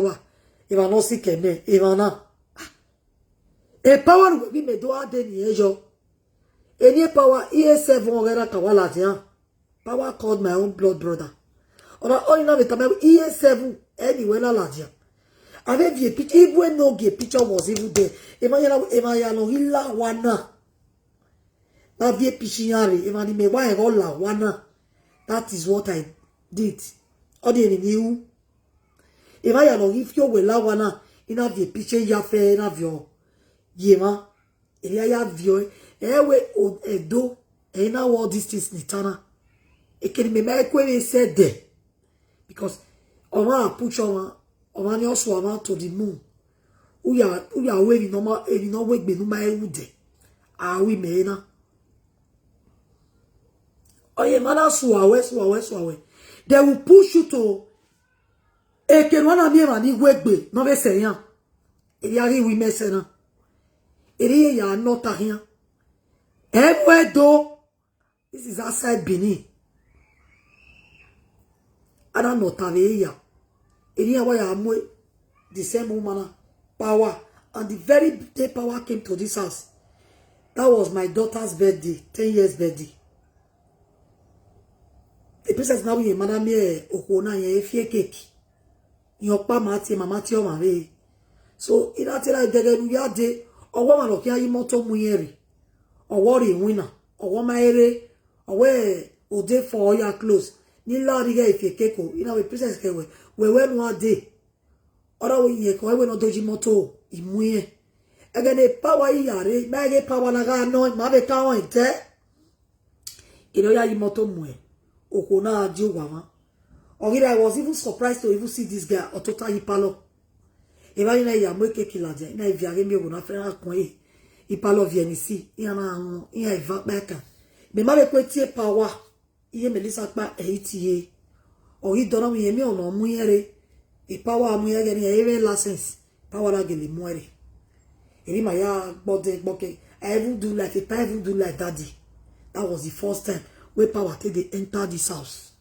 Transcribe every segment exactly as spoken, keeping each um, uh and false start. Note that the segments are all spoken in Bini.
wa, emwa ne ọ sikẹ mẹ, emwa na. E power ne uwẹ ghi mẹ do gha de ne irẹn yọ. Eni e power E A seven ọghe na ka wa ladian. Power called my own blood brother. Ọna ọni na vbe tama E A seven, ẹni wẹ na ladian. Avbe viẹ picture, even no gie picture was even there. Emwa ya na, emwa ya nọ ghi la owa na. Na viẹ picture iran rre, emwa ni mẹ wa ẹghẹ ọ la owa na. That is what I did. Ọ di emwi ni ru. Emwa ya nọ ghi fi owẹ la owa na, I na viẹ picture ya fẹ, I na viọ ye emwa. Erriọ a ya viọ ẹre, ẹ wẹ o, Ẹdo, ẹ i na wẹ all these things ni ta na. Ekene mẹ ma ku emwi sẹ dẹ. Because ọmwa a push ọmwa, ọmwa ni ọ sua ọmwa to the moon. U ya, u ya ru emwi ne ọ ma, emwi ne ọ wegbe ne u ma ru dẹ. A ru imẹ na. Ọ ye emwa na sua wẹ, sua wẹ, sua wẹ. They will push you to, ekene uwa na miẹn emwa ni wegbe ne ọ vbe sẹ iran. Erriọ a ghi ru imẹ sẹ na. Erriọ iran ya nọ ọta khian. Ẹ mu Ẹdo. This is outside Benin. A na nọ ọta vbe ya. Erriọ iran wa ya mu the same woman na power. And the very day power came to this house, that was my daughter's birthday, ten years birthday. The princess na wẹ iran ma na miẹn okhuo na, iran i fi cake. Iran ọkpa ma tie, ma ma tie ọmwa vbe. So, I na te na dẹghẹ ne u ya dee, ọwọ ọmwa ne ọ khian ye imoto mu irẹn rre. Ọwọ rrie iwinna, ọwọ ma rre, ọwọ ode fọ ọ ya close. Ni la rri ighẹ e fi cake o, I na wẹ princess khẹ wẹ, wẹ wẹ ne u gha dee. Ọ na wẹ iran kẹ wẹ ne ọ do ye imoto, I mu irẹn. Ẹghẹ ne power i ya rre, ma ghe power na gha nọ, ma vbe ka rẹn ẹdẹ. Erriọ ọ ya ye imoto mu okhuo na gha die owa mwa. Ọ ghi ra, I was even surprised to even see this guy, ọ tota ye ipalọ. Evba na ya mu cake ladian, I na viọ ghe miẹn okhuo na fẹrẹ na kun ẹre. Ipalọ viẹ ni si, iran na rọn, iran eva kpa ẹkan. Mẹ ma vbe kue tie power, iye Melissa kpa ẹ i tie. Ọ ghi dọnọ wẹ iran miẹn ọna mu irẹn rre. Power mu irẹn ẹghẹ ne iran i re license, power na gele mu ẹre. Erriọ ima ya gbọdẹ gbọkẹ. I even do life, epa even do life that day. That was the first time wey power take dey enter this house.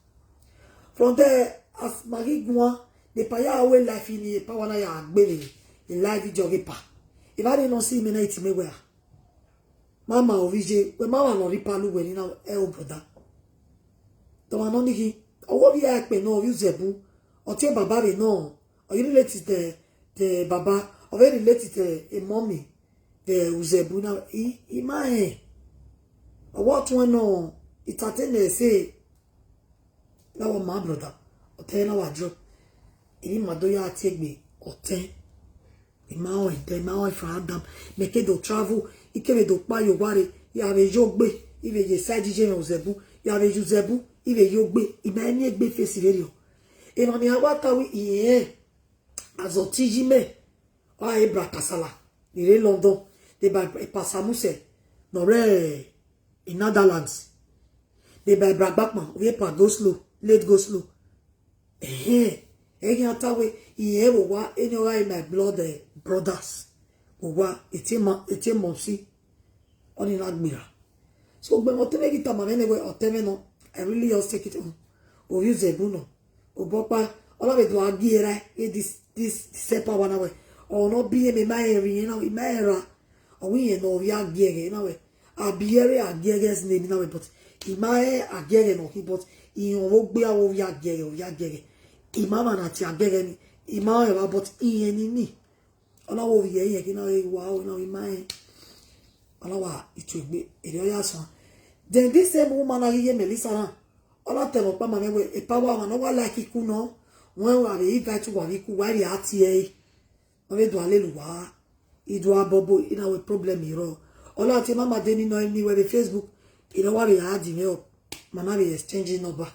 From there, as ma ghi guan, the pa ya wẹ life ni, epa wa na ya gbe vbe life idiọ ghe pa. Evba ni nọ si imẹ na, I tie mẹ wẹ a. Ma ma ovbi iye, wẹ ma wa nọ rhie ipa lu wẹ ni na, ẹ o brother. Dọmwa nọ ni ghi, ọwọ vbe ya ẹkpẹn nọ, ovbi Uzẹbu, ọ tie baba vbe nọ, ọ ye relate te, te baba, ọ vbe relate te mommy, te Uzẹbu na, I, I ma rẹn. Ọwọ tuẹn nọ, I ta te nẹ ẹse, na wa ma brother, ọtẹn na wa drop. Erriọ ima do ya tie egbe, ọtẹn. I ma rẹn ẹdẹ, I ma rẹn from Adam. Mẹ ke do travel, I kevbe do kpa ye owa rre, ya vbe ye ogbe, I vbe ye side iye mwẹ Uzẹbu, ya vbe ye Uzẹbu, I vbe ye ogbe, I ma miẹn egbe face vberriọ. Emwa ni a wa ta wẹ irẹn, azọ te iye mẹ, ọ gha re Ebra Kasala, ni rre London, de ba Epa Samusẹ, ne ọ rre Netherlands, de ba Ebra Gbakpan, ovbi Epa Go Slow, late Go Slow. Ẹhẹn, ẹ khian ta wẹ, irẹn vbe owa, eni ọ gha re my blood, eh, brothers. Vbe owa, etie ma, etie mumsy, ọni na gberra. So, ugbẹn mwẹ ọtẹn mwẹ ghi tama mwẹ nẹ wẹ, ọtẹn mwẹ nọ, I really just take it on. Ovbi Uzẹbu nọ, obọ ọkpa, ọ na vbe do gha gie rae, e this, this, this power na wẹ. Ọ nọ biẹ mẹ, I ma rẹn rre irẹn na, I ma rẹn ra. Ọ wẹ irẹn ne ovbi agiẹghẹ na wẹ. A biẹ ẹre agiẹghẹ name na wẹ, but I ma rẹn agiẹghẹ ne ọ khin, but irẹn ọvbe ogbe aro ovbi agiẹghẹ, ovbi agiẹghẹ. I ma mwa na tie agiẹghẹ ni, I ma rẹn evba, but irẹn ni ni. Ọ na wẹ ovbi irẹn, irẹn khin na wẹ wa, ọ na wẹ I ma rẹn. Ọ na wa ituegbe, erriọ ọ ya suẹn. Then this same woman na ghi ye Melissa na, ọ na tama ọkpa ma mwẹ wẹ, epa wa, ọmwa ne ọ wa like iku nọ, wẹ wa vbe invite uwa vbe iku, wa vbe a tie ẹre. Ọ vbe do a lele uwa, I do a bọbọ, I na wẹ problem rrọọ. Ọ na tie mama de ni nọ ni wẹ vbe Facebook, I na wa vbe add mwẹ up, ma na vbe exchange number.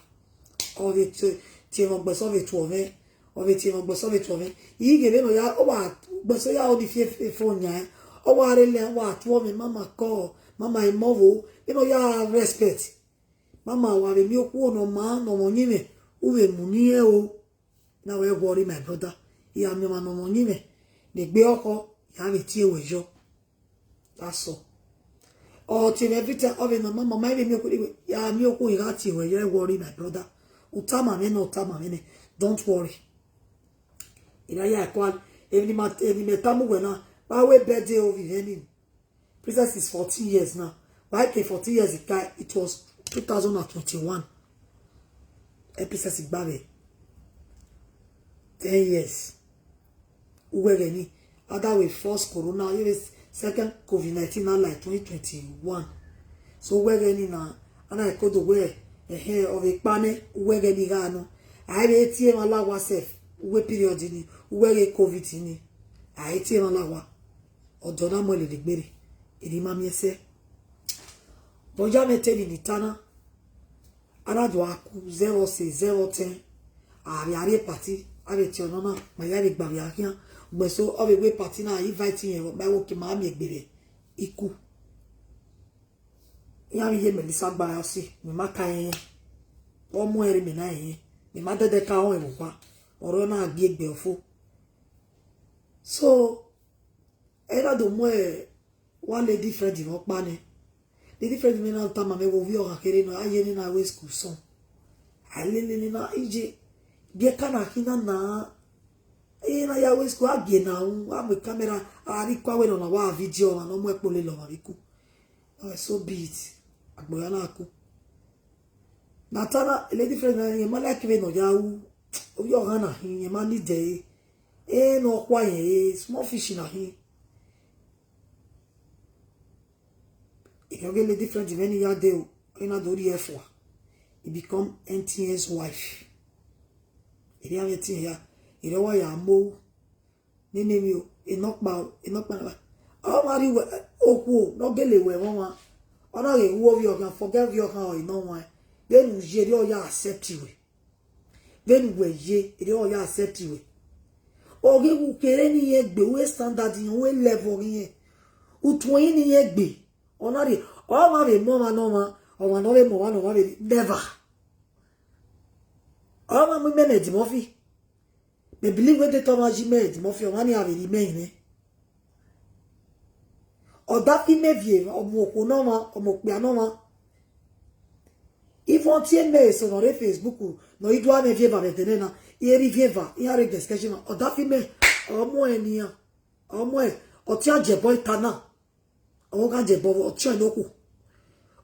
Ọ vbe tie, tie mwẹ ọgbẹsẹ, ọ vbe tuẹ mwẹ, ọ vbe tie mwẹ ọgbẹsẹ, ọ vbe tuẹ mwẹ. I ghe vbene ọ ya, ọ wa, ọgbẹsẹ ya ọ ni fi phone yan, ọ wa rre lẹ, ọ wa tuẹ mwẹ, mama call, mama emọ vbo, vbene ọ ya respect. Mama, wa vbe miẹn okhuo ne ọ ma, ne ọ mwẹ ọyẹnmwẹ, u vbe mu ne irẹn o. Na wẹ worry my brother. I gha miẹn ọmwa ne ọ mwẹ ọyẹnmwẹ, ne egbe ọkhọ, I gha vbe tie ruẹ yọ. That's all. Ọ tie mwẹ every time, ọ vbe nọ, mama, ma vbe miẹn okhuo, I gha miẹn okhuo, I gha tie ruẹ yọ, ẹ worry my brother. U tama mwẹ nẹ, u tama mwẹ nẹ. Don't worry. Ena ya kua, emwi ni ma, emwi ni mẹ tama uwẹ na, vbe a wẹ birthday ovbi mwẹ ni. Princess is fourteen years now. Why ke fourteen years ka, it was two thousand and twenty-one. E Princess gba vbe ten years. Uwẹ ghẹ ni, ada wẹ first corona, ye vbe second covid nineteen na like twenty twenty-one. So uwẹ ghẹ ni na, ana ekodo wẹ, ẹhẹn, ọ vbe kpa nẹ, uwẹ ghẹ ni gha nọ. A i vbe tie emwa la owa sef, uwẹ period ni, uwẹ ghẹ covid ni. A i tie emwa la owa. Ọdọ na mu ẹlẹdẹ gbere, erha ima miẹn sẹ. But ya mwẹ te emwi ni ta na, a na do a ku zẹ vbe ọse, zẹ vbe ọtẹn, a vbe a rrie party, a vbe tie ọnọna, ma ya vbe gba vbe a khian. Ugbẹn so, ọ vbe wẹ party na, a invite irẹn vbe ọkpa ẹvbo ke ma miẹn egbe vbe iku. Iran vbe ye Melissa gba ọse, mẹ ma ka rẹn, ọ mu ẹre mẹ na rẹn, mẹ ma dẹdẹ ka rẹn vbe owa, ọre ọ na gie egbe ọfo. So, ẹ na do mu one lady friend mwẹ ọkpa nẹ. Lady friend mwẹ na tama mwẹ wẹ ovbi ọghan kherhe nọ, a ye ne na wẹ school sọn. A lele ne na, iye, biẹ ka na khin na na, ẹ na ya wẹ school, a gie na ru, a mu camera, a rhie ikua wẹ ne ọ na wa video ọmwa ne ọ mu ẹkpo lele ọmwa vbe iku. All right, so be it. Agbọn ya na ku. Na ta na, lady friend na, irẹn ma like vbene ọ ya ru, ovbi ọghan na khin, irẹn ma need ẹre. Ẹ ne ọ khua irẹn re, small fish na khin. If you get lady friend, if any ya de o, you na do the F one. He become M T N's wife. If you have a thing here, you don't want your mo. Nene mi o, enọkpa o, enọkpa na. Ọ ma rhie uwẹ, okhuo ne ọ gele wẹ ẹmwẹ ọmwa, ọ na ghe ru ovbi ọghan, forget ovbi ọghan ọre nọ wan. Vbene u ye, erriọ ọ ya accept wẹ. Vbene uwẹ ye, erriọ ọ ya accept wẹ. Ọ ghe vbe u kere ne irẹn gbe, u standard irẹn, u level irẹn. U tuẹn ne irẹn gbe. Ọ na rhie, ọ ma vbe mu ọmwa ne ọmwa, ọmwa ne ọ vbe mu ọmwa ne ọmwa vbe rhie, never. Ọ ma mu imẹ ne Eddie Murphy. Mẹ believe wẹ de te ọmwa yi mẹ Eddie Murphy, ọmwa ni a vbe rhie imẹ rinmwian. Ọ dafi mẹ viẹ, ọ mu okhuo ne ọmwa, ọ mu okpia ne ọmwa. Even tie mẹ eso ne ọ rre Facebook, ne ọ i do a mwẹ viẹ eva vbe ẹdẹnẹ na, I rhie viẹ eva, iran rre description na. Ọ dafi mẹ, ọ mu ẹn nian, ọ mu ẹn, ọ tian je ẹbọ ita na. Ọ gha je ẹbọ, ọ tian ne okhuo.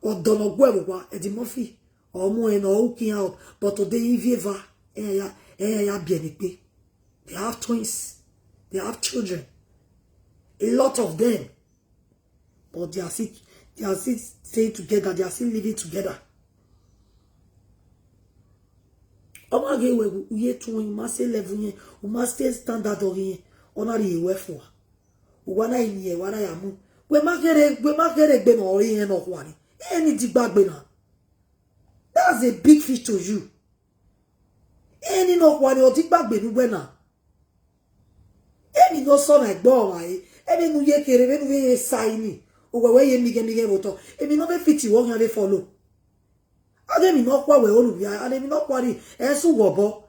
Ọdọ ne ọ gu ẹvbo owa, Eddie Murphy, ọ mu ẹn ne ọ ru kian, but today I viẹ eva, ẹ ya, ẹ ya biẹ ne ikpe. They have twins. They have children. A lot of them. But they are still, they are still staying together. They are still living together. Ọ ma ghe wẹ u ye tuẹn, u ma stay level irẹn, u ma stay standard ọghe irẹn, ọ na rhie wẹ fua. Uwa na i miẹn, wa na ya mu. Wẹ ma kherhe, wẹ ma kherhe egbe ne ọ re irẹn ne ọ khua ni. Eni digbagbe na. That's a big fish to you. Eni ne ọ khua ni, ọ digbagbe ne uwẹ na. Emwi ne ọ sọ na egbe ọmwa re, emwi ne u ye kherhe, vbene u vbe ye sa ini, uwẹ wẹ ye mighẹ mighẹ vbe otọ, emwi ne ọ vbe fit wẹ ọ khian vbe follow. A ghe emwi ne ọ khua wẹ olu via, and emwi ne ọ khua ni, ẹ su wẹ obọ.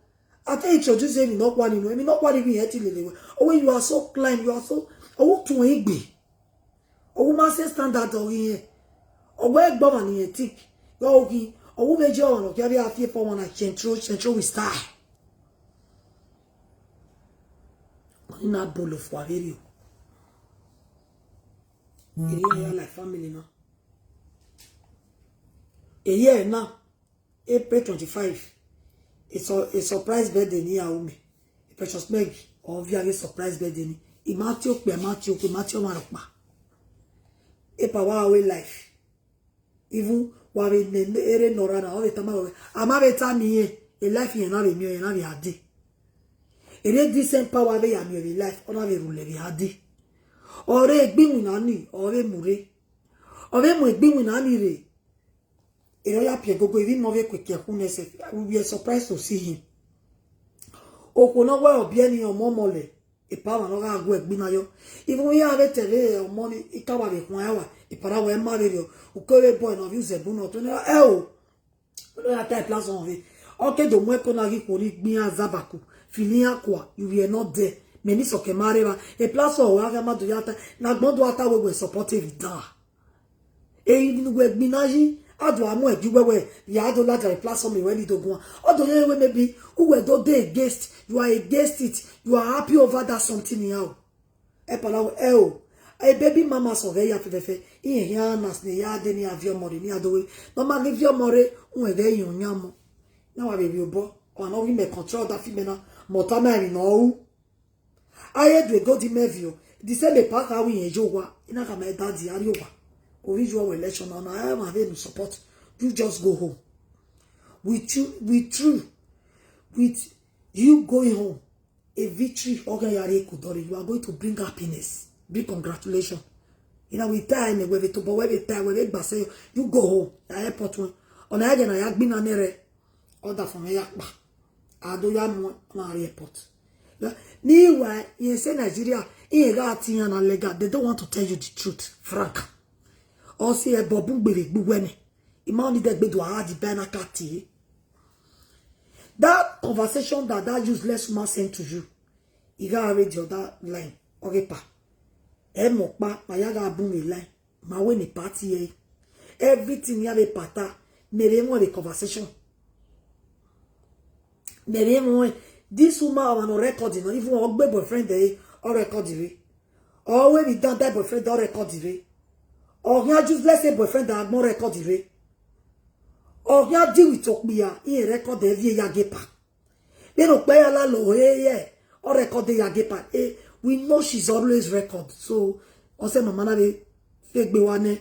A te introduce emwi ne ọ khua ni nu, emwi ne ọ khua ni vbe irẹn ti lele wẹ. Ọ wẹ you are so climb, you are so, ọ wẹ u tuẹn igbe. Ọ wẹ u ma se standard ọghe irẹn. Ọ wẹ egbe ọmwa ne irẹn think. Yọ ghi, ọ wẹ u vbe je ọmwa ne ọ khian vbe a fi four one nine central, central with style. Ọni na bolo fua vberriọ. Eri ya like family na. Eye na, April twenty-five. It's a, a surprise birthday ne I ya ru mẹ. Precious Meg, ọ viọ ghe surprise birthday ni. I ma tie okpia, I ma tie okhuo, I ma tie ọmwa rhọkpa. Epa wa ru life. Even wa vbe nẹ erha ne ọ ra na, ọ vbe tama wẹ, a ma vbe tama irẹn, e life irẹn na vbe miẹn, irẹn na vbe a dee. Erha decent power vbe ya miẹn vbe life, ọ na vbe rhulẹ vbe a dee. Ọ re egbe iwinna ni, ọ vbe mu rre. Ọ vbe mu egbe iwinna ni rre. Erha ọ ya piẹ gogo, ivbi mẹ ọ vbe kuekiẹ khu nẹ sef, we were surprised to see him. Okhuo ne ọ wẹ ọ biẹ ni ọmọ ọmọ lẹ, epa mwa ne ọ gha gu ẹgbin na yọ. Even iran vbe te vbe ọmọ ni, I ka wa vbe khuan ẹwa, epa na wẹ ma vberriọ, u ke vbe bọ nọ, ọ vbe uzẹ bu nọ, to nẹ, ẹ o. Ọ ya ta e platform vbe. Ọ ke do mu ẹko na ghi khuo ni gbe iran zabaku, fili iran kua, you were not there. Mẹ ni sọkẹ ma rre evba. E platform ọre a gha ma do ya ta, ne agbọn do a ta wẹ wẹ support evbi dan. Emwi ne uwẹ gbinna yi, A do a mu ẹgi wẹwẹ, ya do ladian platform wẹ ni do guan. Ọ do ye wẹ maybe uwẹ do dey against, you are against it, you are happy over that something ya o. Ẹpala ẹ o, e baby mama sẹ ọghẹ ya fẹfẹfẹ, iran khian na sẹ ne ya de ne a viọ ọmọ rre, ne a do wẹ ne ọ ma ghi viọ ọmọ rre, uwẹ ghẹ yan yan mọ. Na wa vbe vbiẹ obọ, ọmwa ne ọ ghi mẹ control da fi mẹ na, mẹ ọta ma emwi ne ọ ru. A ye do egodi mẹ viọ, the same epa kha wẹ irẹn ye owa, I na khama daddy, a rrie owa. Ovbi yu ọwẹ election na, na ẹ ma vbe nu support. You just go home. With you, with you, with you going home, a victory ọghe ya rrie ku dọrre, you are going to bring happiness. Big congratulations. You know, we tie me, we vbe tobọ, we vbe tie, we vbe gba sẹ, you go home. Ya airport wẹ. Ọna ya ghe na ya gbinna nẹ rẹ. Ọ da fọn mwẹ ya kpa. A do ya mu na rrie airport. Meanwhile, irẹn sẹ Nigeria, irẹn gha tie iran na legal, they don't want to tell you the truth, frank. Ọ si ẹbọ bun gbe vbe gbe uwẹ nẹ. I ma need ẹgbe do a hard ba na ka tie. That conversation that that useless woman sent to you, I gha read the other line, ọghe pa. Ẹ mọ ọkpa, ma ya gha bun vbe line. Ma wẹ ne party ẹre. Everything ya vbe pata, mẹ vbe mwẹ vbe conversation. Mẹ vbe mwẹ, this woman, ọmwa ne ọ record nọ, even ọ gbe boyfriend ẹre, ọ record rre. Ọ wẹ vbe dan da boyfriend, ọ record rre. Ọ khian useless boyfriend agbọn, ọ record rre. Ọ khian deal with okpia, irẹn record ẹre viẹ ya ge pa. Vbene okpia ya la lo he ye, ọ record ya ge pa. Eh, we know she's always record. So, ọ sẹ mama na vbe fe egbe wa nẹ.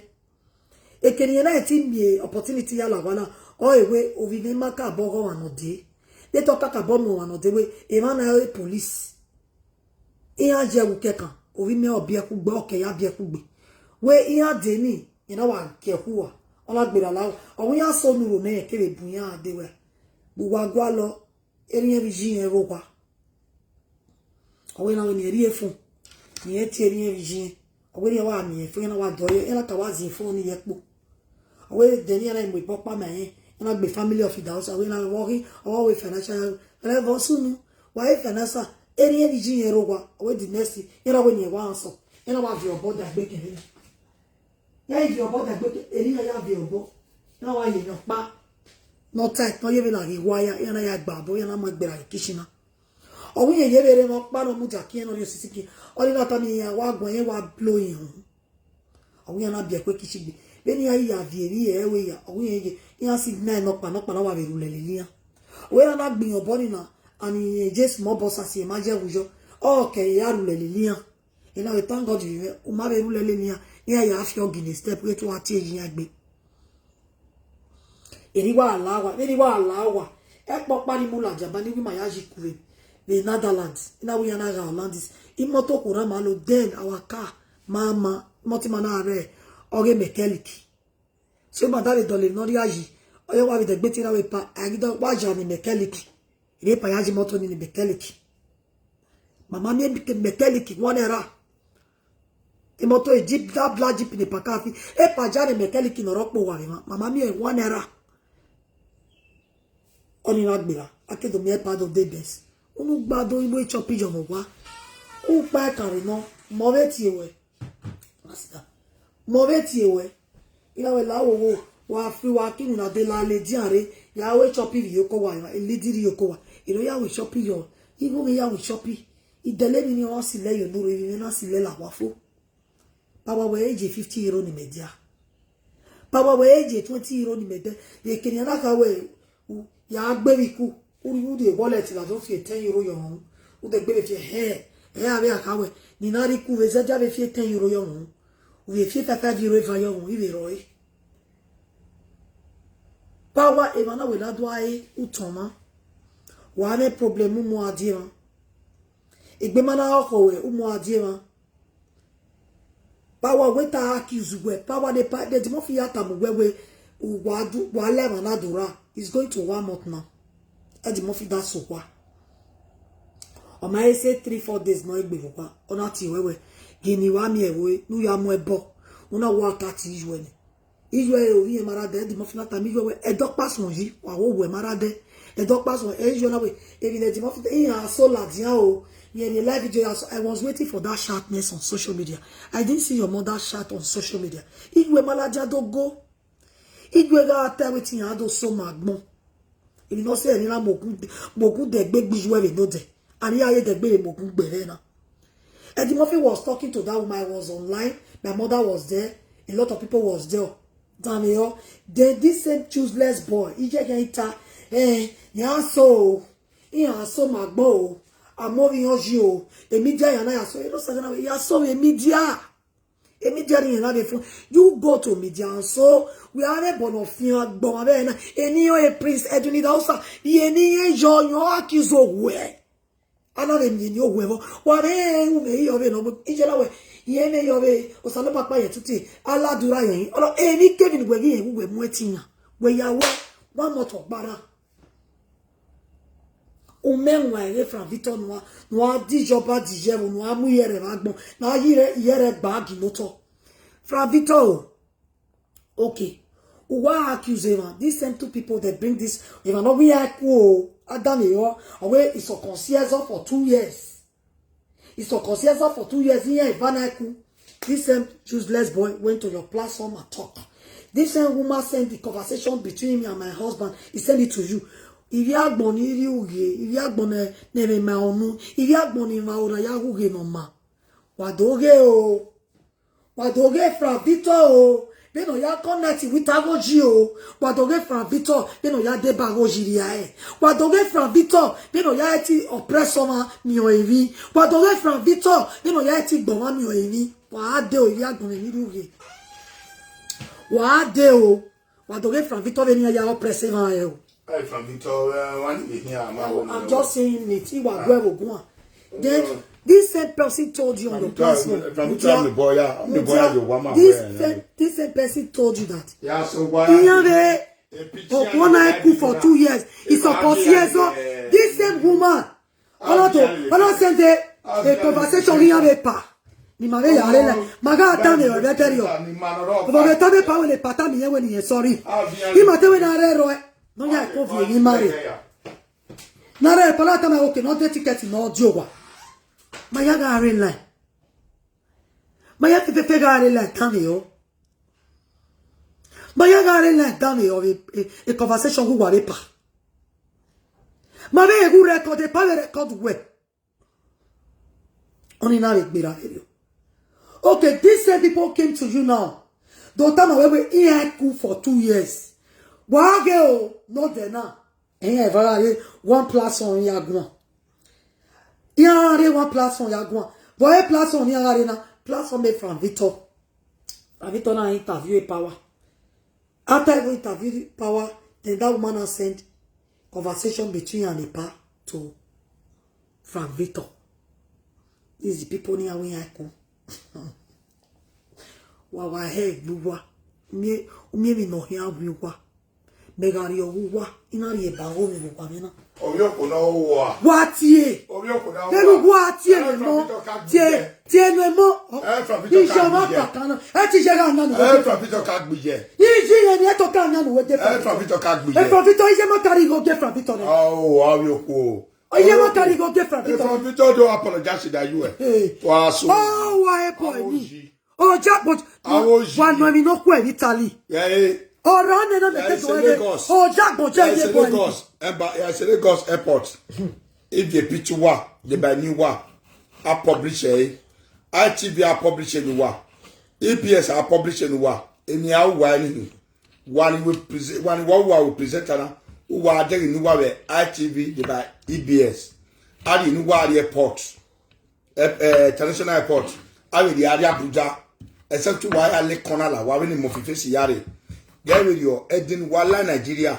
Ekene iran na ti miẹn opportunity ya la owa na, ọ re wẹ ovbi mwẹ ma kakabọ ghe ọmwa ne ọ dee. Deghẹ ọ kakabọ mu ọmwa ne ọ dee wẹ emwa na re police. Iran ye ẹwu kẹkan, ovbi mwẹ ọ biẹ kugbe, ọ kẹ ya biẹ kugbe. Wẹ iran dee ni, iran na wa gie ẹkhu uwa, ọ na gberra la, ọ wẹ iran so ne uro nẹ, kevbe bu iran dee wẹ. Vbe uwa gualọ, erriẹn vbe iye irẹn rre owa. Ọ wẹ na wẹ ne irẹn rhie fun, ne irẹn tie erriẹn vbe iye irẹn. Ọ wẹ ne iran wa miẹn fun, iran na wa dọe, iran na ka wa zin fun ni ye ẹkpo. Ọ wẹ de ne iran na mu egbe ọkpa ma irẹn, iran na gbe family of Idahosa, ọ wẹ na vbe ọ ghi, ọ wẹ financial, ẹnẹ vbe ọ sunu, wa re financial, erriẹn vbe iye irẹn rre owa, ọ wẹ the next thing, iran na wẹ ne irẹn wa answer, iran na wa viọ obọ dagbe kẹrẹ na. Ya i viọ obọ dagbe ke, erriẹn iran ya viọ obọ. Iran wa ye emwi ọkpa ne ọ tight, ne ọ ye vbe na ghi wa ya, iran na ya gba obọ, iran na mu ẹgbẹe ra ghe kitchen na. Ọ wẹ irẹn ye vbe rre emwi ọkpa ne ọ mudia ke irẹn ne ọ rhie osisi ke, ọ rhie na tama iran wa guan, irẹn wa blo irẹn họn. Ọ wẹ iran na biẹ ẹkue kitchen gbe. Vbene iran ya viẹ emwi ẹre wẹ ya, ọ wẹ irẹn ye, iran si na nọkpa nọkpa na wa vbe rhulẹ lele iran. Ọ wẹ iran na gbe irẹn obọ ni na, and irẹn Jesu mẹ obọ sasi, ma ye ẹwu yọ, ọ kẹ ya rhulẹ lele iran. Ena vbe thank God vbe mwẹ, u ma vbe rhulẹ lele iran, iran ya fi ọgin ne step, ghe te u wa tie ye iran egbe. Eni wa la wa, eni wa la wa. Ẹkpọ ọkpa ni mu ladian ba ni wi ma ya yi ku vbe, vbe Netherlands. I na wẹ iran na gha Hollandis. Imọto khuo rran ma lo, then our car, ma ma, imọto ima na rre, ọghe mechanic. So ima da vbe dọlọ emwi ne ọ rhia yi. Ọ ye wa vbe dẹgbe te iran vbe pa, a ghi dọ wa ya ni mechanic. Eni epa ya yi imọto ni ni mechanic. Mama miẹn mechanic wan naira. Imọto e jeep, that black jeep ni paka fi. Epa ya ni mechanic ne ọ rre ọkpọ owa vbe emwa. Mama miẹn wan naira. Ọni na gberra, a ke do miẹn epa do de bẹs. Unu gba do iwe chop iyọ vbe owa. U kpa ẹkan rre nọ, mẹ ọ vbe tie wẹ. Mẹ ọ vbe tie wẹ. Iran wẹ la wowo, wa fi wa kinu na de la ladian rre, ya wẹ chop ivbi iyoko wa, lady iyoko wa. Eno ya wẹ chop iyọ, igho mwẹ ya wẹ chop. Idẹlẹ emwi ni ọ silẹ ye onurho, emwi mwẹ na silẹ la wa fo. Ba wa wẹ eje fifty euro ni mẹ dia. Ba wa wẹ eje twenty euro ni mẹ dẹ. Ye kene na kha wẹ, u, ya gbe vbe iku. U rhie, u rhie wallet la do fi ten euro yọ họn. U de gbe vbe fi hẹ. Ẹ a vbe a kha wẹ, ni na rhie iku vbe zẹ dia vbe fi ten euro yọ họn. U vbe fi five five euro eva yọ họn, i vbe rrọọ. Ba wa emwa na wẹ la do a re utọn mwa. Wa mwẹ problem, u mu a die mwa. Egbe ma na khọ wẹ, u mu a die mwa. Power wẹ ta accuse wẹ, Power ne pa, Eddie Murphy ya tama uwẹ wẹ, wa du, wa la emwa na do ra. It's going to one month now. Eddie Murphy da so kua. Ọ ma he say three, four days nọ egbe vbe okua. Ọ na tie wẹ wẹ, gini wa miẹn ẹvbo ne u ya mu ẹbọ. U na wa ka tie iyuẹ nẹ. Iyuẹ re ovbi irẹn ma ra dẹ, Eddie Murphy na tama iyuẹ wẹ, ẹdẹ ọkpa suẹn yi, wa wo wẹ ma ra dẹ. Ẹdẹ ọkpa suẹn, ẹ iyuẹ na wẹ, emwi ne Eddie Murphy, iran so ladian o. Yẹn vbe live video ya so, I was waiting for that sharpness on social media. I didn't see your mother sharp on social media. Iyuẹ ma ladian do go. Igue gha ta wetin iran do so ma agbọn. Emwi ne ọ sẹ ne I na mu ogun, mu ogun dẹgbe gbe iye uẹ vbe nodẹ. And I ya ye dẹgbe vbe mu ogun gbe ẹre na. Eddie Murphy was talking to that woman. I was online. My mother was there. A lot of people was there. Danmwehọ. Then this same useless boy, iye khian ta, eh, iran so, iran so ma agbọn o. Amọ vbe iran yi o. E media iran na ya so. E no sa na ya so vbe media. E media ni iran na vbe fo. You go to media and so we are able to fian agbọn vbe na. Eni yo e Prince Edwin Idahosa. Iye ne iran yo, yo accuse owẹ. A na vbe miẹn eni owẹ vbọ. Wa vbe ru mwẹ iyọ vbe nọ, iye na wẹ, iye mwẹ iyọ vbe, Osanobua kpa ye tutu, a la dura yẹn. Ọnọ, emwi kevbe ne uwẹ ghi rẹn, uwẹ mu ẹtin yan. Wẹ ya wẹ, wa mọtọ gbarra. U mẹ wan ẹre Frank Victor nua, nua di iyọba di iyẹvbo, nua mu iyẹrẹ vbe agbọn, na yi iyẹrẹ gba gie ne otọ. Frank Victor o, okay. Uwa accuse emwa. These same two people that bring this, emwa ne ọ ghi ya ku o, Adam Eyo, ọ wẹ he circumcised for two years. He circumcised for two years, iran eva na ku. This same useless boy went to your platform and talk. This same woman send the conversation between me and my husband. He send it to you. Ivbi agbọn ni rri ughe, ivbi agbọn ne, ne ẹmwẹ ma ọnu, ivbi agbọn ni ma ora ya ghughe ne ọ ma. Wa do ghe o. Wa do ghe Frank Victor o, vbene ọ ya connect with Aghoyi o. Wa do ghe Frank Victor, vbene ọ ya deba Aghoyi rria ẹre. Wa do ghe Frank Victor, vbene ọ ya ti oppress ọmwa miẹn emwi. Wa do ghe Frank Victor, vbene ọ ya ti gbọmwa miẹn emwi. Wa de o, ivbi agbọn ni rri ughe. Wa de o. Wa do ghe Frank Victor vbene iran ya oppress emwa ẹre o. Hey, Frank Victor, uh, one thing here, I'm, I'm, I'm just saying it. He was well with one. Then this same person told you on the platform. From time the boy, yeah, the boy, you want my this same, this same person told you that. Yeah, so why? He have a, a picture of one I cook for two years. It's a years. So this same woman, ọna to, ọna send a conversation iran vbe pa. Ne ima vbe ya rre la, ma gha ta ne ọre vbe ẹdẹrriọ. Vbe ọ vbe ta vbe pa wẹ ne pa ta mi yẹn wẹ ne iyẹn sorry. Ima te wẹ na rre ẹrọ ẹ, ne ọ ya ko viẹ emwi ima rre. Na rre pa na ta ma okay, ne ọ de ticket ne ọ die owa. Ma ya gha rre la. Ma ya fefefe gha rre la ta ne ọ. Ma ya gha rre la ta ne ọ vbe, e, e conversation gu wa vbe pa. Ma vbe gu record, e pa vbe record wẹ. Ọni na vbe gberra vberriọ. Okay, these same people came to you now. Do tama wẹ wẹ iran ku for two years. Wa ghe o, no de na. Iran eva gha rre one plus one ya guan. Iran rre one plus one ya guan. But e plus one iran gha rre na, plus one be Frank Victor. Frank Victor na interview e Power. After even interview Power, then that woman now send conversation between Anipa to Frank Victor. These the people near we I come. Wa wa he gbuwa. Umie, umie mi no hia gbuwa. Me gha rrie ọghe uwa, I na rhie ba gho vbe vbe uwa mwẹ na. Ovbi okhuo ne ọ ru uwa. Wa tie. Ovbi okhuo ne ọ ru uwa. Vbene uwa tie ne emọ, tie, tie ne emọ. Ẹ, Frank Victor ka gbe iye. Iye ọmwa kaka na. Ẹ ti iye gha na nu. Ẹ, Frank Victor ka gbe iye. Iye iye ni ẹ to ka na nu wẹ de Frank Victor. Ẹ, Frank Victor ka gbe iye. Ẹ, Frank Victor, iye ma carry igho gie Frank Victor na. Oh, ovbi okhuo. Iye ma carry igho gie Frank Victor. Frank Victor do apologize to you, eh. Hey. Wa so. Oh, wa e boy ni. Oja, but wa nọ emwi ne ọ khuẹ vbe Italy. Yeah, eh. Ọra nẹ na mẹ te do ẹre. Oja gbọn je ye boy. Lagos, emba-, yeah, it's Lagos airport. If the picture wa, the by new wa, I publish it. I T V I publish it wa. E B S I publish it wa. Eni a wa ni. Wa ni we present, wa ni wa wa we present na. Wa de ni wa we I T V the by E B S. A di ni wa the airport. Eh, eh, international airport, a vbe rhie a rrie Abuja, except wa ya le corner la, wa vbe ni mọ fi face ya rre. Ghe vberriọ, ẹdẹ ne wa la Nigeria,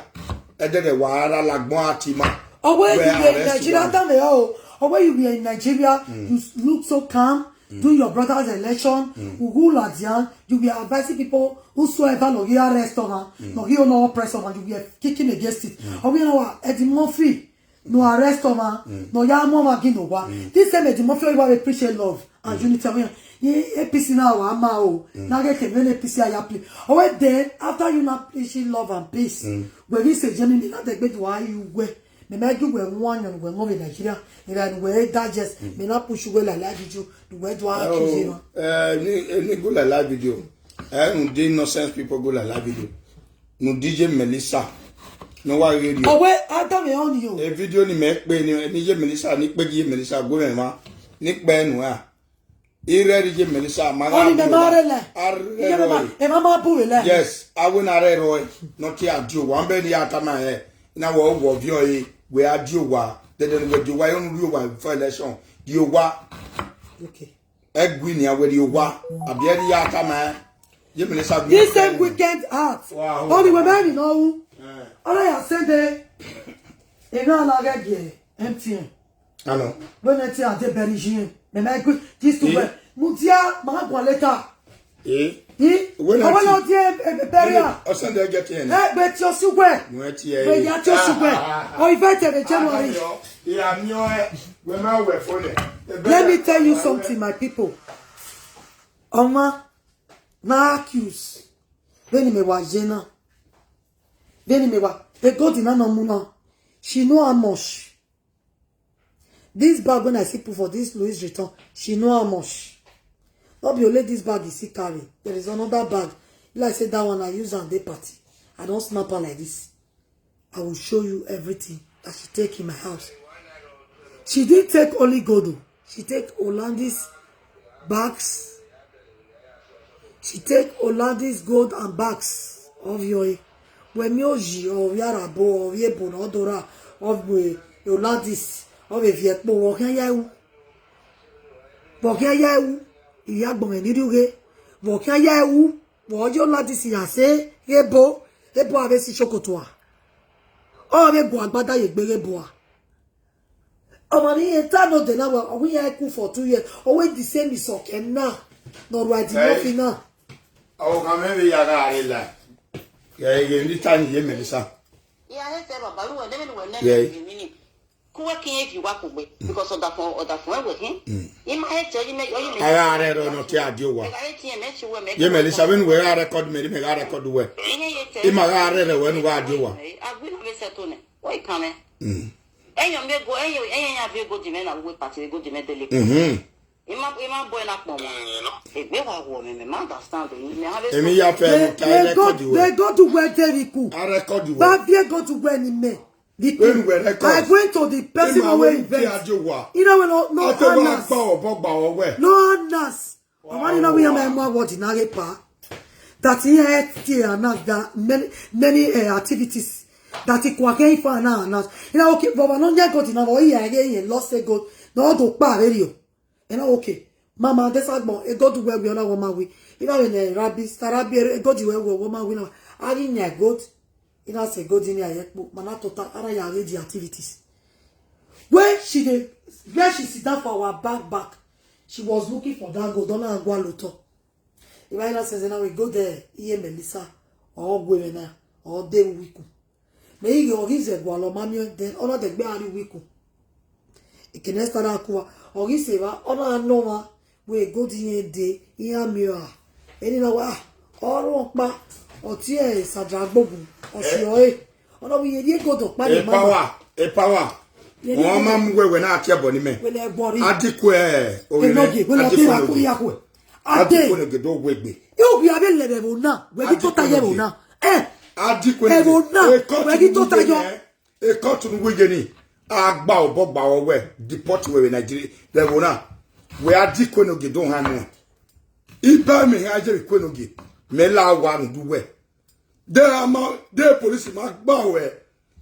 ẹdẹ ne wa ra la agbọn a ti ma. Ọ wẹ you were in Nigeria, tell me, oh, ọ wẹ you were in Nigeria, you look so calm, do your brother's election, ugu ladian, you were advising people whosoever no ghi arrest ọmwa, no ghi no oppress ọmwa, you were kicking against it. Ọ wẹ na wa Eddie Murphy, no arrest ọmwa, no ya mu ọmwa gi no wa. This same Eddie Murphy, you have appreciate love and unity. I mean, ye A P C na wa ma o. Na get ke many A P C aya play. Oh, wait, then, after you na preaching love and peace, we will say, Jimmy, me na degbe do I you we. Me ma gi we one yan we mo Nigeria. Me na we digest. Me na push we like live video. We do I accuse you. Eh, ni, eh, ni go like live video. Eh, no, the nonsense people go like live video. ne u DJ Melissa, ne ọ wa ghe rriọ. Ọwẹ, a da mwẹ ọnii o. E vidio ni mẹ kpe ni, ni ye Melissa, ni kpe ye Melissa, gu mwẹ mwa, ni kpe nu a. I rẹ rri ye Melissa, ma gha Ọnii mẹ bu ma la. Rre lẹ. A rre Iye mẹ ma, rrọe. Emwa ma bu vbe lẹ. Yes, a wẹ na rre rrọe, ne ọ tie a die owa, mbẹ ne I ya tama ẹre, na wẹ ọ wọ viọ ẹre, wẹ a die owa, dẹdẹ ne wẹ die owa, unu rri owa for election, die owa. Okay. Ẹgui ni a wẹ rrie owa, a biẹ rri ya tama ẹre. Ye Melissa gu This same weekend out. Wow. Ọnii wẹ mẹ ni nọ ru. Eh. Ọ na ya send e. Emwa na ghẹ gie M T N. Ano. When M T N a de bury you, mẹ mẹ gu this to Eh. Wẹ. Mudia, ma guan later. Eh? Eh? When Ọ wẹ M T N. Nọ die, eh, eh, burial. Ọ send e get here. Eh, but your sugwe. Mu e tie. But ya your sugwe. Ọ invite e January. Ayo, ya mi o, eh, we ma we fo le. Let me tell you something, my people. Ọmwa na accuse. Vbene mẹ wa ye na. Vbene mẹ wa. E gold na nọ mu na. She know how much. This bag when I see put for this Louis Vuitton, she know how much. No be only this bag you see carry. There is another bag. Like say that one I use am dey party. I don snap her like this. I will show you everything that she take in my house. She didn't take only gold o. She take Hollandis bags. She take Hollandis gold and bags of your wẹ mi oyi, ọ vbe Arabo, ọ vbe ebo ne ọ do ra, ọ vbe Hollandis, ọ vbe viẹ kpo, vbe ọ khian ya ru. Vbe ọ khian ya ru, I ya gbọnmwẹ ne I rhie ughe. Vbe ọ khian ya ru, vbe ọ ye Hollandis ya sẹ, ghe ebo, ebo a vbe si shokoto a. Ọ vbe gu agbada ye egbe ghe ebo a. Ọmọ ni enter no de na wa, ọ wẹ iran ku for two years. Ọ wẹ the same is okay na. No right Hey. Nothing na. Ọ gha mẹ vbe ya gha re la. Ya ye ni ta ni ye Melissa. Ya he te baba ru wẹ ne ne wẹ ne Yeah. Ne ni. Ku wẹ kin ye wa ku gbe because of that phone, of that phone wẹ hin. I ma he te yi me, yi me. Ara re ro no te a di owa. Ye Melissa, vbene wẹ gha record me, me gha record wẹ. Iye ye te. I ma gha re re wẹ nu wa di owa. A gbe na me settle ne. Why come? Mm. Eyan mi go, eyan, eyan ya vbe go di me na we party go di me dele. Mhm. Ima, ima boy na kpọnmọ. Egbe wa wo me, me ma understand o. Me have Emi ya fe They, ta they go, record wẹ. They go to where they recruit. A record wẹ. Ba vie go to where ni me. Vbene wẹ record. I went to the person Ima who wẹ invent. Ti a di owa. You know, no, no Ate wa anas. Gba ọbọ gba ọwẹ. No anas. Ọmọ ni na we ya ma mo what na re pa. That he had here and that many, many, eh, activities. That he kwa ke fa na na. You know, okay, but no get go to na, but he, he, he lost a gold. No do pa very you. You know, okay. Mama, this agbon, e gold wẹ wẹ na wo ma wi. You know, in a rabbi, sarabi, e gold wẹ wẹ wo ma wi na. I didn't get gold. Ina say gold in here, but man, I thought I ya read the activities. When she dey, when she sit down for our back back, she was looking for that gold. Don't know what to. If I not say now we go there, iye Melissa, or go in there, or they weak. Me he or his a gualo mammy, then all of the berry weak. Ekene start akua, ọ ghi sẹ evba, ọ na nọ ọmwa, wẹ gold iran de, iran miẹn ọra. Eni na wa, ọ rhọkpa, ọ tie Sandra Gbogbo, ọ si ọre. Ọ na wẹ iye rhie gold ọkpa ne E ma power, e power. Ye ni Wọn ma mu wẹwẹ na tie ẹbọ ni mẹ. Wẹ lẹ gbọrri. Adikue, Enogie, wẹ lẹ ọdẹ ra kuri ya kue. Ade. Adikue ne gedo wegbe. Yo, we have a level na. Wẹ ghi tota ye ẹvbo na. Eh. Adikue Ẹvbo na. Wẹ ghi tota yọ. Ekọtun ne uwu ye ni, a gba obọ gba wẹ, deport wẹ vbe Nigeria, vbe ẹvbo na, wẹ a di Ikuenogie do han nuẹn. Iba mẹ hia ye vbe Ikuenogie, mẹ la wa rhunmwuda uwẹ. De a ma, de police ma gba wẹ,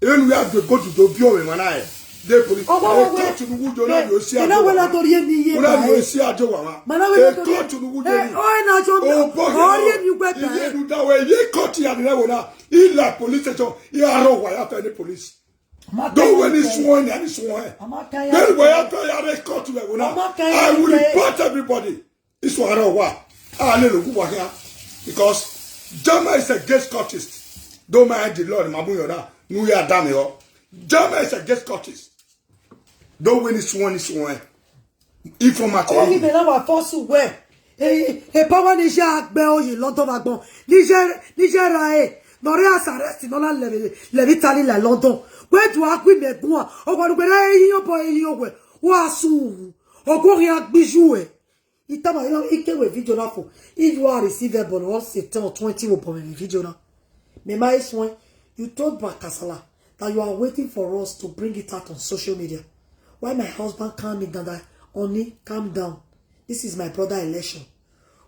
emwi ne u ya do gold do biẹ ọmwa na rẹn. De police, Ọwọ, ọwọ, ekọtun ne uwu ye na, eh, yo si ena ajo wẹ wa na ma. To rhie ni ye Una ba, yo eh. Si ajo wa ma. Ma na wẹ na to rhie. Ekọtun ne uwu ye ni. Eh, ọ ena ajo na. Obọ ọ ye rhie ni ugbẹ ba, Iye eh. Nu da wẹ, ye court ya ni rẹn wẹ na. I la police station, I a rhọ wa ya fẹ ni police. Ma Do tell wẹ you ni anything. Suọn ni, a ni suọn ẹ. I'm not telling you Then wẹ ya anything. Fẹ ya rẹ court wẹ wẹ na. I'm not telling you I will anything. Report everybody. Isu ara wa. A le lo gu wa hia. Because Jama is against cultists. Don't mind the Lord, ma bu yo na. Nu ya da mi o. Jama is against cultists. Do wẹ ni suọn ni suọn ẹ. Informer tẹ Ọ ghi yi. Vbe na wa force wẹ. E, e power ni ya gbe oyi London va gbọn. Ni ye, ni ye ra e. No re as arrest no la levy, levy tali la London. Wẹ do a gui mẹ guan. Ọ wa nu gbe ra e yi obọ e yi owẹ. Wa su. Ọ gho khian gbi yu ẹ. I tama, you know, I ke we video na fo. If you are receivable, or say ten or twenty will be video na. Me ma suẹn, you told Bakasala that you are waiting for us to bring it out on social media. Why my husband calm me down, that, "Honey, calm down. This is my brother election."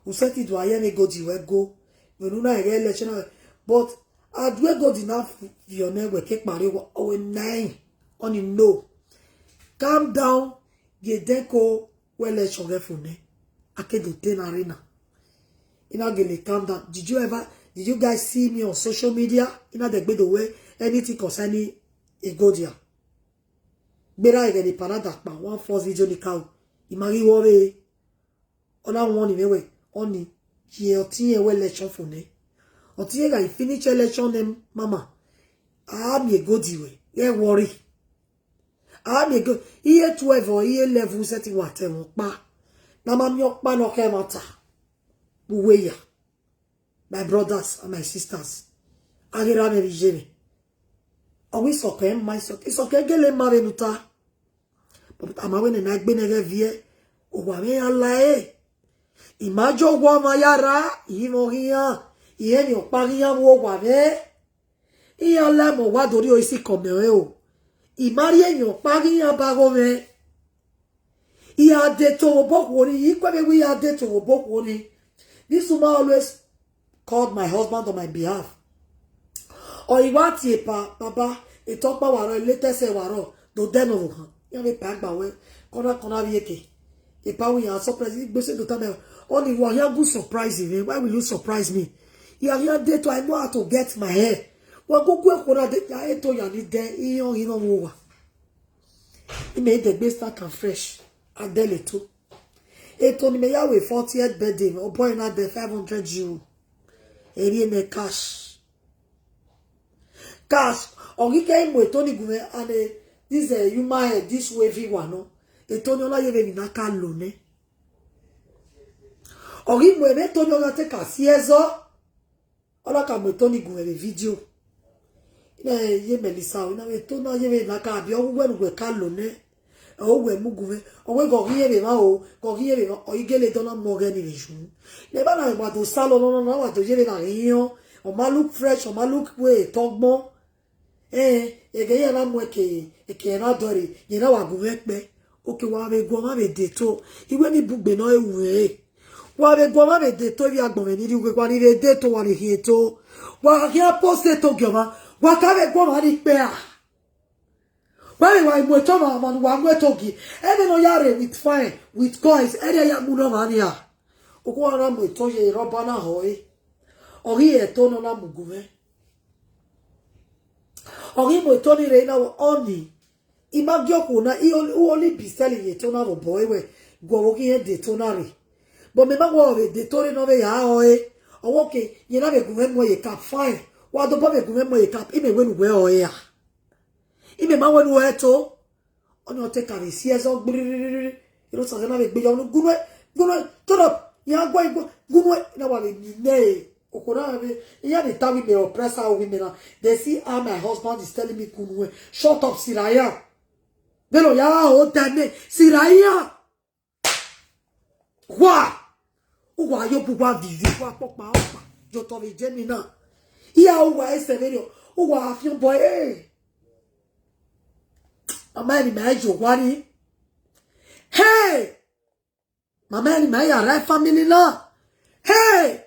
U sẹtin do a ye mwẹ Egodi wẹ go. Vbene u na ghe election na, but a do Egodi na viọ nẹ wẹ ke kpare owa, ọ wẹ nine. Honey, no. Calm down. Ye dẹn ko wẹ election ghẹ fo nẹ. A ke do te na re na. I na gele calm down. Did you ever, did you guys see me on social media? I na dẹgbe do wẹ anything concerning Egodia. Gbera ẹghẹ ne Parada kpa, one first video ni ka o. I ma ghi wọ vbe. Ọ na wọn ni mwẹ wẹ, ọni, ye ọtiẹn wẹ election fo nẹ. Ọtiẹn gha finish election nẹ, mama. A miẹn Egodi wẹ, ghẹ worry. A miẹn Egodi, iye twelve or iye eleven sẹtin wa ta ẹmwẹ ọkpa. Ne a ma miẹn ọkpa ne ọ khẹ ẹmwata. Vbe uwu eya. My brothers and my sisters. A ghi ra mwẹ vbe iye mwẹ. Ọ wẹ isọkẹn ma isọkẹn, isọkẹn gele ma vbene u ta. But a ma wẹ ne a na gbe nẹ ghẹ viẹ, owa mwẹ ya la ẹre. I ma jọ owa ọmwa ya ra, I mwẹ ọghe iran, I rẹn emwi ọkpa ghi iran vbe owa mwẹ. Iran la ẹmwẹ owa do rhie isi kọmẹ ọnrẹn o. I ma rhie emwi ọkpa ghi iran ba gho mwẹ. I gha de to vbe obọ okhuo ni, I kue vbe wẹ I gha de to vbe obọ okhuo ni. This woman always called my husband on my behalf. Ọ i wa tie epa, baba, etọ ọkpa wa rrọọ, latest wa rrọọ, do dẹ nọ vbe okhan. Iran vbe pa gba wẹ, kọna kọna vbe eke. Epa wẹ iran surprise, I gbe sẹ do tama, ọni wa khian gu surprise mwẹ, why will you surprise me? I gha khian de to, I know how to get my hair. Wa gu gu ẹkho na de, ya eto ya ni dẹ, iran ghi nọ vbe owa. I mẹ dẹgbe start am fresh. A dẹ le to. Eto ni mẹ ya wẹ fortieth birthday, ọ bọ na dẹ five hundred euro. Ẹ rhie nẹ cash. Cash, ọ ghi ke mu eto ni gu mwẹ, and, eh, this, eh, human hair, this wavy one, no? Eto ni ọ na ye vbe emwi na ka lo nẹ. Ọ ghi mu ẹmwẹ eto ni ọ gha te ka si ẹzọ. Ọ na ka mu eto ni gu mwẹ vbe video. I na ye Melissa o, I na vbe eto na ye vbe na ka biẹ, ọ gu wẹ ne uwẹ ka lo nẹ. Ọ wẹ mu gu mwẹ, ọ wẹ ghe ọ ghi ye vbe emwa o, ghe ọ ghi ye vbe emwa, ọ i gele dọ na mu ọghẹ ni vbe yu. Ne emwa na wa do salon nọ, nọ, na wa do ye vbe na ghi hiọn, ọ ma look fresh, ọ ma look way tọgbọn. Eh, ẹghẹ iran na mu eke, eke iran na dọre, iran na wa gu mwẹ kpẹ. Oke wa vbe gu ọmwa vbe de to, I wẹ ni bugbe nọ e ru ẹre. Wa vbe gu ọmwa vbe de to, ivbi agbọn mwẹ ni rhie uwu ekhua ni vbe de to, wa ni khian to. Wa khian post eto gie ọmwa, wa ka vbe gu ọmwa ni kpẹ ra? Wa vbe wa mu eto ọmwa, ọmwa ne uwa mu eto gie. Ẹmwẹ ne ọ ya rre with fine, with coins, ẹre ya mu ne ọmwa nia. Okhuo na mu eto ye rọba na họ ẹre. Ọ ghi re eto ne ọ na mu gu mwẹ. Ọ ghi mu eto ni rre na, ọni, I ma gie okhuo na, I only, u only be selling ye eto na vbe obọ ẹre wẹ, gu ọvbokhan irẹn de eto na rre. But mẹ ma wẹ ọ vbe de eto rre ne ọ vbe ya họ ẹre. Ọ wẹ oke, rẹn na vbe gu mwẹ muẹn ye cap, fine. Wa dobọ vbe gu mwẹ muẹn ye cap, I mẹ wẹ ne uwẹ họ ẹre ra? I mẹ ma wẹ ne uwẹ to. Ọni ọ te ka vbe si ẹzọ gbririri. Iro sa na vbe gbe yọ, unu, gu nuẹn, gu nuẹn, turn up, iran gua igbo, gu nuẹn, na wa vbe ni nẹ, okhuo na vbe, iran ni ta wẹ imẹ oppressor, wẹ imẹ na, they see how my husband is telling me gu nuẹn, shut up, siraya. Vbene ọ ya ho da nẹ, siraya. Wa! Uwa yo bu uwa vivi, uwa kpọkpa ọkpa, ye otọ vbe Germany na. Iya uwa ẹsẹ vberriọ, uwa fian obọ ẹre. Mama ẹre ne ima ye owa ni. Hey! Mama ẹre ne ima ya rre family na. Hey!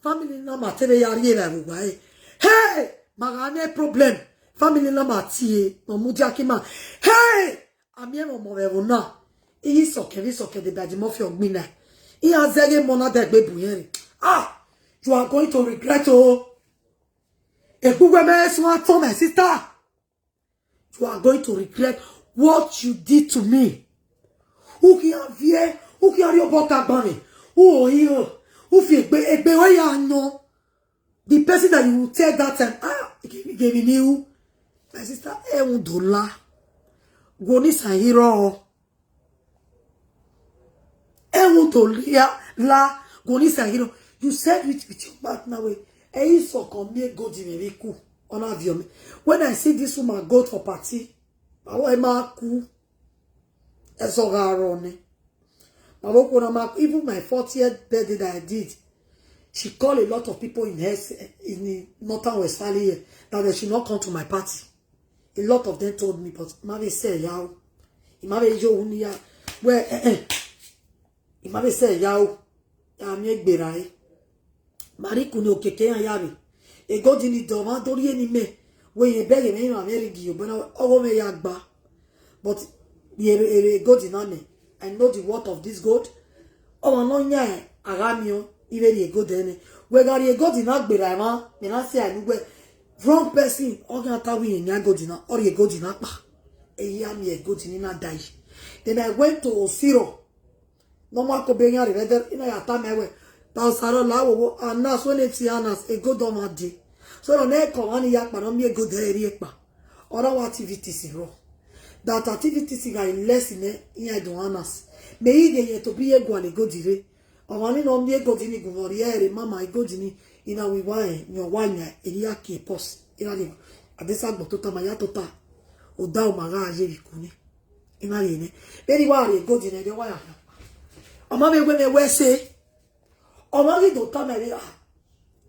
Family na ma te vbe ya rrie evbare vbe uwa ẹre. Hey! Ma gha ne problem. Family na ma tie, ma mudia ke ima. Hey! A miẹn mwẹ ọmọ vbe ẹvbo na, I ghi sọkẹn vbe sọkẹn deba Eddie Murphy ọgbin na. Iran zẹghe emọ na dẹgbe bu irẹn rre. Ah, you are going to regret o. Egbugbe mẹ suẹn atọn, my sister. You are going to regret what you did to me. U khian viẹ, u khian rhie obọ ta gbanmwẹ, u ho iran, u fi egbe, egbe ruẹ ya yan. The person that you will tell that time, ah, give me, give me new. My sister, ẹmwẹ do la. Wo ni sa hiro. Ẹmwẹ do lia la. Wo ni sa hiro. You said it with your mouth now. Eh, ẹ i sọkẹn miẹn gold mwẹ vbe ku. Ọ na viọ mẹ. When I see this woman gold for party, ma wẹ ma ku. Ẹzọ gha rrọọ nẹ. Ma vbe okhuo na ma ku, even my fortieth birthday that I did, She called a lot of people in her, in the Northern Westphalia here that they should not come to my party. A lot of them told me, but I ma vbe sẹ ya o. I ma vbe yo unu ya. Well, eh, eh. I ma vbe sẹ ya o. Ya miẹn egbe ra ẹre. Ma rhie ikun ne okiekie iran ya vbe. Egodi ni dọ mwa do rhie ne imẹ. Wẹ irẹn bẹghe mwẹ, iran mwẹ rhie gie obọ na, ọghe mwẹ ya gba. But rhie ere, ere gold na nẹ, I know the worth of this gold. Ọmwa ne ọ yan a gha miẹn, I vbe rhie gold ẹnẹ. Wẹ gha rhie gold na gberra emwa, mẹ na sẹ anu wẹ wrong person, ọ khian ta wẹ irẹn yan gold na, ọ rhie gold na kpa. Eya miẹn gold ni na da yi. Then I went to Osiro. Ne ọ ma ko be iran rre vbe ẹdẹ, I na ya tama ẹn wẹ, ta Osaro la wowo, Anas, wẹ ne tie Anas, gold ọmwa dee. So nọ nẹ, ke ọmwa ni ya kpa ne ọ miẹn gold ẹre rhie kpa. Ọ ra wa activities rrọọ. That activities gha less nẹ, iran do Anas. Mẹ i ghe yẹn tobọ iye gualọ gold rre. Ọmwa ni ne ọ miẹn gold ni gun vbe ọ rhie ẹre, mama, gold ni, I na wẹ I wa rẹn, ne ọ wa yan, erriọ a kie purse. I na rhie, adesẹ agbọn tota ma ya tota. Odaro ma gha ye vbe ikun ni. I na rhie nẹ. Vbene I wa rhie gold nẹ, erriọ wa ya khian. Ọ ma vbe wẹ mwẹ wẹ ẹse. Ọmwa ghi do tama ẹre, ah,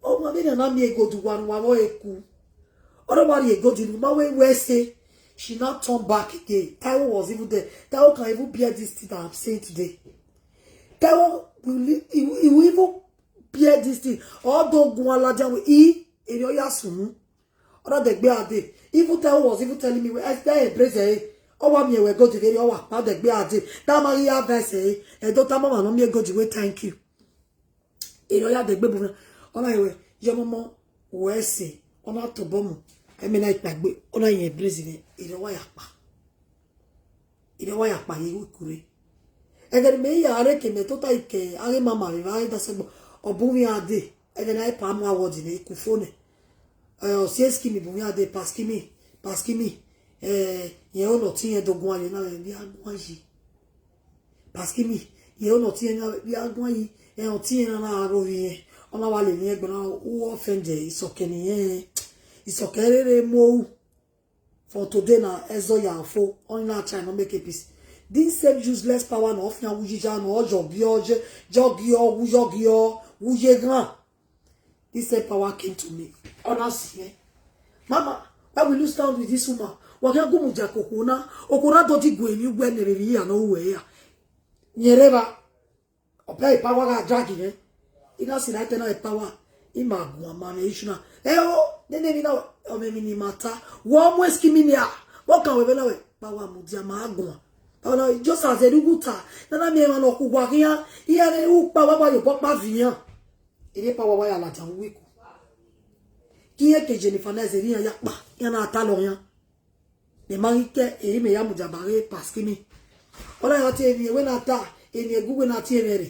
ọmwa vbene a na miẹn gold uwa ne uwa vbe ẹre ku. Ọ na wa rhie gold ne u ma wẹ wẹ ẹse. She now turn back again. Taiwo was even there. Taiwo can even bear this thing that I'm saying today. Taiwo will, he will, he will even bear this thing. Ọ do guan ladian wẹ, I, erriọ ya sunu. Ọ na dẹgbe a dee. Even Taiwo was even telling me, wẹ, I, I embrace ẹre. Ọ wa miẹn wẹ gold vberriọ, ọ wa kpa dẹgbe a dee. Da ma ghi advice ẹre. Ẹdo tama ọmwa ne ọ miẹn gold wẹ thank you. Erriọ ya dẹgbe bu na. Ọ na wẹ, yọ mọmọ, wẹ ẹse. Ọ na tobọ mu. Ẹmẹ na ikpagbe. Ọ na yan embrace mwẹ. Erriọ wa ya kpa. Erriọ wa ya kpa ye iku rre. Ẹghẹ ne mẹ i ya rre ke mẹ tota ke a ghi mama vbe evba, a ghi dasẹ gbọ, ọ bu mwẹ a dee. Ẹghẹ ne a i pa mu awọ di nẹ, iku fo nẹ. Eh, ọ si Skimmy bu mwẹ a dee, Paskimi, Paskimi. Eh, yẹn ọ nọ ọtẹn yẹn do guan ye na, vbe a guan yi. Paskimi, yẹn ọ nọ ọtẹn yẹn na, vbe a guan yi. Eh, ọtẹn yẹn na na ro vbe irẹn. Ọ na wa lele irẹn gbe na, u offend isọkẹn ne irẹn. Isọkẹn rere mu ohu. For today na, ẹzọ ya fo, ọni na try ne ọ make peace. This same useless power na, ọ fian wu yija na, ọ yọgiọ, ye, yọgiọ, wu yọgiọ, wu ye ghan. This same power came to me. Ọ na si ẹn. Mama, why will you stand with this woman? Wa khian gu mu dia ke okhuo na, okhuo na do di gu emwi uwẹ ne vbe ivbi hia ne ọ ru ẹre ra. Yẹn rre evba. Ọ bẹghe power gha drag mwẹ. I na si na ẹtẹ na power. I ma guan ma mwẹ issue na. Ẹ o, nene emwi na, ọ mwẹ emwi ne I ma ta. Wẹ ọ mu Skimmy nia. Vbe ọ kan wẹ vbe na wẹ, power mudia ma guan. Power na, just as ẹre u gu ta. Na na miẹn emwa ne ọ khu uwa khian. Iran ne u kpa wa wa ye obọ kpa viọ iran. Erriọ power wa ya ladian vbe uwu iku. Ke irẹn ke Jennifer na zẹ, erriọ iran ya kpa. Iran na talọ iran. Mẹ ma ghi ke, eri mẹ ya mudia ba ghe Paskimi. Ọ na ya tie emwi wẹ na ta, emwi gu wẹ na tie mwẹ rre.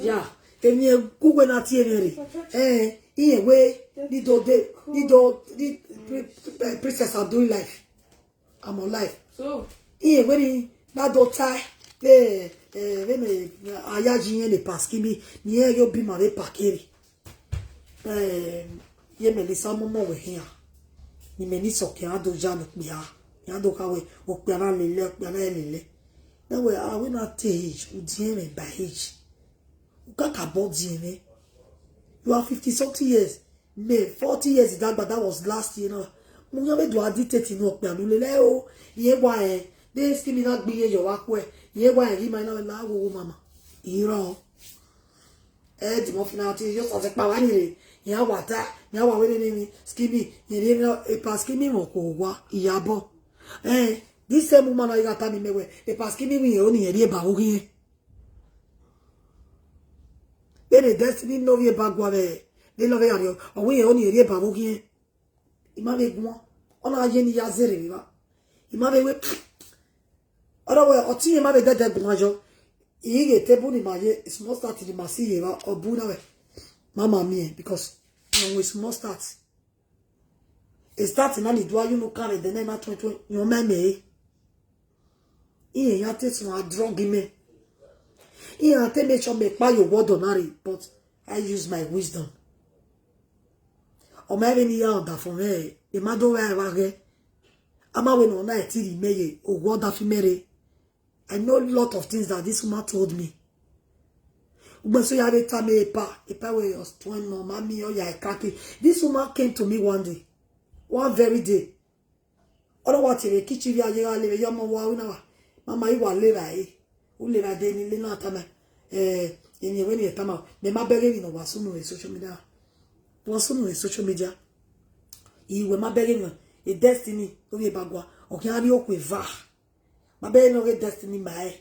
Ya, emwi gu wẹ na tie mwẹ rre. Eh, iye wẹ, ni do de, ni do, ni pri-, pri-, princess, I'm doing life. I'm on life. So, iye wẹ ni na do ta, eh, eh, vbene a ya yi irẹn ne Paskimi, ne irẹn yo bi ma vbe pakere. Eh, ye Melissa, ọmọmọ wẹ khian. Ne imẹ ni sọkẹn, a do ya ne okpia. Ya do kha wẹ, okpia na lele, okpia na lele. Na wẹ, a wẹ na te age, u diẹn mwẹ by age. U kakabọ diẹn mwẹ. You are fifty something years. Me, forty years dagba, that was last year now. Mu yan vbe do a dictate ne okpia ne u lele o. Iye wa ẹ, de Skimmy na gbe iye yọ vbe akhuẹ. Iye wa ẹ, ghi ma na wẹ la wowo mama. Irọ. Eh, the more final thing, just as a power ni re. Ya wa ta, ya wa wene ni Skimmy, ye ni na, e Paskimi mo ko wa, Iyabo. Eh, this same woman na i gha ta ni mẹ wẹ, e Paskimi wi ye oni ye rie ba wo ghi. Vbene Destiny ne ovbi eba gua vbe, vbe love ya rrie, ọ wẹ irẹn oni ye rie ba wo ghi. I ma vbe guan, ọ na ye ne I ya zẹrẹ vbe evba. I ma vbe wẹ, ọ na wẹ, ọtẹn irẹn ma vbe dẹdẹ guan yọ. I ghe table ni ma ye, small start ni ma si ye evba, ọ bu na wẹ. Mama miẹn, because ọ wẹ small start. E start na ni do a unu kan vbe ẹdẹ na, ma tuẹn tuẹn, yọn mẹ mẹ e. Irẹn ya te suẹn a drug imẹ. Irẹn a te make sure mẹ kpa ye owa ọdọ na rre, but I use my wisdom. Ọ ma vbe ne I ya ọdafẹn mwẹ, e ma do vbe a evba ghẹ. A ma wẹ ne ọ na ẹtin rhie imẹ ye owa ọdafẹn mwẹ rre. I know a lot of things that this woman told me. Ugbo eso ya vbe tama epa, epa wẹ your twin nọ, ma miẹn ọ ya kaki. This woman came to me one day, one very day. Ọ na wa tie vbe kitchen vbe a ye gha le vbe, ya ọmọ wa, u na wa, mama, I wa le vbe ẹre, u le vbe ẹre, de ne I le na tama, eh, emwi wẹ ne I tama, mẹ ma bẹghe emwi ne ọ wa sunu vbe social media. Wa sunu vbe social media. I wẹ ma bẹghe emwi, e Destiny, ovbi eba gua, ọ khian rrie okhuo eva. Ma bẹghe ne ọ ghe Destiny ma ẹre.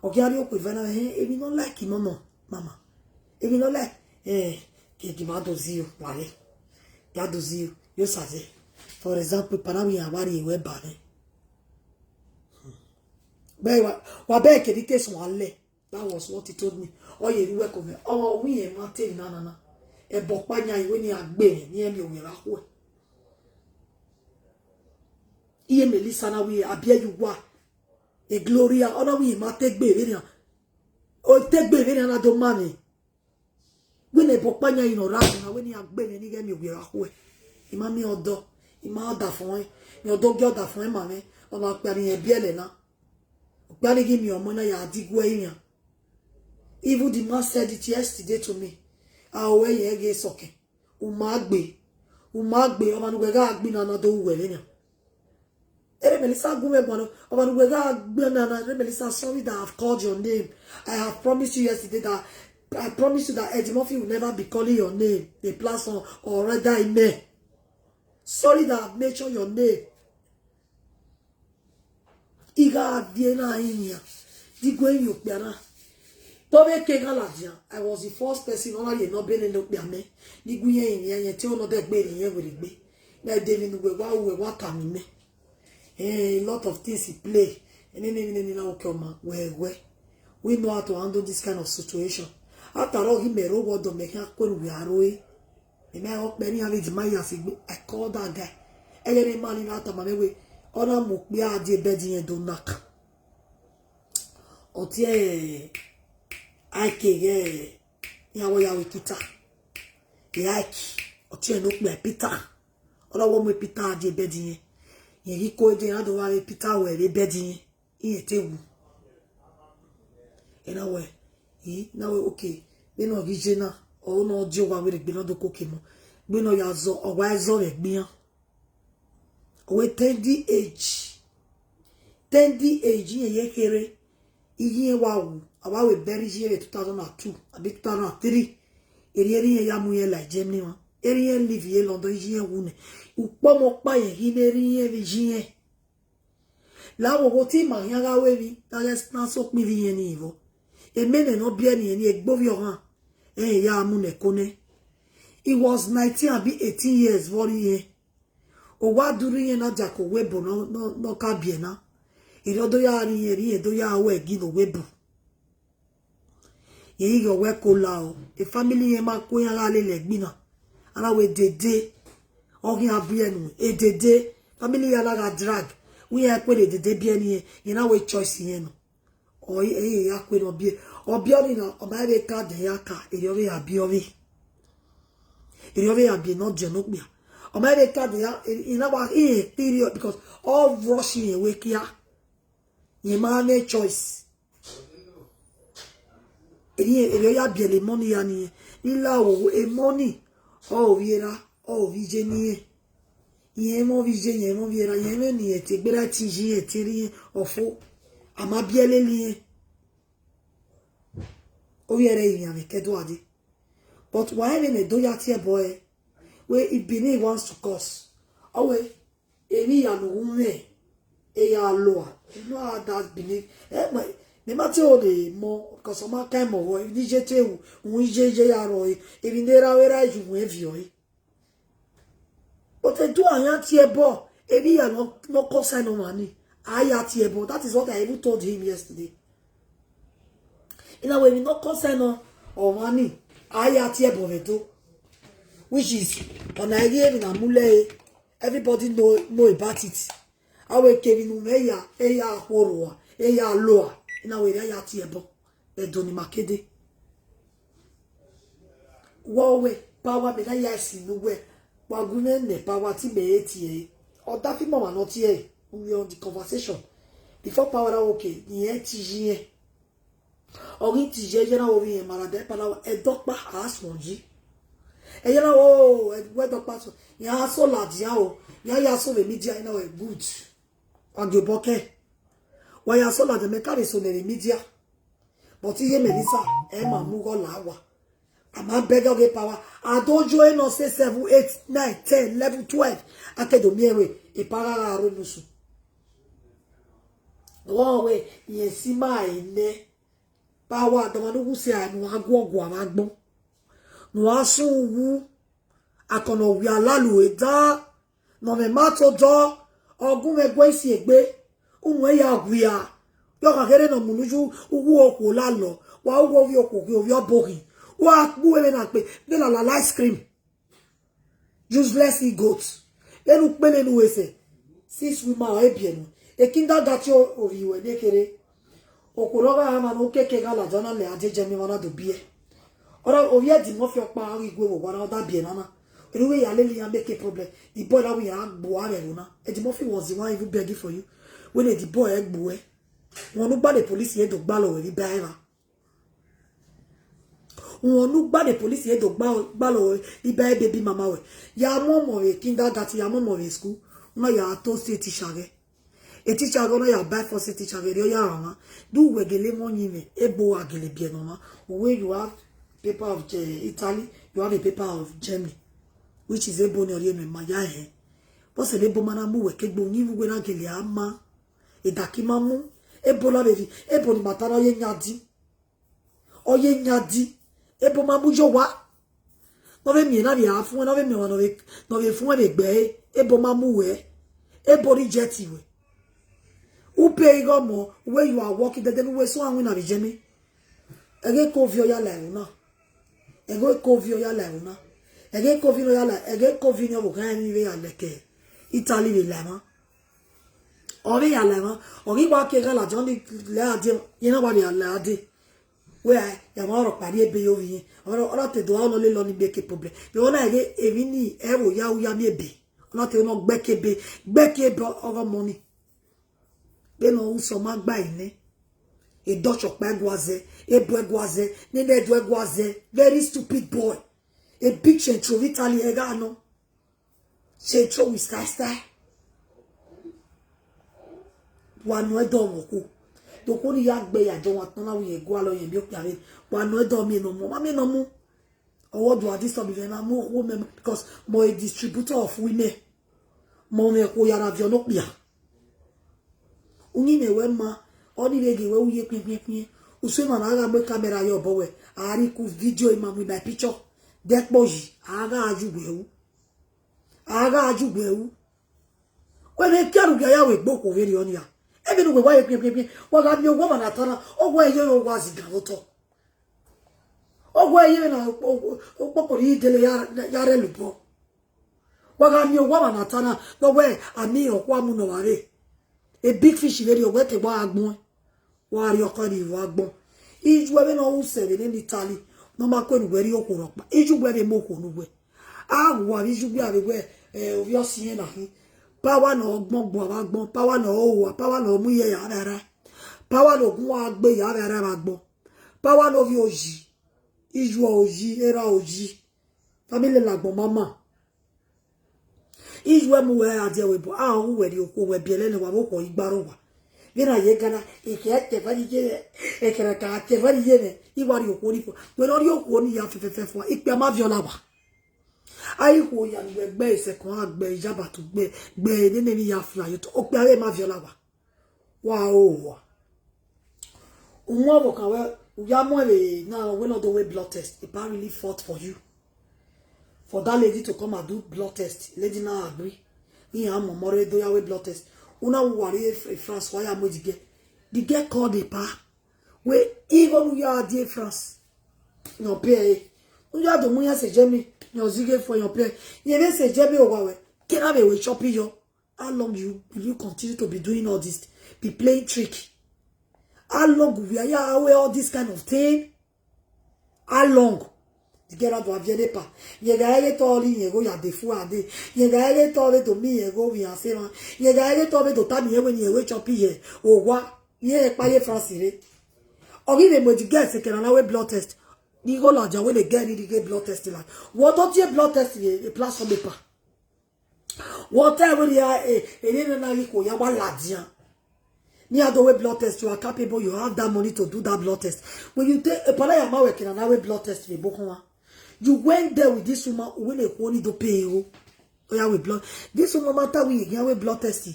Ọ khian rrie okhuo eva na, eh, emwi ne ọ like nọ nọ, mama. Emwi ne ọ like, eh, ke gi ma do zi yo, wa re. Ya do zi yo, yo sa zẹ. For example, epa na wẹ iran wa rrie ruẹ ba nẹ. Bẹghe wa, wa bẹghe kevbe case wan lẹ. That was what he told me. Ọ ye ru ẹko mwẹ. Ọ wẹ iran ma te emwi na nana. Ẹbọ ọkpa yan iwẹ ne iran gbe mwẹ, ne iran miẹn ovbi erha khuẹ. Iye Melissa na wẹ, a biẹ ye uwa. E Gloria, ọ na wẹ iran ma te egbe vbenian. Ọ te egbe vbenian na do ma mwẹ. Wẹ ne ẹbọ ọkpa yan iran ra na, wẹ ne iran gbe mwẹ ne I ghẹ miẹn ovbi erha khuẹ. I ma miẹn ọdọ, I ma ọdafẹn ọnrẹn, ne ọdọ gie ọdafẹn ọnrẹn ma mwẹ, ọ ma kpia ne irẹn biẹlẹ na. Okpia ni ghi miẹn ọmọ na ya diguẹ iran. Even the man said it yesterday to me. A ru ẹre ghe sọkẹn. U ma gbe. U ma gbe, ọmwa ne uwẹ gha gbe na na do ru uwẹ vbenian. Ere Melissa gu mwẹ guan, ọmwa ne uwẹ gha gbe na na, ere Melissa, sorry that I've called your name. I have promised you yesterday that, I promise you that Eddie Murphy will never be calling your name, the platform, or rather, amen. Sorry that I've mentioned your name. I gha viẹ na rinmwian, ne I gu emwi okpia na. Te ọ vbe ke gha ladian, I was the first person ọ na rhie ne ọ bene ne okpia mẹ, ne I gu irẹn rinmwian, irẹn te ọ nọ dẹgbe ne irẹn werriegbe. Na de emwi ne uwẹ wa ru, uwẹ wa tama mẹ. Eh, a lot of things he play. Enene, enene, na okẹ ọma, wẹ wẹ. We know how to handle this kind of situation. After all, ghi mẹ rre owa ọdọ, mẹ khian kue ne uwẹ a ro ẹre. Emẹ ọkpẹ ne iran vbe dima ya sẹ egbe, I call that guy. Ẹghẹ ne ma ni na tama mwẹ wẹ, ọ na mu okpia die bed irẹn do knock. Ọ tie Ike ghẹ, iran wẹ ya ru Peter. Ike, ọ tie ne okpia Peter. Ọ na wẹ ọ mu Peter die bed irẹn. Irẹn ghi ko dee, iran do vbe avbe Peter wẹ vbe bed irẹn. Irẹn te wu. Ena wẹ, I na wẹ, okay, vbene ọ ghi ye na, ọ na die owa werriegbe ne ọ do koko emọ. Vbene ọ ya zọ, ọ wa zọ vbe egbe iran. Ọ wẹ tender age. Tender age irẹn ye kherhe, iye irẹn wa wu, a wa wẹ bury iye irẹn vbe two thousand and two abi two thousand and three. Erriọ erha irẹn ya mu irẹn la Germany mwa. Erha irẹn live ye London, iye irẹn wu nẹ. Ukpọmọ ọkpa irẹn ghi ne erha irẹn vbe iye irẹn. La wo wo te ima khian gha ru emwi, na ghẹ na sokpan ivbi irẹn ni vbọ. Emene ne ọ biẹ ne irẹn ni egbe ovbi ọmwa, ẹre ya mu nẹ ẹko nẹ. He was nineteen abi eighteen years vbe ọ rre irẹn. Owa do rre irẹn na dia ke owa ebo ne ọ, ne ọ, ne ọ ka biẹ na. Erriọ do ya rre irẹn, rre irẹn do ya ru ẹgi ne owa ebo. Irẹn ghi ghe ọwẹ ko la o, e family irẹn ma ku iran gha lele ẹgbin na. A na wẹ dede, ọ ghi a biẹ nu, e dede, family iran na gha drag, wẹ iran kue ne dede biẹ ne irẹn, irẹn na wẹ choice irẹn nọ. Ọ, ẹre ya kue ne ọ biẹ, ọ biẹ ọnii na, ọ ma vbe ka dẹ ya ka, erriọ vbe ya biẹ ọvbehe. Erriọ vbe ya biẹ ne ọ diọn ne okpia. Ọ ma vbe ka dẹ ya, irẹn na wa, irẹn kpirriọ, because ọ rush irẹn wẹ kia. Irẹn ma mwẹ choice. Erriọ, erriọ ya biẹlẹ emọ ni ya ni, ni la wo emọ ni, ọ ovbi erha, ọ ovbi iye ni irẹn. Irẹn mwẹ ovbi iye, irẹn mwẹ ovbi erha, irẹn mwẹ ne irẹn te gberra te iye irẹn te erha irẹn ọfo. A ma biẹ lele irẹn. Ovbi ẹre rinmwian vbe ẹkẹ do a dee. But wa rẹn vbene do ya tie ẹbọ ẹre. Wẹ Benin wants to curse. Ọ wẹ, emwi hia ne u ru mwẹ, e ya loa. You know how that Benin, eh, mẹ, mẹ ma te ho ne mọ, because ọ ma ka mọ vbọ, emwi ne iye te ru, u iye iye ya rrọọ, emwi ne erha vbe erha yu wẹ viọ ẹre. But edu a ya tie ẹbọ, emwi hia ne ọ, ne ọ concern ọmwa ni, a ya tie ẹbọ. That is what I even told him yesterday. I na wẹ emwi ne ọ concern ọmwa ni, a ya tie ẹbọ vbe Ẹdo. Which is, ọna i ghi emwi na mu lẹre, everybody know, know about it. A wẹ ke emwi ne u mwẹ ya, e ya khuo rua, e ya loa, I na wẹ erriọ a ya tie ẹbọ vbe Ẹdo ni ma kede. Wẹ wẹ, power mẹ na ya si ne uwẹ, wa gu mwẹ nẹ power te imẹ re tie ẹre. Ọ da fi mama ne ọ tie ẹre, we were on the conversation. Before power na wẹ okay, irẹn te iye irẹn. Ọ ghi te iye, iye na wo vbe irẹn ma ra da palawa, ẹdọkpa a suẹn yi. Ẹyẹ na wo, wẹ dọkpa sọ, iran so ladian o, iran ya so vbe media na wẹ good. Wa gie obọ kẹ. Wa ya so ladian, mẹ ka vbe so nẹ vbe media. But iye Melissa, ẹ ma mu gho la wa. A ma bẹgẹ ọghe power. A do yo enọ six, seven, eight, nine, ten, eleven, twelve. A ke do miẹn wẹ, e power gha ro nusun. Wẹ, irẹn si ma enẹ. Power, dọmwa ne uwu si a ne uwa guọguọ vbe agbọn. Ne uwa sẹ uwu, akọnọ wia lalu e dan, ne ọ mwẹ ma to dọ, ọ gu mwẹ guẹ isi egbe, unu ya wia. Yọ kha kherhe ne ọ mu ne uwu okhuo lalọ, wa uwu ovbi okhuo ghi ovbi ọbo ghi. Wa kpu vbene a kpe, vbene a lala ice cream. Useless idiot. Vbene u kpele ne uwẹ sẹ, since u ma ọre biẹ nọ. Ekinda gati ovbi ruẹ ne kherhe. Okhuo ne ọ gha mwa ne okeke gha ladian na lẹ a die jẹ emwi emwa na do biẹ. Ọ na, ovbi Eddie Murphy ọkpa ghi gue vbe owa na, ọ da biẹ nana. Erriọ uwẹ ya lele iran make problem. The boy na wẹ iran gbe uwa vbe ẹvbo na. Eddie Murphy was the one even begging for you. Wẹ ne the boy ẹ gbe uwẹ. Wọn ne u gba the police ye do gbalọ wẹ vbe iba ẹmwa. Wọn ne u gba the police ye do gba, gbalọ wẹ iba ẹ baby mama wẹ. Ya mu ọmọ vbe kindergarten, ya mu ọmọ vbe school. Una ya to si teacher ghẹ. E teacher ghẹ, ọ na ya ba force teacher ghẹ, rhie ọ ya rhan mwa. Do uwẹ gele emọ yin mwẹ, ebo wa gele biẹ nọ mwa. Uwẹ, you have paper of, eh, Italy, you have a paper of Germany, which is ebo ne ọ rhie nuẹn ma ya hẹ. Bọsẹ ne ebo ma na mu uwẹ ke egbe, uyinmwẹ uwẹ na gele a ma. Edaki ma mu, ebo na vbe rhi, ebo ni ma ta na ọ ye yan di. Ọ ye yan di, ebo ma mu ye owa. Ne ọ vbe miẹn na vbe a fuẹn, ne ọ vbe miẹn ọmwa ne ọ vbe, ne ọ vbe fuẹn vbe egbe ẹre, ebo ma mu wẹ, ebo reject wẹ. U pay igho ọmọ, wẹ you are working, dẹdẹ ne uwẹ sẹ uwa winna vbe Germany. Ẹghẹ ke ovbi ọ ya la ẹvbo na. Ẹghẹ ke ovbi ọ ya la ẹvbo na. Ẹghẹ ke ovbi ne ọ ya la, ẹghẹ ke ovbi ne ọ vbe gha emwi vbe ya leke Italy vbe la emwa. Ọ vbe ya la emwa, ọ ghi wa ke gha ladian ni lẹ a die, iran wa vbe ya la a die. Wẹ ya mwa rhọkpa rhie ebe ye ovbi irẹn. Ọ na, ọ na te do a, ọ na lele ọni make problem. Vbe ọ na ghe emwi ni, ẹ vbe ya, u ya miẹn ebe. Ọ na te nọ gbẹke ebe, gbẹke ebe ọghe ọmọ ni. Vbene ọ usọ ma gba ẹre nẹ. Edọchọ ọkpa ẹguae zẹ, ebo ẹguae zẹ, nene ẹdẹ ẹguae zẹ. Very stupid boy. A big central Italy ẹgha nọ. Central with sky star. Wa nọ ẹdẹ ọmọ okhuo. De okhuo ni ya gbe ya dọ wa tọn na wẹ irẹn gualọ yẹn miẹn okpia vbe. Wa nọ ẹdẹ ọmọ nọ mu, ma miẹn nọ mu. Ọwọ do a disturb vbe na mu okhuo mẹ, because mọ a distributor of women. Mọ mwẹ okhuo ya na viọ ne okpia. Uyinmwẹ wẹ ma, ọ ni vbe ghe wẹ u ye kpiẹnkpiẹnkpiẹn. Usu emwa na gha mu camera ye obọ wẹ, a rhie ku video ima with my picture. Dẹkpo yi, a gha ju wẹ ru. A gha ju wẹ ru. Wẹ vbe kiaru gha ya wẹ gbe okhuo vberriọ nia. Ẹmwẹ ne uwẹ wa ye kpiẹnkpiẹnkpiẹn, wa gha miẹn owa ọmwa ne a ta na, owa ẹre ye owa zigan vbe otọ. Owa ẹre ye vbene okpokpo ni dele ya, ya rre ẹlubọ. Wa gha miẹn owa ọmwa ne a ta na, ne ọ wẹ a miẹn ọkhua mu ne ọ vba rre. A big fish vberriọ, wẹ te wa gha gbẹn. Wa rhie ọkọ ni vbe agbọn. Iye uwẹ vbene ọ ru sẹ vbe nene Italy, ne ọ ma kue ne uwẹ rhie okhuo rhọkpa. Iye uwẹ vbe mu okhuo ne uwẹ. A wa vbe iye uwẹ a vbe wẹ, eh, ovbi ọse irẹn na khin. Power ne ọ gbọn gua vbe agbọn, power ne ọ hoa, power ne ọ mu iye ya vbe ara. Power ne ogun wa gbe ya vbe ara vbe agbọn. Power ne ovbi oyi, iye oyi, erha oyi. Family la agbọn mama. Iye uwẹ mu wẹ a die ẹvbo ebo, a ru wẹ rhie okhuo, wẹ biẹlẹ ne wa vbe okhuo igbarọ owa. Vbene a ye Ghana, ekẹ tẹvẹre iye, ekẹrẹ ka tẹvẹre iye nẹ, I wa rhie okhuo ni fua. Wẹ ne ọ rhie okhuo ni ya fẹfẹfẹfua, ikpia ma viọ la wa. A i khuo ya ne uwẹ gbe second hand, gbe ijabatu, gbe, gbe nene emwi ya fly ye otọ, okpia vbe ma viọ la wa. Wa ho wa. Uwẹ ọvbokhan wẹ, u ya mu ẹre na, wẹ ne ọ do wẹ blood test. Epa really fought for you. For that lady to come and do blood test, lady na agree. Iran mu ọmọ rre do ya wẹ blood test. Una wa rrie France, wa ya mu the girl. The girl called Epa. Wẹ igho ne u ya die France, yọn pẹ ẹre. U ya do mu iran sẹ Germany, yọn zighe fo, yọn pẹ ẹre. Yẹn vbe sẹ Germany owa wẹ, ke na vbe wẹ chop yọ. How long you, will you continue to be doing all this, be playing trick? How long will you allow all this kind of thing? How long? The girl do aviẹ ne Epa. Yẹn gha ẹghe tọ rri yẹn gho ya de fu ade. Yẹn gha ẹghe tọ vbe do mi yẹn gho vbe iran se emwa. Yẹn gha ẹghe tọ vbe do tama irẹn wẹ ne irẹn wẹ chop yẹ. Owa, irẹn kpa ye France rre. Ọ ghi vbe mu the girls kẹ na na wẹ blood test. Ni igho ladian wẹ ne girl ni ghe blood test la. Wẹ ọ do tie blood test vbe platform paper. Wẹ ọ ta wẹ rhia, eh, erriọ na ghi khuo ya wa ladian. Ne iran do wẹ blood test, you are capable, you have that money to do that blood test. When you take, epa na ya ma wẹ kẹ na na wẹ blood test vbe ebo khọnmwa. You went there with this woman, wẹ ne khuo ni do pay igho. Ọ ya wẹ blood. This woman ma ta wẹ iran wẹ blood test.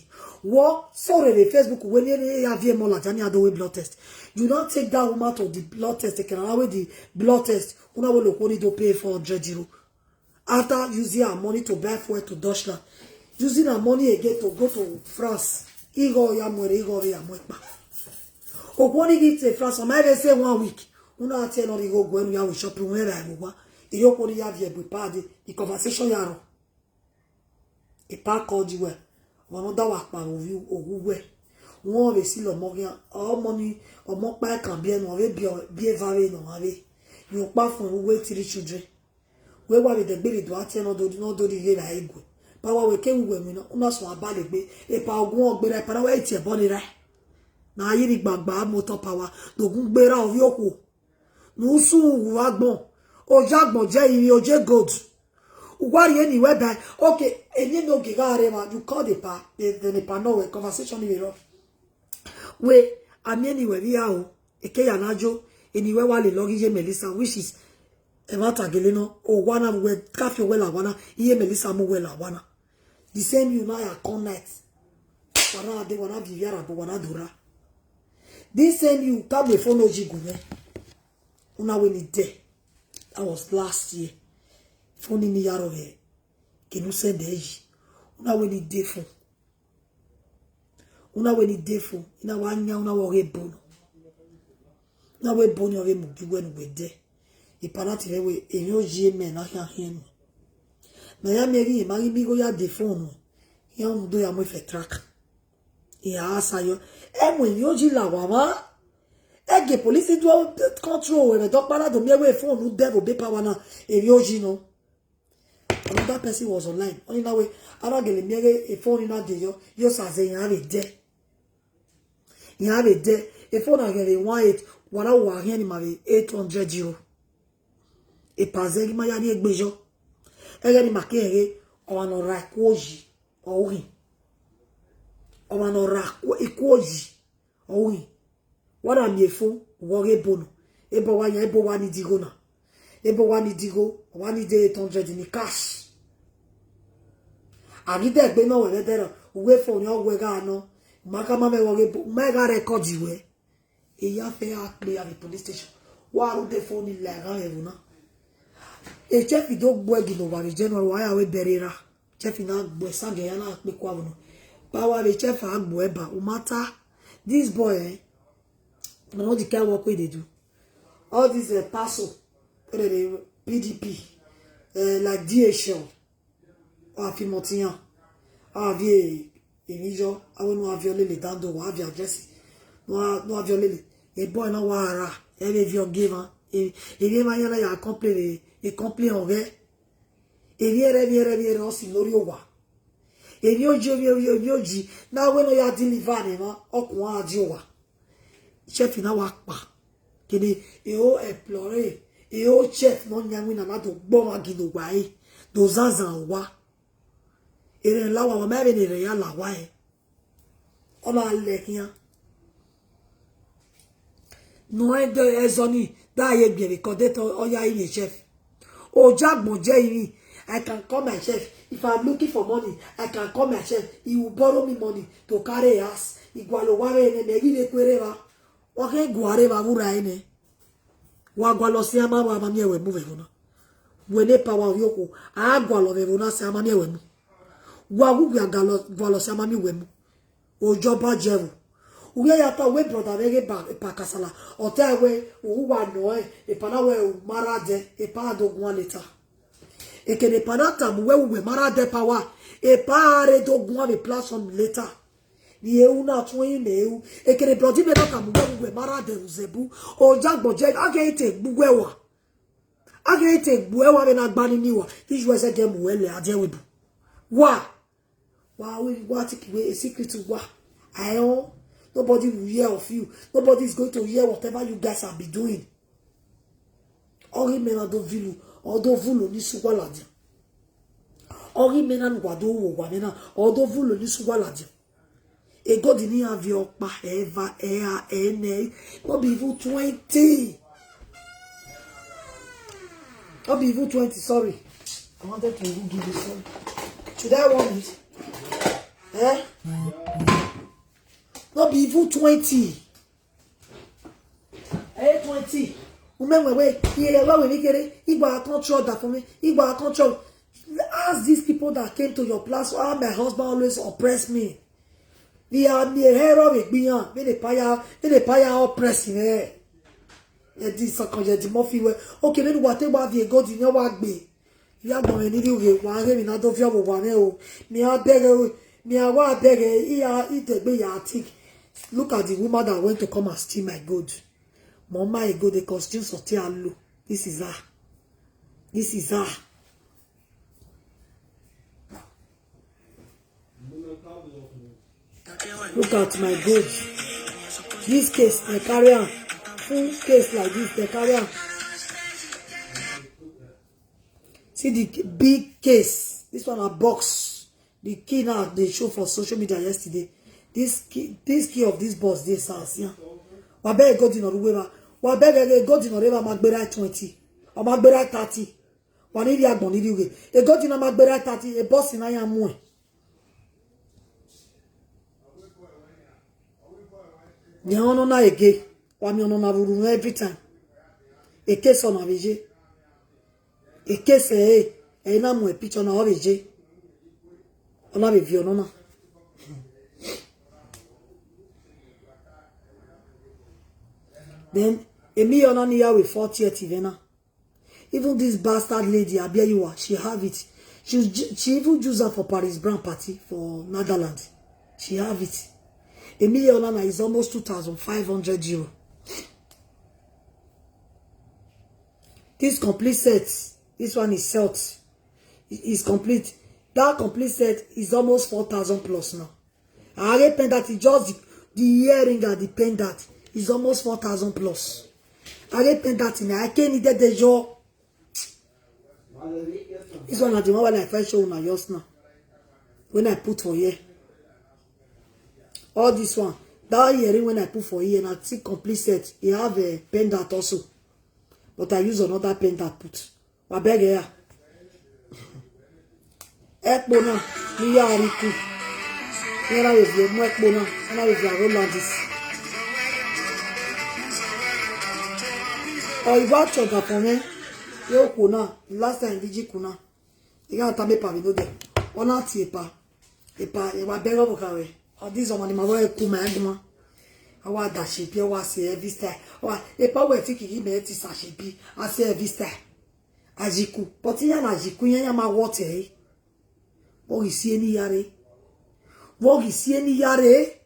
Wẹ ọ sẹ rre Facebook wẹ ne ya viọ emọ ladian ne iran do wẹ blood test. You now take that woman to the blood test, kẹ na na wẹ the blood test. Una wẹ ne khuo ni do pay four hundred euro. After using her money to buy fuel to Deutschland, using her money again to go to France. Igho ya muẹn rre, igho vbe ya muẹn kpa. Okhuo ni ghi te France, ọ ma vbe sẹ one week. Una tie nọ rre igho guẹ ne u ya wẹ shopping, u mwẹ vbe owa. Irẹn okhuo ni ya viẹ bu epa dee, the conversation ya rrọọ. Epa call wẹ, ọmwa ne ọ da wa kpa vbe ovbi owa uwẹ. Wẹ ọ vbe silo ọmọ khian, ọmọ ni, ọmọ ọkpa ẹkan biẹ nọ, ọ vbe biẹ, biẹ eva vbe nọ, ọmwa vbe. Rẹn ọkpa fuẹn vbe uwu three children. Wẹ wa vbe dẹgbe vbe do a tie nọ do, nọ do rhie vbe a eguẹ. Pa wa wẹ ke uwẹ winna, u na suẹn abalẹ egbe. Epa ogun ọ gberra, epa na wẹ tie ẹbọ ni ra. Na ye ni gbagba mu otọ pa wa, do gun gberra ovbi okhuo. Ne u sunu wu agbọn, oja agbọn je ivbi oje gold. U wa rhie ni wẹ ba, okay, eni ne ogie gha rre emwa, you call the pa, the, the, the pa nọ wẹ, conversation ni vbe rrọọ. Wẹ, a miẹn ni wẹ vbe ya o, eke ya na yo, eni wẹ wa lele ọghe iye Melissa, which is, ẹmwata gele nọ, owa na vbe uwẹ, ka fi owẹ la owa na, iye Melissa mu uwẹ la owa na. The same you now ya come night. Wa na de, wa na viẹ ivbi arabọ, wa na do ra. This same you, ka mu phone oji gu mwẹ. Una wẹ ni dẹ. That was last year. Phone ni ya rrọọ vbe kene u send ẹ yi. Una wẹ ni dẹ phone. Una wẹ ni dẹ phone. I na wa yan, una wẹ ọghe ebo nọ. Una wẹ ebo ni ọ vbe mu gie uwẹ ne uwẹ dẹ. Epa na tie mwẹ wẹ, emwi oyi mẹ na khian khian nọ. Na ya miẹn ghi ma ghi miẹn igho ya dẹ phone nọ. Iran mu do ya mu fẹ track. Iran a sa yọ. Ẹ mu emwi oyi la wa mwa. Ẹ gie police do control wẹ vbe dọkpa na do miẹn wẹ phone u dẹ vbe obọ epa wa na, emwi oyi nọ. Another person was online. Ọni na wẹ, a na gele miẹn ghe phone ni na de yọ, yo sa zẹ iran vbe dẹ. Iran vbe dẹ. Phone na ghẹ vbe one eight, wa na wa khian ni ma vbe eight hundred euro. Epa zẹ ghi ma ya rhie egbe yọ. Ẹghẹ ni ma ke rẹn ghe, ọmwa ne ọ ra ẹko oyi, ọ ghi. Ọmwa ne ọ ra ẹko oyi, ọ ghi. Wa na miẹn phone, wẹ ọghe ebo nọ. Ebo wa yan, ebo wa ni di igho na. Ebo wa ni di igho, wa ni de eight hundred ni cash. A ghi dẹ egbe nọ wẹ vbe ẹdẹrẹ, uwẹ phone ni ọ wẹ gha nọ. Ma ka ma mwẹ wẹ ọghe ebo, ma gha record wẹ. Eya fẹ a kpe ya vbe police station. Wa ru de phone ni la gha vbe ẹvbo na. Echef do gbuẹ gi ne owa vbe January, wa ya wẹ bẹrẹ ra. Echef na gbuẹ sa gẹ ya na kpe kua vbe nọ. Pa wa vbe echef a gbuẹ ba, u ma ta. This boy, eh, no know the kind work wey dey do. All this, eh, paso, eh, P D P, eh, like D H L, a fi mọ tiyan, a viẹ emwi yọ, a wẹ ne a viọ lele dando, wa viọ address, ne a viọ lele. E boy na wa ra, ẹ vbe viọ gie emwa, e, emwi emwa yan na ya complain, e complain ọghẹ. Emwi ẹrẹ, emwi ẹrẹ, emwi ẹrẹ, ọ si lori owa. Emwi oyi, emwi oyi, emwi oyi, na wẹ ne ọ ya deliver ne emwa, ọ kuan a di owa. Chef na wa kpa. Kene, e o employ, e o chef ne ọ yan winna na do gbe ọmwa gi ne owa ẹre, do zanzan owa. Erẹn la owa, wa ma vbe ne erẹn ya la owa ẹre. Ọ na lẹ khian. Ne ọ rẹn de ẹzọ ni, da ye gbe vbe kọ de tọ, ọ ya rinmwian chef. Oja agbọn je rinmwian, I can call my chef. If I'm looking for money, I can call my chef. He will borrow me money to carry a house. I gualọ owa vbe nẹ, mẹ ghi vbe ku erha evba. Wa khan gualọ evba vbe urha ẹre nẹ. Wa gualọ siama, wa ma miẹn wẹ mu vbe ẹvbo na. Wẹ ne epa wa ovbi okhuo, a gualọ vbe ẹvbo na siama, miẹn wẹ mu. Wa wu wẹ a gualọ, gualọ siama, miẹn wẹ mu. Ojọba jẹ vbo. U ya ya ta wẹ brother vbe ghe ba epa kasala. Ọ ta wẹ, u wa nọ ẹn, epa na wẹ u ma ra dẹ, epa do guan later. Ekene epa na tama uwẹ wẹ uwẹ ma ra dẹ epa wa, epa a rre do guan vbe platform later. Rhie u na tuẹn imẹ ru. Ekene brother mẹ na tama uwẹ wẹ uwẹ ma ra dẹ vbe uzẹbu. Oja agbọn je, a ghe te gbe uwẹ wa. A ghe te gbe uwẹ wa vbe na gba ni ni wa. Iye uwẹ zẹ gẹ mu uwẹ lẹ, a diẹ wẹ bu. Wa. Wa wẹ, wa tiki wẹ, a secret wa. Aẹn o. Nobody will hear of you. Nobody is going to hear whatever you guys have been doing. Ọ ghi mẹ na do vilu, ọ do vulu ni sugha ladian. Ọ ghi mẹ na ne uwa do wo owa mwẹ na, ọ do vulu ni sugha ladian. Egodi ne iran viọ ọkpa, ẹva, ẹra, ẹnẹ, no be even twenty. No be even twenty, sorry. I wanted to even give you some. Should I want it? Eh? No be even twenty. Eh, twenty. Women, wait, wait. Yeah, wait, wait, wait, wait. Igba control that for me. Igba control. Ask these people that came to your platform, how my husband always oppress me. They are me hero with me, ah. Me the fire, me the fire oppressing, eh. Yeah, this second, yeah, the mafia. Okay, then what they want, they go to your work, be. Ya gbọnmwẹ ne I rhie ughe, wa ghe emwi na do viọ vbe owa mwẹ o. Mẹ a bẹghe, mẹ a wa bẹghe, I ya, I degbe ya think. Look at the woman that went to come and steal my gold. Mama, my gold, the costume sọte a lo. This is her. This is her. Look at my gold. This case, they carry am. Full case like this, they carry am. See the big case. This one a box. The key now they show for social media yesterday. This key, this key of this box, this house, yeah. Wa bẹghe egodi nọ rre uwu evba. Wa bẹghe egodi nọ rre evba ma gberra twenty. Ọ ma gberra thirty. Wa ni rhie agbọn ni rhie ughe. Egodi na ma gberra thirty, a box na ya muẹn. Miẹn ọnọ na ege, wa miẹn ọnọ na vbe urhu mwẹ every time. Ekese ọna vbe ye. Ekese ẹre, ẹre na mu picture na, ọ vbe ye. Ọ na vbe viọ ọnọ na. Then, emi ọna ni ya we forty ẹti vbe na. Even this bastard lady, Abiola, she have it. She, she even use her for Paris Brown party for Netherlands. She have it. A million naira is almost two thousand five hundred euro. This complete set, this one is set. It is complete. That complete set is almost four thousand plus now. I get pendant, it just the, the earring and the pendant is almost four thousand plus. I get pendant in, I can't need that, the jaw. This one na the one wey I first show una just now. When I put for here. All this one, that earring when I put for here, na still complete set. E have a pendant also. But I use another pendant put. Wa bẹghe ya. Ẹkpo na, ne I ya rre iku. Iran na vbe viọ mu ẹkpo na, iran na vbe viọ Rolandis. Ọ i wa chọ ọdafọn mwẹ, ye okhuo na, last time vbe Ijiku na. I gha tama epa vbe nodẹ, ọ na tie epa. Epa, ewa bẹghe ọvbokhan ruẹ. Ọ di zọmọ ne ima vbe ku ma guan. A wa da shebi, ọ wa sẹ every style. Ọ wa, epa wẹ ti kiki mẹ ti sa shebi, a sẹ every style. Aziku, but iran na ziku, iran ya ma wọ tẹ ẹre. Vbọ ghi sie ne I ya rre? Vbọ ghi sie ne I ya rre?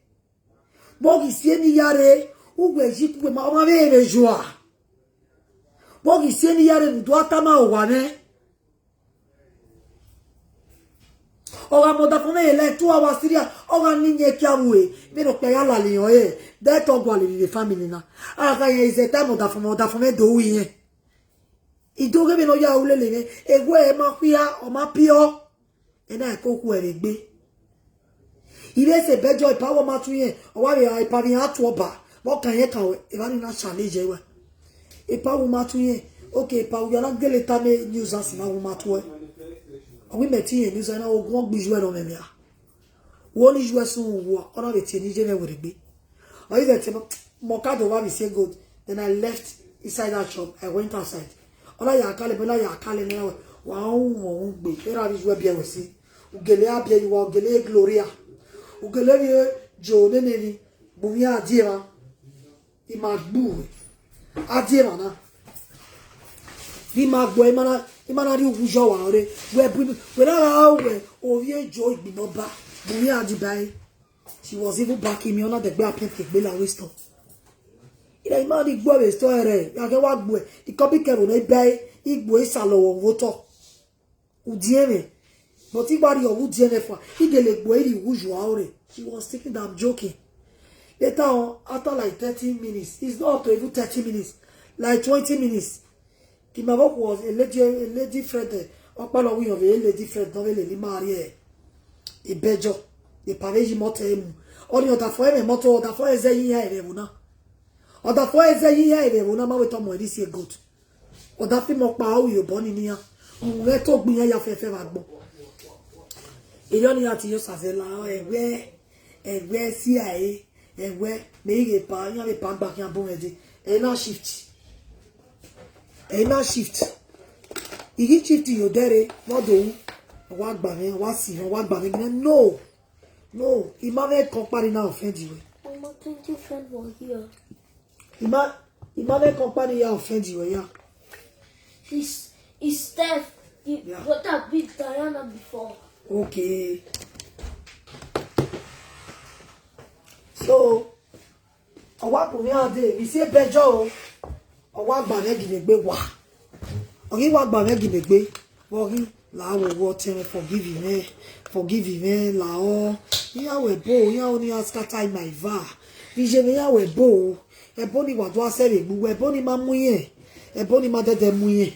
Vbọ ghi sie ne I ya rre? Uwẹ ziku, uwẹ ma, ọ ma vbe vbe zua. Vbọ ghi sie ne I ya rre ne u do a tama owa nẹ? Ọ gha mẹ ọdafọn mwẹ ye like two hours three hours, ọ gha ni iyẹn kia vbe ue, vbene okpia ya lale irẹn ọre, death ọ gualọ vbe family na. A gha rẹn izẹ time ọdafọn mwẹ, ọdafọn mwẹ do ru irẹn. I do ghe vbene ọ ya ru lele mwẹ, ewe ẹre ma khuia, ọ ma piọ. Ena ẹko khu ẹre egbe. I vbe sẹ bẹjọ, epa wẹ ọ ma tu irẹn, ọ wa vbe epa vbe iran tu ọba, vbe ọ kan irẹn kan ruẹ, evba ni na challenge ẹre wẹ. Epa wẹ ọ ma tu irẹn, okay, epa wẹ ya na gele tama nuisance na wẹ ọ ma tu ẹre. Ọ wẹ mẹ te irẹn nuisance na, ogun ọ gbe iyuẹ ne ọ mwẹ mia. Wo ni iyuẹ sunu wu, ọ na vbe tie ne iye mwẹ werriegbe. Ọ i vbe tie mọ, mọ ka do wa vbe say gold. Then I left inside that shop. I went outside. Ọ na ya kale, ọ na ya kale ne wa hu wọn hu gbe. Erha vbe iyuẹ biẹ wẹ si. U gele a biẹ ye uwa, u gele Gloria. U gele vbe jo nene ni, gbe uwẹ a die emwa. I ma gbe uwẹ. A die emwa na. I ma gbe uwẹ, I ma na, I ma na rhie uwu yọ wa ore. Wẹ bu, wẹ na gha wẹ, ovbi ejo igbinọba. Gbe uwẹ a die ba ẹre. She was even backing me, ọ na dẹgbe a paint egbe la vbe store. Ina ima ni gbe vbe store rẹ, ya ghe wa gbe, ikọbi kẹvbo ne I bẹe, I gbe isalọ vbe otọ. Udiẹn mwẹ. But I gba rhie ọghe udiẹn mwẹ fua, I gele gbe I rhie uwu yua ore. She was thinking that I'm joking. Later on, after like thirty minutes, it's not up to even thirty minutes, like twenty minutes. Imavokhuo, a lady, a lady friend, eh, ọkpa nọ wẹ irẹn vbe a lady friend nọ vbe lele ima rrie Ibẹjọ, epa vbe yi imọto ẹre mu. Ọnii ọdafẹn ẹmwẹ imọto, ọdafẹn ẹre zẹ yi iran ẹvbo na. Ọdafẹn ẹre zẹ yi iran ẹvbo na, ma wẹ te ọmọ ẹre si gold. Ọdafẹn ọkpa ọ ru obọ ni nian. Uhunmwu ẹre to gbe iran ya fẹfẹ vbe agbọn. Erriọ ne iran te yo sa zẹ la ẹwẹ, ẹwẹ si a ẹre, ẹwẹ mẹ i ghe pa, iran vbe pa gba khian bu mwẹ dee. Ẹ i na shift. Ẹ i na shift. I ghi shift ye odẹ rre, vbe ọ do ru? Ọ wa gba mwẹ, ọ wa si mwẹ, ọ wa gba mwẹ gbe. No. No, I ma mwẹ kọnkpa ni na offend wẹ. Mama, twenty friend were here. I ma, I ma mwẹ kọnkpa ni ya offend wẹ ya. He's, he's Steph. He, yeah, what I beat Diana before. Okay. So, ọ wa bu mwẹ iran dee, vbe isi Ibẹjọ o. Ọ wa gba mwẹ ginegbe wa. Ọ ghi wa gba mwẹ ginegbe, vbe ọ ghi la wo wọ tẹn mwẹ, forgive mwẹ, forgive mwẹ, la ọ. Iran wẹ ẹbo, iran ọnii iran scatter my va. Vbe iye mwẹ iran wẹ ẹbo, ẹbo ni wa do a sẹ vbe egbe uwu, ẹbo ni ma mu irẹn, ẹbo ni ma dẹdẹ mu irẹn.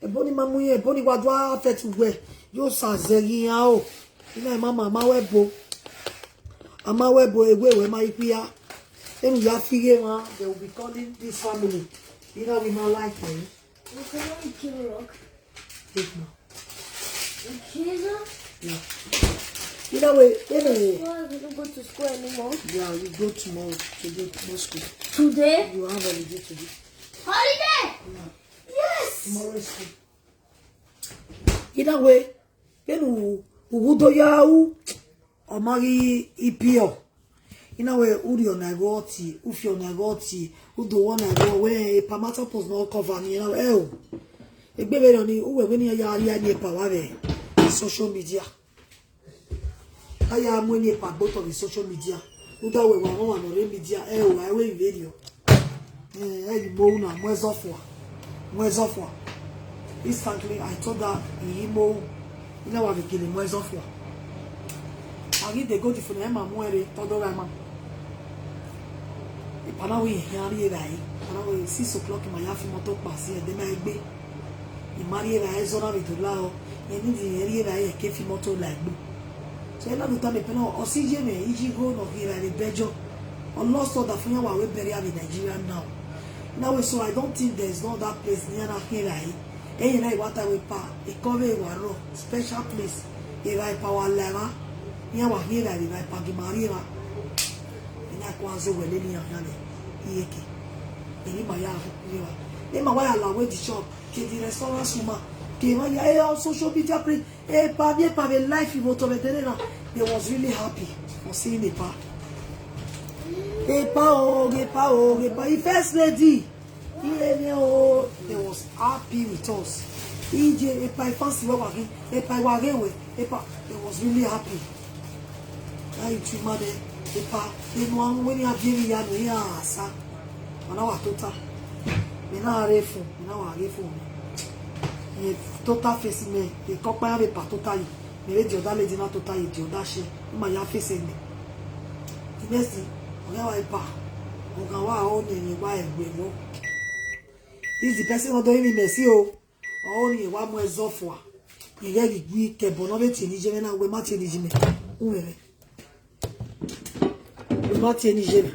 Ẹbo ni ma mu irẹn, ẹbo ni wa do a affect uwẹ, yo sa zẹ ghi iran o. Iran mama, a ma wẹ ẹbo. A ma wẹ ẹbo, ewe wẹ ma ikpia. Enu ya fi ghe mwa, they will be calling this family. You know, we not like him. You can only kill rock. Take no. Jesus? Yeah. Either way, anyway. Why we don't go to school anymore? Yeah, we go tomorrow. Today, tomorrow school. Today? You have holiday today. Holiday? Yeah. Yes! Tomorrow is school. Either way, vbene u, u wu do ya ru, ọ ma ghi ipiọ. I na wẹ u rhie ọna ẹghẹ ọtẹn, u fi ọna ẹghẹ ọtẹn, u do wẹ ọna ẹghẹ wẹ epa ma suppose ne ọ cover ni, I na wẹ, ẹ o. Egbe vberriọ ni, u wẹ wẹ ne iran ya rhie eni epa vbe social media. A ya mu eni epa gbe otọ vbe social media. Uda wẹ wa mwẹ ọmwa ne ọ rre media, ẹ o, a i wẹ vberriọ. Eh, ẹ ghi mu ohu na, mu ẹzọ fua. Mu ẹzọ fua. Instantly, I told her, I ghi mu ohu. I na wa vbe gele mu ẹzọ fua. A ghi de gold fo na, ẹ ma mu ẹre, te ọ do gha ima. Epa na wẹ irẹn khian rri evbare. Epa na wẹ six o'clock ma ya fi imọto kpa si ẹdẹ ma egbe. I ma rri evbare, ẹzọ na vbe do la ọ. Rẹn need irẹn rri evbare, rẹn ke fi imọto la egbe. So, ena do tama epa na, ọ si ye mwẹ, iye igho ne ọ ghi ra vbe Belgium. Ọ lost order fo iran wa wẹ burial vbe Nigeria now. Now, so I don't think there is no other place ne iran na khian evbare. Ẹyẹn na i wa ta wẹ epa, ekọ vbe wa rrọọ, special place, evba epa wa la evba, iran wa khian evbare vbe evba epa ghi ma rri evba. Ena eku a zẹ wẹ lele iran khian vbe iyeke. Eni ma ya rri evba. Ema wa ya la wẹ the shop, ke the restaurant woman, ke emwa ya, eh, on social media pre-, epa vbe epa vbe life vbe otọ vbe dene na, they was really happy for seeing epa. Epa o, epa o, epa, the first lady. Irene o, they was happy with us. Ije, epa, I fancy wẹ wa ghe, epa, I wa ghe wẹ, epa, they was really happy. That you too mad, eh? Epa, they know I'm when you have been here, no, yeah, sir. Ọna wa tota. Mẹ na rre fo, mẹ na wa rre fo. Ye tota face mẹ, ye kọkpa ya vbe epa tota yi. Mẹ vbe the other lady na tota yi, the other share. Ima ya face mẹ. The next thing, ọ gha wa epa. Ọ gha wa ọ nẹ, ye wa ẹgbẹ vbọ. Is the person who don't even mercy o. Ọ ni wa mu ẹzọ fua. Ye ghẹ ghi gui kẹbọ ne ọ vbe tie ne iye mwẹ na, wẹ ma tie ne iye mwẹ. U mwẹ mwẹ. Wẹ ma tie ne iye mwẹ.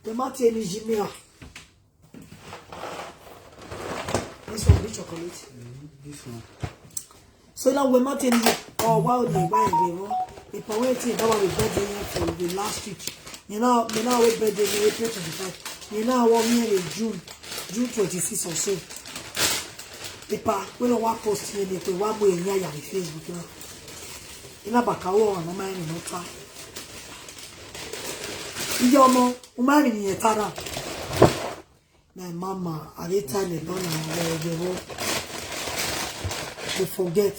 Wẹ ma tie ne iye mwẹ a. This one, this chocolate. Mm, this one. So now we ma tie ni, oh, wow, ni wa ye ro. Epa wẹ tie that one we birthday here for the last week. You know, you know we birthday ni April twenty-five. You know, we here in June, June twenty-six or so. Epa, we no wa post here ni, we wa mu here ya Facebook now. Ina baka wo no ma ni no ta. Iyo mo, u ma ni ni ta na. My mama, I dey tell the don na wẹ wẹ wo. They forget.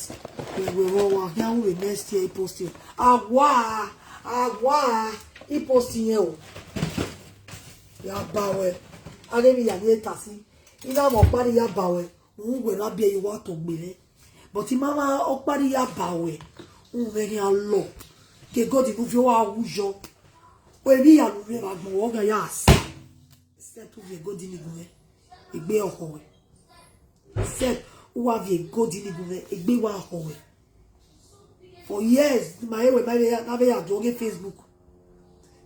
Wẹ wẹ wo wa. Here we next year he post you. Awa, awa, he post you o. Ya ba wẹ. A ghe mi ya ni tasi. Ina mo pari ya ba wẹ. U wẹ na bi e wa to gbe re. But mama, ọ pari ya ba wẹ. Umwẹ khian lọ, ke gold ne u viọ wa wu yọ. Emwi hia ne u rre vbe agbọn, ọ gha ya sa. Except u viọ gold ni gu mwẹ, egbe ọkhọ ruẹ. Except u wa viọ gold ni gu mwẹ, egbe wa ọkhọ ruẹ. For years, ma he wẹ ma vbe ya, ma vbe ya do ghe Facebook.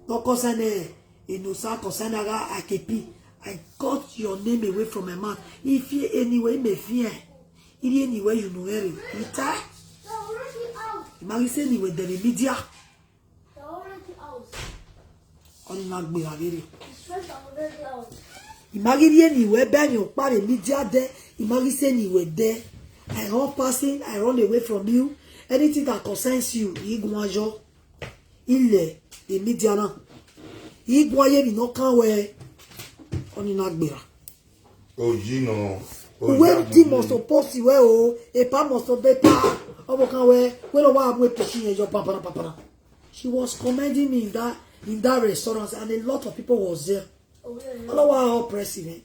No concern, eh, Enosa, concern Agha Akepi. I cut your name away from my mouth. If you anywhere, me fear. If you anywhere, you know where it. Ita. Imagine say anywhere, the media. Ọni na gbe gha vberriọ. Imagine anywhere, bẹ ni ọkpa vbe media there. Imagine say anywhere there. I run passing, I run away from you. Anything that concerns you, I guan yọ. Ilẹ, the media na. I guan ye emwi ne ọ kan wẹ, ọni na gberra. Oyi nọ, Uwẹ oyi ti agbọn must ye. Post wẹ o, epa must be pa. Ọvbokhan wẹ, wẹ lọ wa mu epishi yẹn yọ papara papara. She was commending me in that, in that restaurant, and a lot of people was there. Ọlọ wa oppressive, eh?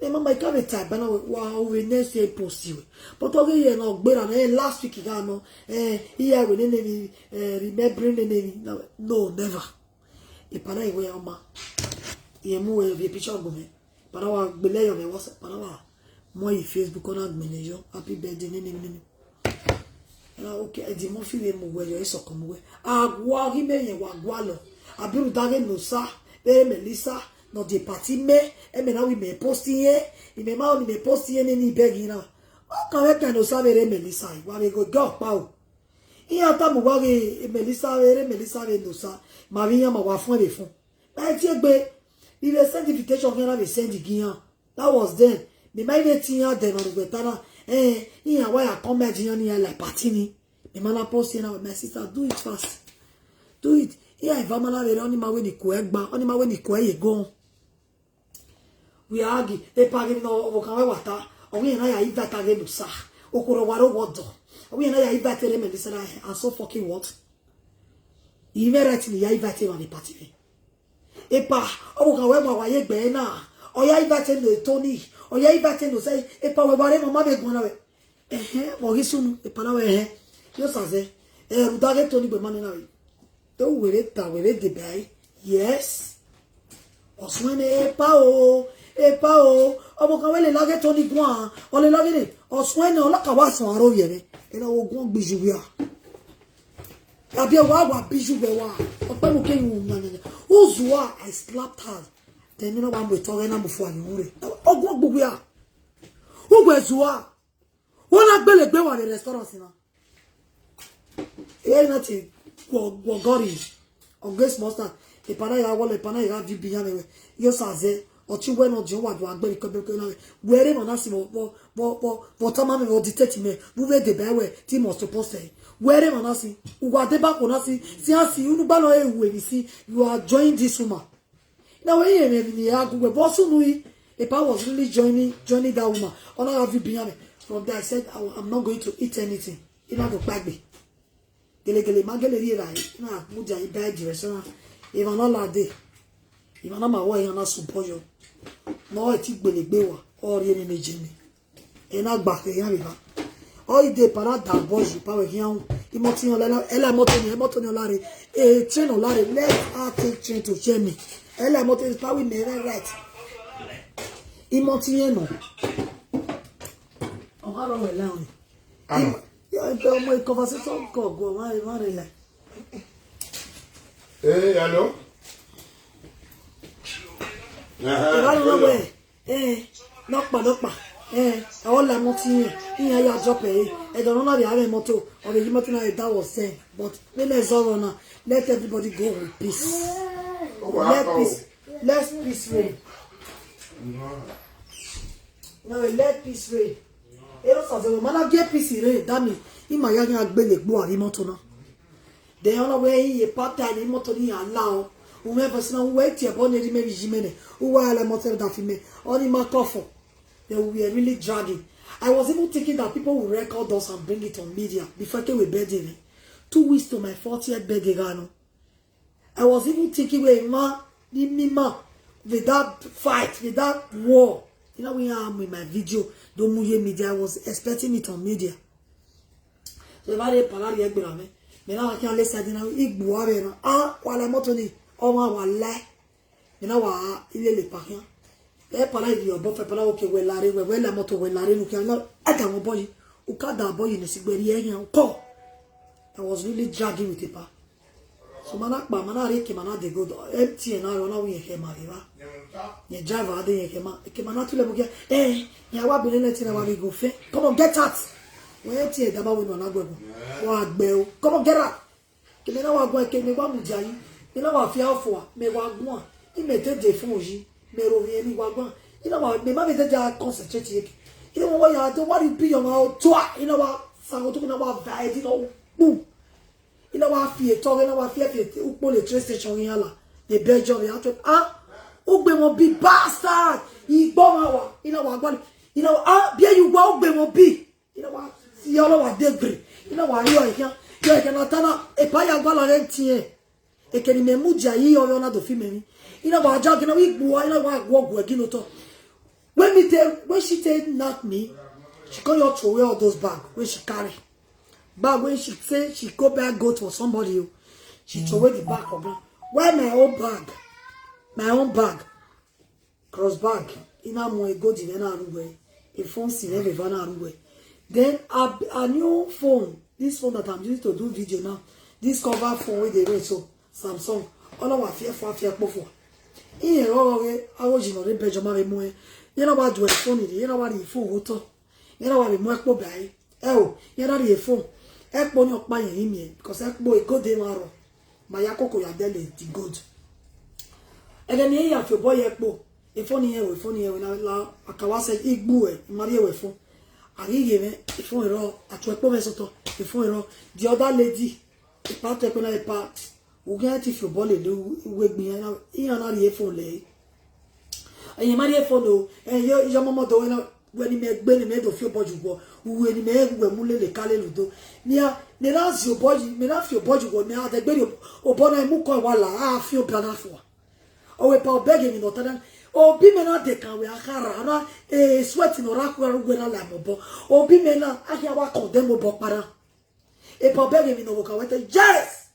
Ẹ, mama, I can't retire, but now wa we next year post you. But okay, yeah, no, gberra na, eh, last week, you know, eh, yeah, we nene, eh, remembering the name. No, no, never. Epa na iwe ọma. Iye mu we vbe picture gu mwẹ. Epa na wa gbele yọ vbe WhatsApp, epa na wa mu ye Facebook, ọ na gbele yọ. Happy birthday, nene, nene. Ra, okay, Eddie Murphy vbe mu wẹ yọ, esọkọ mu wẹ. A gua ghi mẹ yẹn wa gualọ. Abiru daghe Enosa, vbe Melissa, nọ de party mẹ, ẹmẹ na wẹ imẹ post iye, imẹ ma ni mẹ post iye nene ibẹghi na. Ọ kan vbe kan Enosa vbe re Melissa, wa vbe go gẹ ọkpa o. Iran tama uwa ghe Melissa vbe re Melissa vbe Enosa, ma vbe iran ma wa fuẹn vbe fun. Ma tie egbe, I vbe send invitation khian na vbe send gi iran. That was then. Mẹ ma vbe tie iran dẹ emwa ne uwẹ ta na, eh, iran wa ya comment iran ne iran like party ni. Mẹ ma na post iran na, my sister, do it fast. Do it. Iran eva ma na vbe re, ọni ma wẹ ne I kuẹ gba, ọni ma wẹ ne I kuẹ ye go. We are argue. Epa ghi nọ, ọvbokhan wẹ wa ta. Ọ wẹ iran na ya invite aghe Enosa. Okhuo rọ wa ro wọ dọ. Ọ wẹ iran na ya invite re Melissa na, and so fucking what? I mwẹ right ne I ya invite emwa vbe party mwẹ. Epa, ọvbokhan wẹ wa wa ye egbe na. Ọ ya invite ne Tony. Ọ ya invite ne Osei. Epa wẹ wa re mama vbe guan na wẹ. Ẹhẹn, vbe ọ ghi sunu, epa na wẹ ẹhẹn. Yo sa zẹ, ẹ, rhunmwuda ghe Tony gbe ma nẹ na vbe. Do wẹ vbe ta, wẹ vbe deba ẹre. Yes. Ọ suẹn nẹ, epa o, epa o. Ọvbokhan wẹ lele ghe Tony guan, ọ lele ghe nẹ, ọ suẹn nẹ, ọ laka wa suẹn aro yẹ vbe. Ena wo guan gbe iye uwẹ a. Abi wa wa bi iye uwẹ wa. Ọkpẹ mu ke yu nya nya nya. Uzua, I slapped her. Then me no wa mu etọ ghẹ na mu fua ye ure. Ọ guan gbe uwẹ a. Uwẹ zua. Wẹ na gbele egbe wa vbe restaurant na. Ẹ na te guọ, guọ gọrri. Ọ ghe small stand. Epa na ya wọlọ, epa na ya vi bi iran mwẹ. Yo sa zẹ, ọtẹn wẹ nọ diọn wa do agbe ni kọbekọ na wẹ. Wẹ re emwa na si vbọ, vbọ, vbọ, vbọ, vbọ tama mwẹ, vbọ dictate mwẹ. Vbe u vbe deba wẹ, te I must post ẹre. Wẹ re emwa na si. Uwa deba ko na si. Si a si, unu gba nọ e ru emwi si. You are joining this woman. Na wẹ irẹn mwẹ emwi ne I ra gu wẹ, but sunu yi, epa was really joining, joining that woman. Ọ na gha vi bian mwẹ. From there, I said, "I, I'm not going to eat anything." I na do kpaegbe. Gelegele, ma gele rhie ra, I na mudia iba di restaurant. Emwa na lade. Emwa na ma wẹ iran na sụbọ yọ. Ne ọ ti gbele egbe wa, ọ rhie nene Jenny. Ena gba khe iran vbe evba. Ọ i de para da bọ yi pa vbe khian. Imọto iran la, ẹla imọto ni, imọto ni ọ la rre. E train ọ la rre. Let her take train to Jenny. Ẹla imọto is probably me right. Imọto iran nọ. Ọ gha rọ wẹ la ọni. Ama. Ya, ya, ọmọ conversation kọ gọ, ma, ma rre la. Hey, hello. Ẹ bá lọ wẹ, ẹ, nọkpa, nọkpa, ẹ, ọ la imọto iran, iran ya drop ẹ, ẹ dọ nọ na vbe avẹ imọto, ọ vbe yi imọto na, that was then. But when I saw now, let everybody go with peace. Let peace, let peace reign. Now let peace reign. Ero sa zẹ wẹ ma na gie peace reign, that mean, ima ya gha gbele egbe uwa vbe imọto na. Then ọ na wẹ iye part time imọto ni ya la o. U mwẹ verse na, u wẹ tie ẹbọ ne erha mwẹ vbe iye mwẹ nẹ. U wa la imọto da fi mẹ. Ọ ni ma kọfọ. Then we were really dragging. I was even thinking that people will record us and bring it on media before ke we birthday ni. Two weeks to my fortieth birthday gha nọ. I was even thinking, wẹ emwa ni mima with that fight, with that war. You know, we am in my video, don't move your media. I was expecting it on media. So if I didn't palari egbe na me, Mẹ na khian le side na, igbu avbe na. A, wa la moto ni, ọmwa wa la. Mẹ na wa ilele pa khian. Ẹ pa na yi ọbọ fẹ, pa na wo ke wẹ lare, wẹ, wẹ la moto, wẹ lare nu khian. Na, a da wọn bọ yi. U ka da bọ yi ne si gbẹrriẹ khian, u kọ. I was really dragging with a pa. So ma na kpa, ma na rhie eke, ma na de gold. M T N na rọ na wi yẹn khẹ ma vbe evba. Yẹn driver de yẹn khẹ ma. Eke ma na tu lẹ mu khian. Eh, yẹn wa bi nene ti na wa bi go fe. Come on, get out. Wẹ M T N da ma wẹ ne ọ na guẹ gun. Wa gbẹ o. Come on, get out. Ke mẹ na wa guan, ke mẹ wa mudia yi, mẹ na wa fia fua, mẹ wa guan. I mẹ te de fun yi, mẹ ro vbe emwi wa guan. I na wa, mẹ ma vbe te dia concentrate ye ke. I na wa ya do, wa ri bi yọ ma o tua. I na wa sa go to, I na wa va edi no kpu. I na wa fi eto, I na wa fi fi ukpo le train station yan la. The Belgium ya to. Ah, ugbe mo bi bastard. Igbo ma wa. I na wa guan. I na wa, ah, bi yu wa ugbe mo bi. I na wa, I na wa de gbe. I na wa yọ ẹkhian. Yọ ẹkhian na ta na, epa ya gualọ ghe tie. Eke ni mẹ mudia yi ọvbe ọ na do fi mẹ emwi. I na wa ja gina, wi gbuwa, I na wa guọ guẹ gina otọ. When me tell, when she tell knock me, she come just throw away all those bag wey she carry. Bag wey she say she go buy goat for somebody o. She throw away the bag for ground. Why my own bag? My own bag. Cross bag, I na mu gold mwẹ na ru wẹ, a phone si mwẹ vbe eva na ru wẹ. Then a, a new phone, this phone that I'm using to do video now, this cover phone wey dey rent so, Samsung, ọ na wa fiẹ fua fiẹ kpofua. Iran rọrọ ghe, aro yi nọ rre Belgium ma vbe mu ẹn. Iran na wa do phone rre, iran na wa rhie phone vbe otọ. Iran na wa vbe mu ẹkpo ba ẹre. Ẹ o, iran na rhie phone. Ẹkpo ni ọkpa yẹn i miẹn, because ẹkpo e gold emwa rrọọ. Ma ya koko ya dẹle the gold. Ẹghẹ ne iran ya fi obọ ye ẹkpo, phone ni iran ru, phone ni iran ru, na la, a ka wa sẹ igbu ẹ, I ma rhie wẹ phone. A ghi ghe mwẹ, phone rrọọ, a tu ẹkpo mwẹ sotọ, phone rrọọ. The other lady, epa tu ẹkpo na, epa, u ghi te fi obọ lele uwu egbe iran na, iran na rhie phone lẹ. Ẹyẹn ma rhie phone o, ẹ, yo, yo, momo do wẹ na, wẹ ne imẹ gbe ne imẹ do fi obọ ye uwẹ, uwẹ ne imẹ ru wẹ mu lele ka lele udo. Mia, mẹ na zi obọ yi, mẹ na fi obọ ye uwẹ, mẹ a dẹgbe rhie obọ na mu kọ wa la, a fi obọ na fua. Ọ wẹ pa obọ ghe emwi ne ọ ta na, obi mẹ na de kan wẹ a kha ra, na, eh, sweat ne ọ ra khu aro uwẹ na la mẹ obọ. Obi mẹ na, a khian wa condemn obọ kpa na. Epa obọ ghe emwi ne ọ vbe kan wẹ te, yes!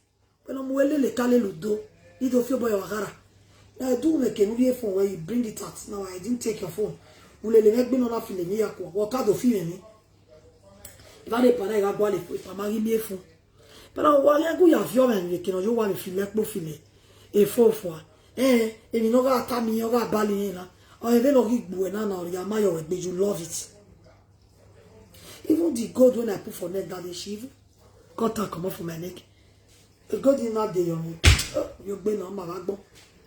Wẹ ne ọ mu wẹ lele ka lele udo, I do fi obọ ye wa kha ra. Na do mwẹ ke ne u rhie phone wẹ, you bring it out. Now I didn't take your phone. U lele mwẹ gbe ne ọ na fi lele emwi ya kua, wẹ ọ ka do fi mwẹ emwi. Evba rre epa na, I gha gualọ epa ma ghi miẹn phone. But na wa ghi gu ya viọ mwẹ emwi eke ne ọ ye owa vbe file ẹkpo file phone fua. Eh, emwi ne ọ gha ta mi, ọ gha bali rẹn na. Ọ vbe ne ọ ghi gbuẹ na, na ọ rhia ma yọ wẹ gbe, you love it. Even the gold when I put for neck that day, she even cut am comot for my neck. Gold na dey your, your gbe na ma va gbọn.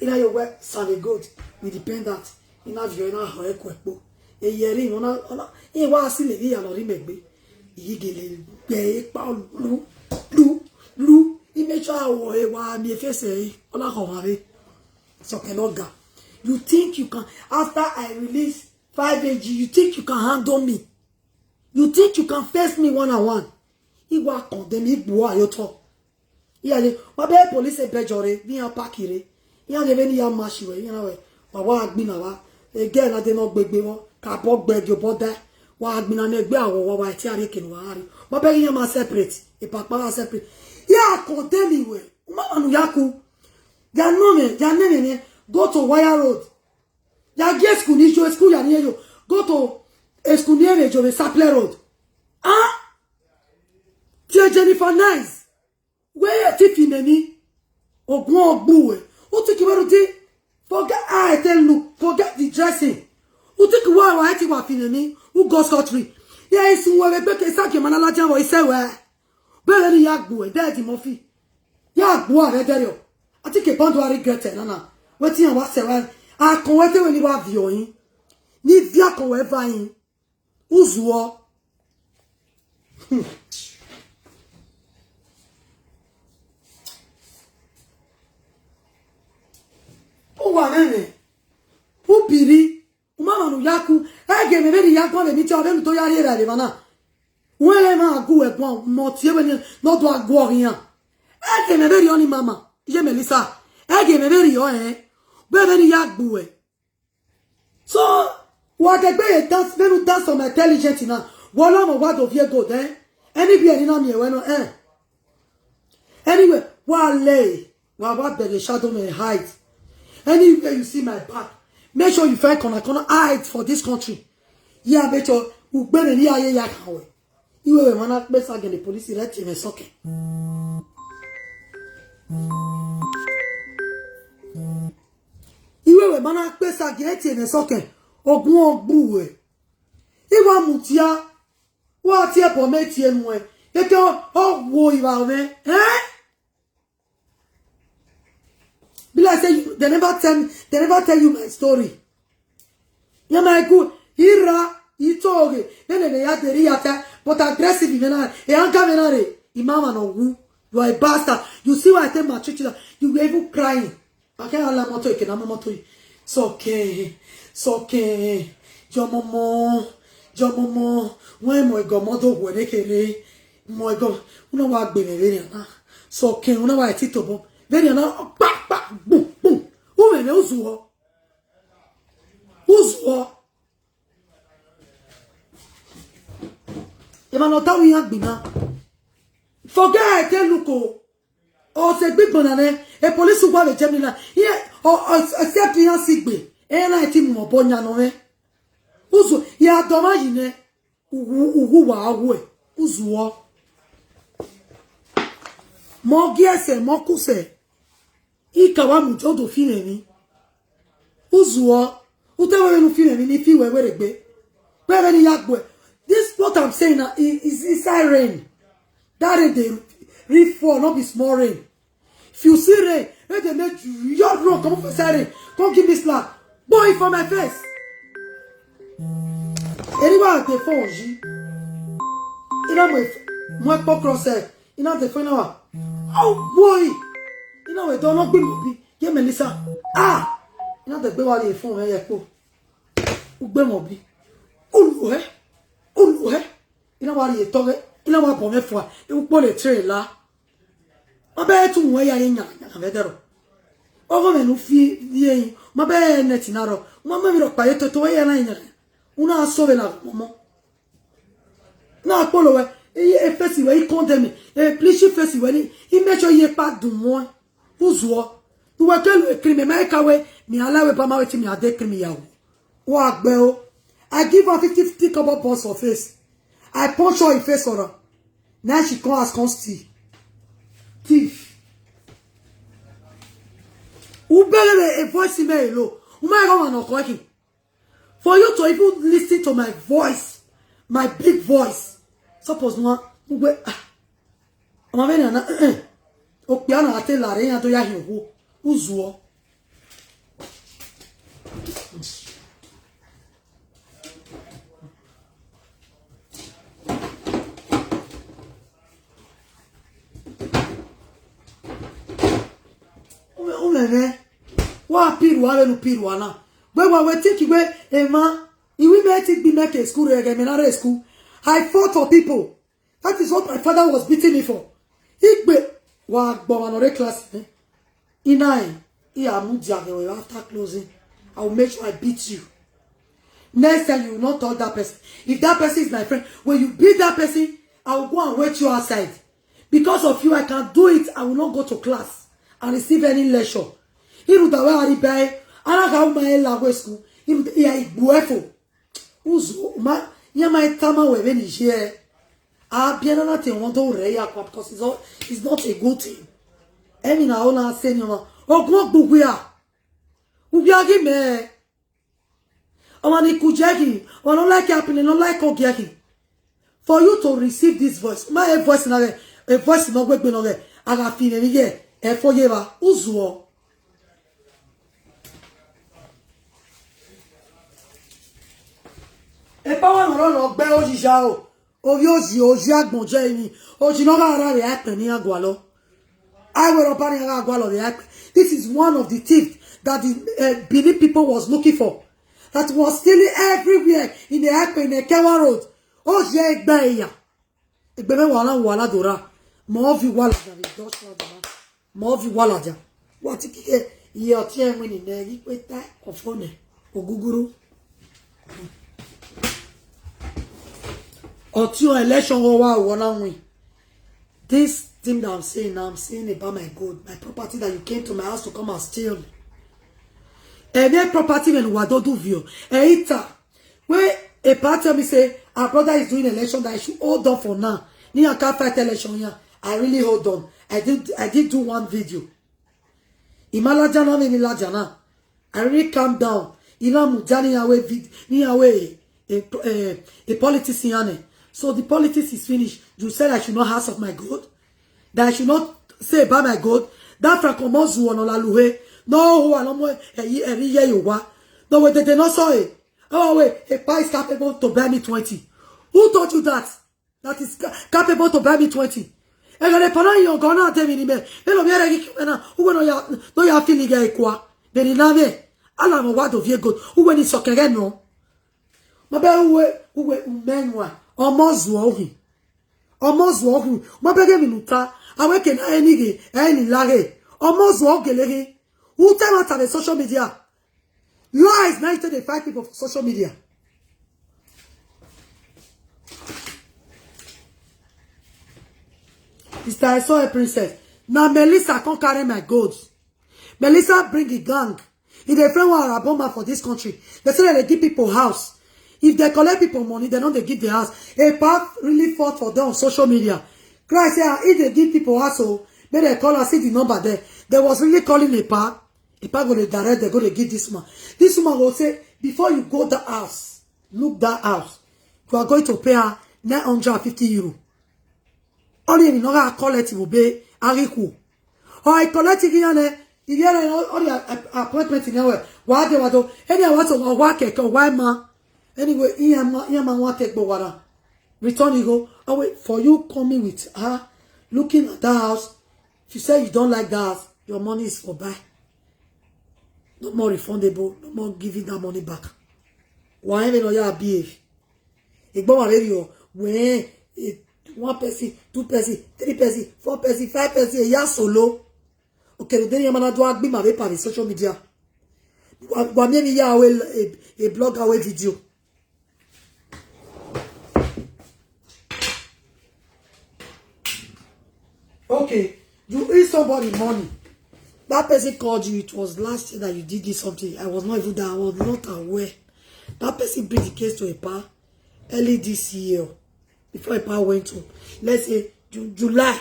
I na yo we save gold with the pendant. I na viọ, I na họe ku ẹkpo. Eye ẹre, ọ na, ọ na, I wa si lele ya nọ rhie mẹ gbe. I gele gbe ekpa lu, lu, lu. I make sure I wọ ewa mi efese ẹre. Ọ na khọ mwa vbe. So cannot ga. You think you can, after I release five A G, you think you can handle me? You think you can face me one on one? I wa condemn, I gbuwa ye otọ. Iran ye, wa be police e bẹjọ rre, vbe iran park rre. Iran ye vbene iran ma shi wẹ, iran wẹ, wa wa gbinna vba. E girl na de ne ọ gbegbe vbọ, ka bọ gbe gie obọ da. Wa gbinna ne egbe awọ, wa wa tie a rrie eke ne uwa gha rrie. Wa bẹghe iran ma separate, epa kpa gha separate. Iran condemn wẹ, u ma mwa ne u ya ku. Ya nọ mwẹ, ya nẹ mwẹ nẹ, go to Wire Road. Ya gie school ni yo, school ya ni yo. Go to a school ni ere yo vbe Sapele Road. Ah? Tie Jennifer Nice. Wẹ ya ti fi mẹ ni. Ogun ogbu wẹ. U think wẹ ru ti, forget how I tell you, forget the dressing. U think why, why ti wa fi mẹ ni? U go scot free. Ya isun wẹ vbe gbe ke sa ke ma na la dia vbọ isẹ wẹ. Bẹghe ne I ya gbuẹ, Daddy Murphy. Ya gbuẹ rẹ dẹrriọ. I think Ebando a regret ẹ nana. Wetin iran wa sẹ wẹ. Akọn wẹ te wẹ ni wa viọ yin. Ni viọ akọn wẹ va yin. Uzuọ. Hmm. Uwa mwẹ mwẹ. U biri. U ma mwa ne u ya ku. Ẹghẹ mẹ vberri ya guan vbe meeting, ọ vbene u do ya rhie evbare evba na. Wẹ rẹ emwa gu wẹ guan, mẹ ọ tie wẹ ne ọ do a guọ iran. Ẹghẹ mẹ vberri ọnii mama, iye Melissa. Ẹghẹ mẹ vberri ọ rẹn. Vbe vbene I ya gbe uwẹ. So, wa dẹgbe ye dance, vbene u dance on my intelligent na. Wẹ ọlọmọ wa do viẹ gold, eh? Anywhere ne I na miẹn wẹ nọ, eh? Anyway, wa le, wa wa bẹghe shadow me hide. Anywhere you see my back, make sure you find corner corner hide for this country. Yeah, make sure ugbene ni aye ya kan we. Iwe we mana kpe sa gele police re tie me soke. Iwe we mana kpe sa gele tie me soke. Ogun ogbu we. Iwa mutia. Wa tie bọ me tie nuẹ. Keke ọ wo iwa mwẹ. Eh? Be like say you, they never tell me, they never tell you my story. Yeah, my good. Ira, itoge, nene ne ya deri ya ta, but aggressive me na, e anga me na re. Imama no wu. You are a bastard. You see why I take my treat you. You were even crying. I can't allow motor, you can have motor. So okay, so okay. Your mama, your mama. When my godmother were they kere, my god, you know what be me very na. So okay, you know what I tito bom. Very na, pa pa, boom boom. Who me uzuo? Uzuo. Emwa ne ọ ta vbe iran gbinna. Forget I tell you ko. Ọ sẹ gbigbọn na nẹ, e police wa vbe Germany na. Iye, ọ, ọ, ọ sẹ fi iran si gbe. E na ti mu obọ yan nọ mwẹ. Uzu, ya dọ mwa yi nẹ. Uwu, uwu wa wẹ. Uzuọ. Mọ gie ẹsẹ, mọ kusẹ. I ka wa mu jọ do fi mwẹ emwi. Uzuọ, u te wẹ vbene u fi mwẹ emwi ne I fi wẹ werriegbe. Wẹ vbene I ya gbe. This what I'm saying now is, is inside rain. That rain dey really fall, no be small rain. If you see rain, make dem make you run comot for inside rain. Come give me slap. Boy for my face. Anyone dey phone yi. Ina mo mo cross. Ina dey phone now. Oh boy. Ina we don no gbe mo bi. Ye Melissa. Ah. Ina dey gbe wa le phone me ye po. U gbe mo bi. U lu he. U lu he. Ina wa rhie tọghe, ina wa bọ mwẹ fua, ukpo le tre la. Ma bẹ tu wẹ ya ye yan yan vbe dẹrọ. Ọgọ mwẹ ne u fi ye yin, ma bẹ nẹ ti na rọ, ma mẹ mi rọ kpa ye toto wẹ ya na yan. Una so vbe la mọmọ. Na kpolo wẹ, e face wẹ, I condemn, e please face wẹ ni, I make sure ye pa dun mọ. Uzuọ. Uwẹ ke lu ekiri mẹ, ma ka wẹ, mi ala wẹ ba ma wẹ ti mi ade ekiri mi ya wo. Wa gbe o. I give her fifty fifty kobo boss for face. I punch her in face for her. Now she come as come steal. Thief. U better a voice in me alone. U might go on a call him. For you to even listen to my voice, my big voice. Suppose no one, ah, ọmọ vbene na, okpia na te lare iran do ya hin okhuo, uzuọ. Umẹmwẹ, wa pirua vbene u pirua na. Wẹ wa wẹ think wẹ emwa, iwi mẹ ti gbe mẹ ke school rre, ẹghẹ mẹ na rre school. I fought for people. That is what my father was beating me for. Igbe, wa gbọ wa nọ rre class, eh? Inae, I a mudia vbe after closing. I will make sure I beat you. Next time you will not touch that person. If that person is my friend, when you beat that person, I will go and wait you outside. Because of you, I can do it. I will not go to class and receive any lecture. Iruda wa ari bai, ana ga uma e la we school. Iruda ya igbuefo. Uzu ma, ya ma tama we vbene iye. A biẹ na na te wọn do rẹ ya kua, because it's all, it's not a good thing. Emwi na ọ na sẹ ni ọmwa. Ogun ogbe uwia. Uwia ghi mẹ. Ọmwa ni ku jẹ ghi, ọmwa no like apine, no like ogie ghi. For you to receive this voice, ma e voice na ghe, e voice no gbe gbe no ghe, a gha fi mwẹ vbe ye, e fo ye vba, uzuọ. Epa wa nọ rọ nọ gbe oyi ya o. Ovbi ozi, ozi agbọn jẹ emwi. Ozi ne ọ gha ra vbe a kpẹ ne iran gualọ. Awe rọba ne iran gha gualọ vbe a kpẹ. This is one of the thieves that the, uh, Benin people was looking for. That was stealing everywhere in the Akpe, in the Kewa Road. Ozi egbe ya. Egbe mwẹ wa na wa na do ra. Ma ovbi wa ladian vbe Dutch na do ra. Ma ovbi wa ladian. Wa ti kike, iye ọtiẹn winni nẹ, ghi kpe ta ọfọ nẹ, oguguru. Ọtiọnrẹn election vbe ọ wa ru, ọ na win. This Thing that I'm saying now, I'm saying about my gold, my property that you came to my house to come and steal. Any property when wa do do vio. Eita, when Epa tell me say our brother is doing election, that I should hold on for now. Me, I can't fight election here. I really hold on. I did, I did do one video. I ma ladian na, me ni ladian na. I really calm down. I na mudia ne iran wẹ vid-, ne iran wẹ, eh, eh, eh, politics iran nẹ. So the politics is finished. You said I should not ask of my gold? That I should not say about my gold? That Frank Omozuo nọ la luhe. No, who are no more, eh, eh, eh, ye you wa. No, we dede no saw it. Oh, wait, Epa is capable to buy me twenty. Who told you that? That is ca-, capable to buy me twenty. Ẹghẹ ne Epa na yan ọgọ na de emwi ne imẹ, vbene ovbi ẹre ghi ke mwẹ na, uwẹ ne ọ ya, ne ọ ya feel ighe kua. Vbene I na mwẹ, ala mwẹ wa do viẹ gold, uwẹ ni sọkẹn ghẹ nọ. Ma bẹ uwẹ, uwẹ umẹ nuan, Omozuo khin. Omozuo khin, ma bẹ ghe emwi ne u ta, a wẹ ke na ẹre ni ghe, ẹre ni la ghe. Omozuo gele khin. Who tell us on social media? Lies, now you take dey fight people for social media. Sister, I saw a princess. Now Melissa come carry my gold. Melissa bring the gang. If they friend one Araboma for this country, they say they give people house. If they collect people money, they don't they give the house. Epa really fought for them on social media. Christ say, ah, if they give people house, so may they call us, see the number there. They was really calling Epa. Epa go dey direct, they go dey give this woman. This woman go say, before you go that house, look that house. You are going to pay her nine hundred and fifty euro. Only if you not collect it, will be a recall. Or I collect it here, you get all the appointment in anywhere. Why they want to, any I want to work at, why ma? Anyway, he and ma, he and ma want take Bowara. Return you go. Oh, wait, for you coming with her, looking at that house, if you say you don't like that house, your money is for buy. No more refundable, no more giving that money back. Why even know you behave? Egbe wa vbe rriọ, wẹ, eh, one person, two person, three person, four person, five person, eya solo. Okay, the day you man do agbi ma vbe pa vbe social media. Wa, wa mi mi ya we, eh, eh, blog away video. Okay, you eat somebody money. That person called you. It was last year that you did this something. I was not even there. I was not aware. That person bring the case to Epa early this year. Before Epa went to, let's say, Ju-, July.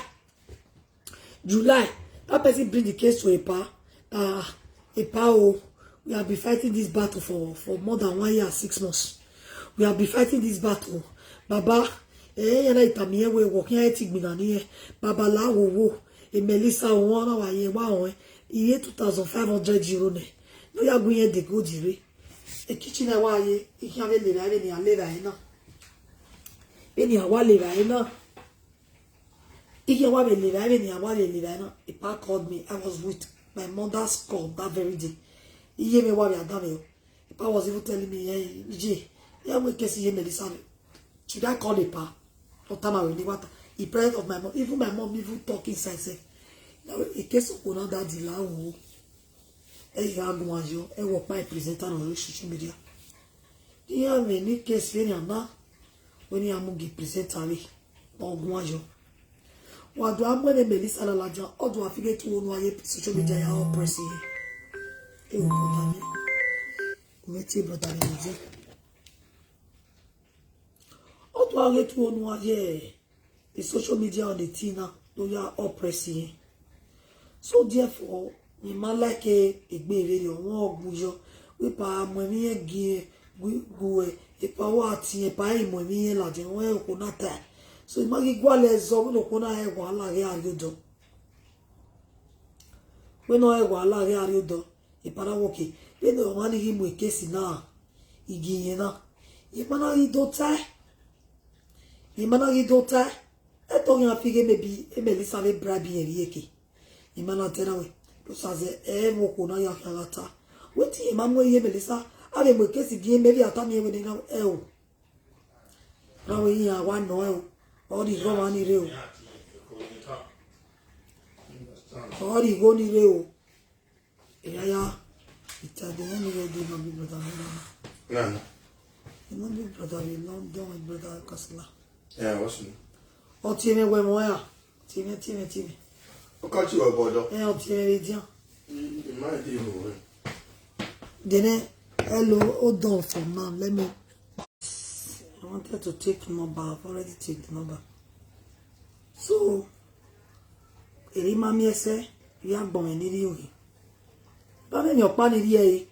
July. That person bring the case to Epa. Ah, Epa, oh, we have been fighting this battle for, for more than one year and six months. We have been fighting this battle. Baba, eh, yana itami ewe, working at Tigminani, eh. Baba la wo wo. E Melissa, oh, wa ye wa, oh, eh. Iye two thousand five hundred euro ne. No ya gun ye de go dire. E kitchen na wa ye, I can be le ra, be ni a le ra na. Be ni a wa le ra na. Iye wa vbe le vbe, vbe ni a wa vbe le vbe na, Epa called me. I was with my mother's call that very day. Iye me wa vbe adan vbe. Epa was even telling me, "Hey, Ije, yeah, we can see Melissa." Should I call Epa? Don't tell my way, what? In presence of my mom. Even my mom even talk inside, say, "Now, in case of Kona daddy la wo, eh, you are going to, eh, work my presenter on social media." Iran vbe ni case vbe nian na, wẹ ne iran mu gie presenter vbe, ọ guan yọ. Wa do a mu ẹmwẹ Melissa ladian, ọ do a fi ghe tu onu a ye social media ya oppress iran. E wo brother mi. U vbe tie brother mi dede. Ọ do a ghe tu onu a ye social media on the thing na, do ya oppress iran. So therefore, I ma like egbe vberriọ, ọmwa ọ gu yọ, wẹ Epa mu emwi iran gie, gu, gu, eh, Epa wa tie, Epa i mu emwi iran ladian, wẹ okhuo na ta. So I ma ghi gualọ ẹzọ, wẹ ne okhuo na rẹn wahala ghe a rrie odọ. Wẹ ne ọ rẹn wahala ghe a rrie odọ, Epa na wẹ okay. Vbene ọmwa ni ghi mu case na, I gie irẹn na. I ma na ghi do tae. I ma na ghi do tae. Ẹdẹ ọ khian fi ghe maybe Melissa vbe bribe irẹn vbe iyeke. I ma na tẹ na wẹ, do sa zẹ, ẹ, vbe okhuo na ya khian gha ta. Wetin I ma mu ye Melissa, a vbe mu case gie mẹ vbe a tama irẹn wẹ ne I na, ẹ o. Na wẹ iran wa nọ ẹ o. Ọ rhie igho ọmwa ni rre o. Ọ rhie igho ni rre o. Eya ya, ita de ne ni ghe de my big brother vbe London. Na, na. My big brother vbe London, my brother Kasla. Yeah, what's your name? Ọ tie mwẹ wẹ mọ ya. Tie mwẹ, tie mwẹ, tie mwẹ. Ọ ka tie wẹ bọdọ. Ẹ, ọ tie mwẹ vbe edian. I, I mind you, eh. Then, eh, hello, hold on for now. Let me, I wanted to take number. I've already take the number. So, erha ima miẹn sẹ, I ya gbọnmwẹ ne I rrie ohe. Ba vbe emwi ọkpa ne I rrie ẹre.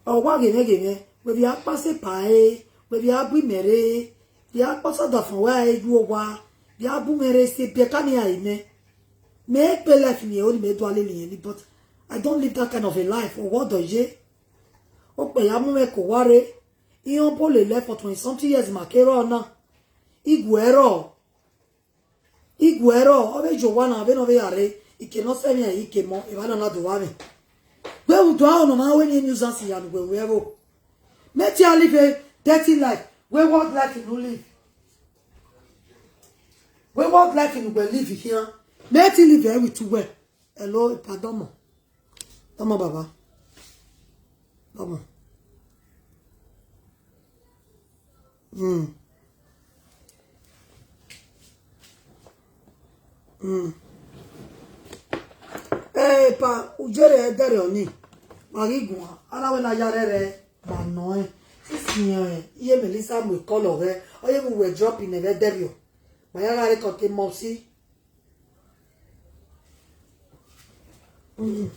Ọ wa ghe mwẹ, ghe mwẹ, wẹ vbe a kpa sẹ epa ẹre, wẹ vbe a bu imẹ rre, vbe a kpa ọsọdafọn wa ẹre yu owa, vbe a bu mwẹ rre sẹ biẹ ka ne iran re mẹ. Mẹ kpe life ni ẹre, ne mẹ do a lele irẹn ni, but I don't live that kind of a life. Owa ọdọ ye. Okpia ya mu mwẹ ke owa rre, iran obọ lele for twenty something years ma ke rrọọ na. Igue ẹrọ. Igue ẹrọ, ọ vbe ye owa na, vbene ọ vbe ya rre, ike ne ọ sẹ mwẹ, ike mọ, evba na na do vba mwẹ. Wẹ u do aro ne ọ ma wẹ ne nuisance ya ne uwẹ ru ẹvbo. Mẹ te a live a dirty life. Wayward life ne u live. Wayward life ne uwẹ live khian. Mẹ te live ẹre with uwẹ. Hello, epa, dọmọ. Dọmọ, baba. Dọmọ. Mm. Mm. Eh, epa, u jere ẹdẹrriọ ni, ma ghi guan, a na wẹ ne a ya rhẹrhẹ ma nọ ẹn. Sisi rẹn, iye Melissa mu call ọghẹ, ọ ye vbe uwẹ drop in ẹdẹrriọ. Ma ya gha rre call ke Mopsy. Mm.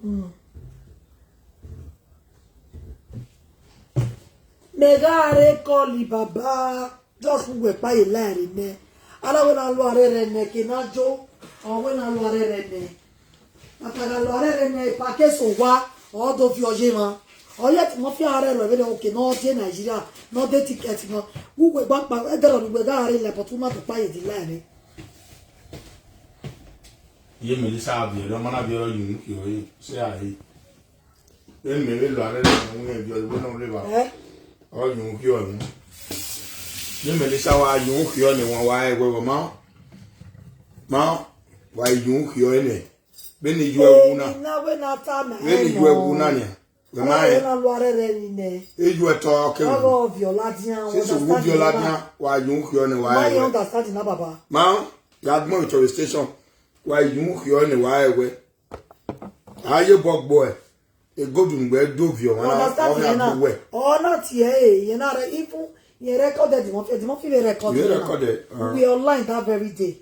Mm. Mẹ gha rre call baba, just uwẹ kpa ye la ẹre nẹ. A na wẹ ne a lua rhẹrhẹ nẹ, ke na jo, ọ wẹ ne a lua rhẹrhẹ nẹ. Mata gha lua rhẹrhẹ nẹ, epa ke sẹ owa, ọ do viọ ye emwa. Ọ ye Timothy a rhẹrhẹ vbene ọ ke ne ọ die Nigeria, ne ọ de ticket nọ. Uwẹ gba kpa, ẹdẹrriọ ne uwẹ gha rre lẹ, but u ma do kpa ye the line. Iye Melissa viọ, ọ ma na viọ, ọ ye uhunmwu khiọ ẹre, sẹ a re. Vbene mẹ vbe lua rhẹrhẹ nẹ, wẹ viọ, wẹ nọ rre evba. Eh? Ọ ye uhunmwu khiọ ẹre. Iye Melissa wa ye uhunmwu khiọ nẹ, wa wa ẹwẹ, wa ma, ma, wa ye uhunmwu khiọ nẹ. Vbene iyuẹ wu na. Emwi na wẹ ne a ta ma. Vbene iyuẹ wu na nian. Wẹ ma rẹn. Ọ na lua rhẹrhẹ ni nẹ. Iyuẹ tọ kẹ. Ọ vbe viọ ladian, sisi wo understand viọ na. Ladian, wa ye uhunmwu khiọ nẹ, wa ma ye ẹwẹ. Understand na, baba. Ma, ya gbọn Victoria Station, wa ye uhunmwu khiọ nẹ, wa ye ẹwẹ. A ye bọ gbo ẹ, egodu ne uwẹ do viọ, ọ na, understand ọ na na. Bu wẹ. Ọ na tie ẹre, yẹn na rẹ, even yẹn record Eddie Murphy, Eddie Murphy vbe record. You yẹn na. Record it, uh. We were online that very day.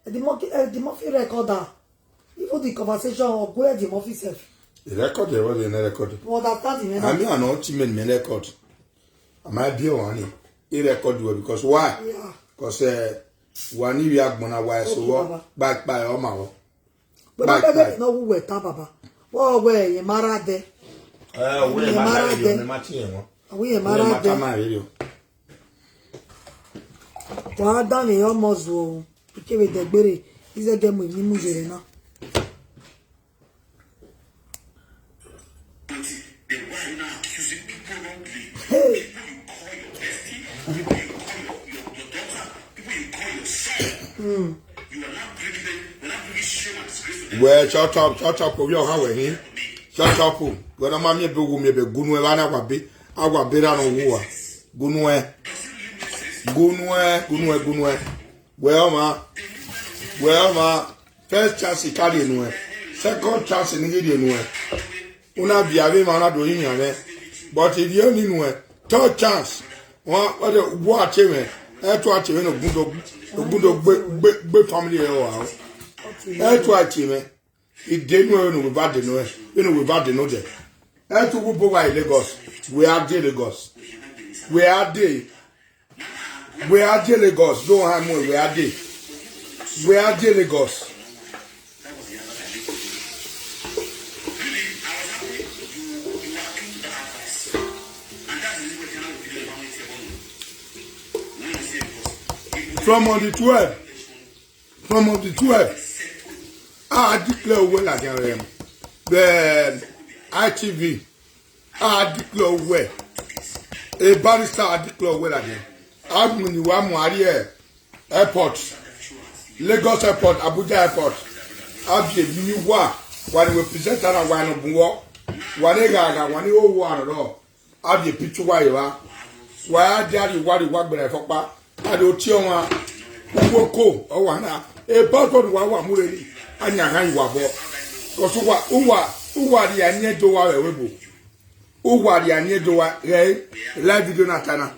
Eddie Murphy, Eddie Murphy record that. Even the conversation, ọ gu Eddie Murphy sef. He record it, what he record? You understand him, I mean, I know what you mean, me record. I might be one. He record you because why? Yeah. 'Cause, uh, one year ago, I was so. Okay, baba. Back by all my work. But bye, bye. No, we were ta, baba. Wọ wẹ yẹn ma rre dẹ. Eh, we ma rre dẹ. We ma rre dẹ. Wa da ni ọmọ zuọ o. Ikevbe dẹgbere, izẹdẹ mu emwi mu yere na. Hey. Hmm. Wẹ, shut up, shut up, ovbi ọha wẹ hin. Shut up. Wẹ na ma miẹn ebe, uwu miẹn ebe, gunu ẹvba na wa be, a wa be ra nọ wu wa. Gunu ẹ. Gunu ẹ, gunu ẹ, gunu ẹ. Wẹ ọmwa, wẹ ọmwa, first chance ka rhie nuẹn, second chance ni ghi rhie nuẹn. Una viọ avbe emwa na do rinmwian mwẹ, but ivie ni nuẹn, third chance. Wan, wẹ de, uwu a tie mwẹ, ẹtu a tie mwẹ ne ogundo, ogundo gbe, gbe, gbe family rẹ rua o. Ẹtu a tie mwẹ, I de nuẹn vbene uwẹ ba de nuẹn, vbene uwẹ ba de nodẹ. Ẹtu uwu bo wa e Lagos, wẹ a de Lagos, wẹ a de. Wẹ a die Lagos, do han mu wẹ a die. Wẹ a die Lagos. From on the twelve, from on the twelve, I declare well again. The I T V, I declare well. A barrister, I declare well again. Agbọn ni wa mu a rrie airport, Lagos airport, Abuja airport. A viọ emwi wa, wa ne wẹ presenter na, wa ne bun wọ, wa ne gha gha, wa ne o wa rọ. A viọ picture wa ye evba. Wa ya dia rhie uwa, rhie uwa gberra fọkpa. A do tie ọmwa. Uwoko, ọ wa na, e passport wa wa mu rheri, a yan gha yi wa bọ. Because uwa, uwa, uwa rhie aniẹn do wa vbe ẹvbo ebo. Uwa rhie aniẹn do wa ghẹ live video na ta na.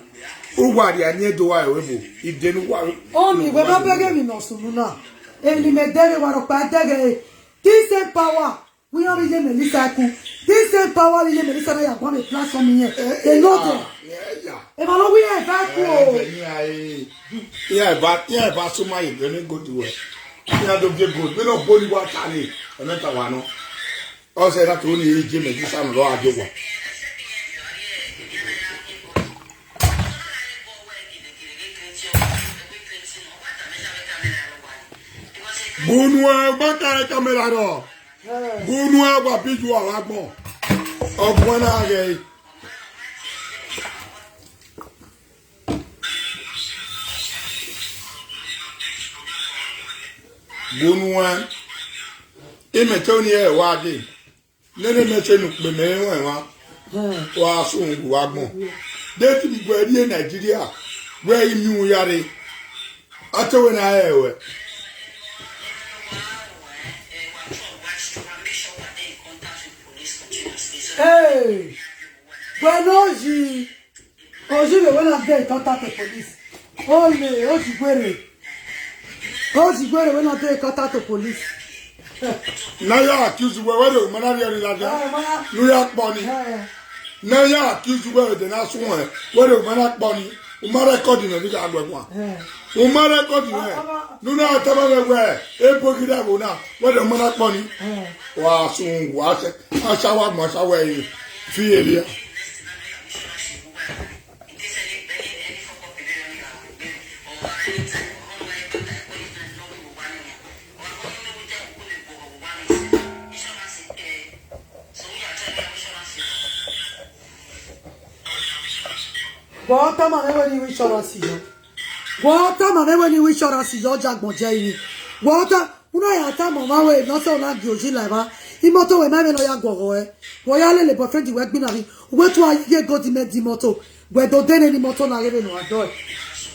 Uwa rhie aniẹn do wa vbe ẹvbo ebo. Ide ne uwa. Ọni, wẹ ma bẹghe emwi ne ọ sunu na. Emwi ne imẹ dẹghe, wa rhọkpa dẹghe. This same power. Wẹ iran vbe ye Melissa ku. This same power vbe ye Melissa na ya guan vbe platform yẹn. They know them. Emwa ne ọ wẹ iran eva ku o. Iran eva, iran eva soma ye, they no go do well. Iran do get gold. Vbene ọ bọ ni wa ta ni, ọ na ta wa nọ. Ọ sẹ na to ni ye Melissa nọ, ọ gha jọ wa. Bunu ẹ gba ka kamera rọ. Bunu ẹ gba bi ju awa gbọn. Ọgbọn na ghẹ. Bunu ẹ. Imẹ te oni ẹ wa de. Nene mẹ te ne ukpe mẹ rẹn ruẹn mwa. Wa sunu gu wa gbọn. De ti bi guẹ rrie Nigeria, wẹ i miẹn un ya rre. A te wẹ na rẹn ruẹ. Hey, wẹ ne ọ yi. Ozi vbe wẹ na de in contact to police. Ole, ozi guere. Ozi guere wẹ na de in contact to police. Na ya accuse wẹ, wẹ de ma na rhie rhie ladian. Eh, ma na. Nu ya kpọ ni. Eh. Na ya accuse wẹ de na suẹn, wẹ de ma na kpọ ni. U ma record mẹ vbe gha guẹ guan. Eh. U ma record mẹ. Ah, ah, ah. Nu na tama mẹ wẹ, ebo ghi rre ẹvbo na, wẹ de ma na kpọ ni. Eh. Wa sun, wa sẹ, a sa wa gbọn, a sa wẹ fi eria. Wẹ ọ tama mwẹ wẹ ne I ru insurance yọ. Wẹ ọ tama mwẹ wẹ ne I ru insurance yọ, ọ ya agbọn jẹ rinmwian. Wẹ ọ ta, u na ya tama ọmwa wẹ ne ọ sẹ ọ na gie ozi la evba, imọto wẹ ma vbe ne ọ ya guọghọ ẹre. Wẹ ọ ya lele boyfriend wẹ gbinna rri, uwẹ tua ye gold mẹ di imọto, wẹ do dene ne imọto na ghe vbene uwa dọe.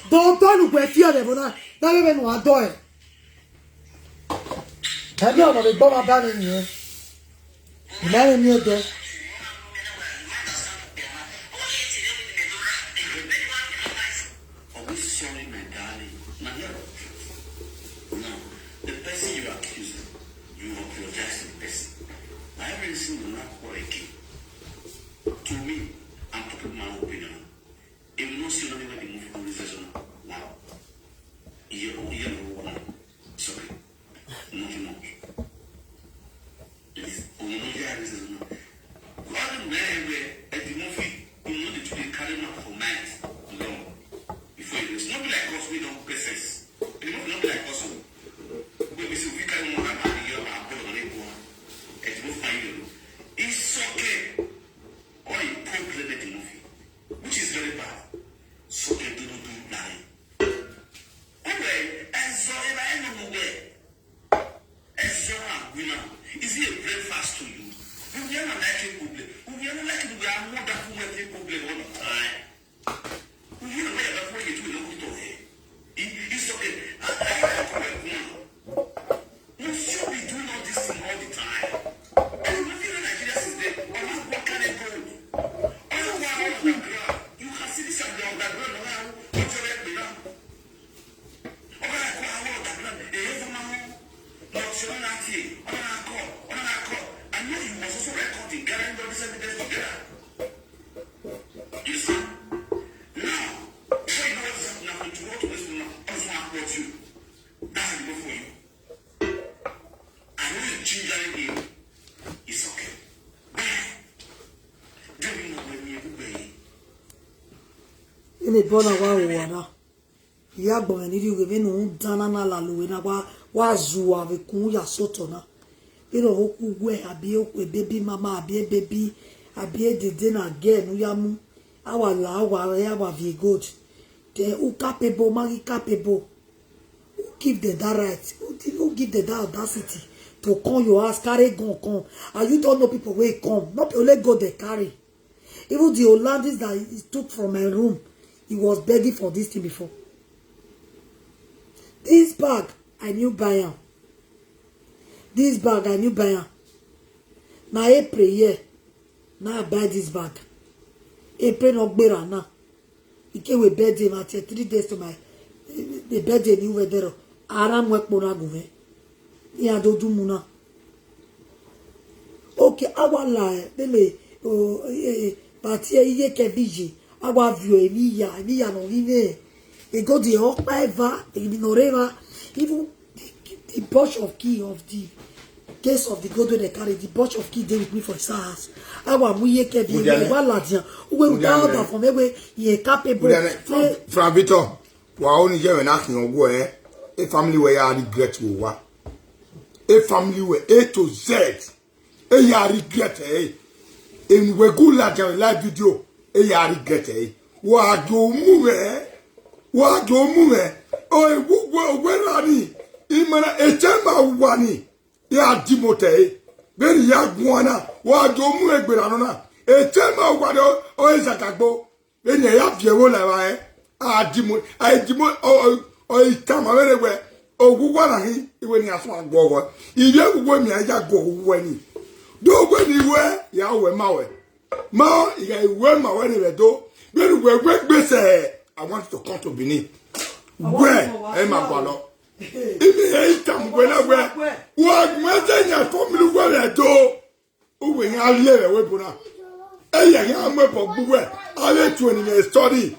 Do dọe ne uwẹ fi ọre ẹvbo na, na ghe vbene uwa dọe. Ẹmwẹ ọmọ vbe gbe ọmwa ba ne eni ẹn. I ma rẹn eni ẹdẹ. Sorry, my darling. Now, the person you accuse, you apologize to the person. I haven't seen the man call again. To me, I'm talking my opinion. If you don't see another way, the movie don't resist on. Wow. Yeah, oh, yeah, no, one. Sorry. Nothing much. Yes. Oh, no, yeah, this is not. One man where at the movie, you know, the two they carry him out for night long. Before you know, it's not be like us, we don't persist. You know, not be like us. We, we see, we carry more than a year, our brother, they go on. At the movie, you know. It's okay. All you poor planet movie, which is very bad. So they do not do nothing. Anyway, and so if I know where, and so I'm going now. Is it a breakfast to you? We are not like a problem. We are not like a problem. I'm not that we have a problem all the time. We are not like that we do not do it. It, it's okay. I, I, I, I, I, You should be doing all this thing all the time. And you live in Nigeria since then. All this work can go. All the while on the ground. You can see this on the underground now. What's your right now? All right, go on the ground. Eh, eh, come on. Not your right here. All right, call. All right, call. I know you must also record in gathering all this evidence together. You see? Now, before you know what's happening, I'm going to what was going on. Also, I caught you. That's the go for you. I know you ginger him. It's okay. Bye. Don't be no way me everybody. Ene bọ na wa ru uwa na. Iyagbọn mwẹ ni rhie ughe vbene u dan na na lalo wẹ na wa, wa zu uwa vbe kun ya sotọ na. Vbene ọ vbe okhu wẹ, abi okhu baby mama, abi baby, abi dede na gẹ ne u ya mu. A wa la, a wa re, a wa viẹ gold. Then u capable, ma ghi capable. Who give them that right? Who, di- who give them that audacity to come your house, carry gun come? And you don't know people wey come. Not be only gold they carry. Even the Hollandis that he took from my room, he was begging for this thing before. This bag, I new buy am. This bag, I new buy am. Na April year, na I buy this bag. April ne ọ gberra na. Ike wẹ birthday ma tie three days to my, the birthday ni wẹ dẹrọ. Ara mu ẹkpo na gu mwẹ. Iran do du mu na. Okay, a wa la, eh, meme, o, eh, eh, but, eh, iye kẹ vbe iye, a wa viọ emwi ya, emwi ya nọ ghi mwẹ. Egodi ọkpa eva, emwi nọ rre evba, even the, the bunch of key of the case of the gold wey dem carry, the bunch of key dey with me for his house. A wa mu iye kẹ vbe iye, wa ladian. Uwe ru da order for me, we, he capable. From, from Victor, wa oni ye na khin owo e, e family wẹ ya regret wo wa. E family wẹ A to Z. E ya regret ẹre. Eni wẹ gu ladian vbe live video, e ya regret ẹre. Wa do mu mwẹ, wa do mu mwẹ. O, e wu, wẹ, wẹ ra ni, ima na, e te ma wa ni, ya di moto ẹre. Vbene I ya guan na, wa do mu egbe ra nọ na. E te ma wa do, o, e zagagbo. Vbene iran ya viẹ ẹvbo la evba rẹn, a di mu, a di mu, ọ, ọ, ọ, I tama vbene wẹ, oghugha na hin, iwẹ ne iran suẹn guọghọ. Ivbi oghugha emian ya gu oghugha ni. Do wẹ ne I wẹ, ya wẹ ma wẹ. Ma, I gha wẹ ma wẹ ne vbe do. Vbene wẹ wẹ gbe sẹ, I want to come to Benin. Wẹ, ẹ ma gualọ. Imi hẹ I tama wẹ na wẹ, wa gbẹn zẹ yan family wẹ vbe do. Uwẹ iran lẹ vbe ẹvbo na. Ẹyẹ iran mu ẹbọ gbe uwẹ, a vbe tuẹn ne imẹ study.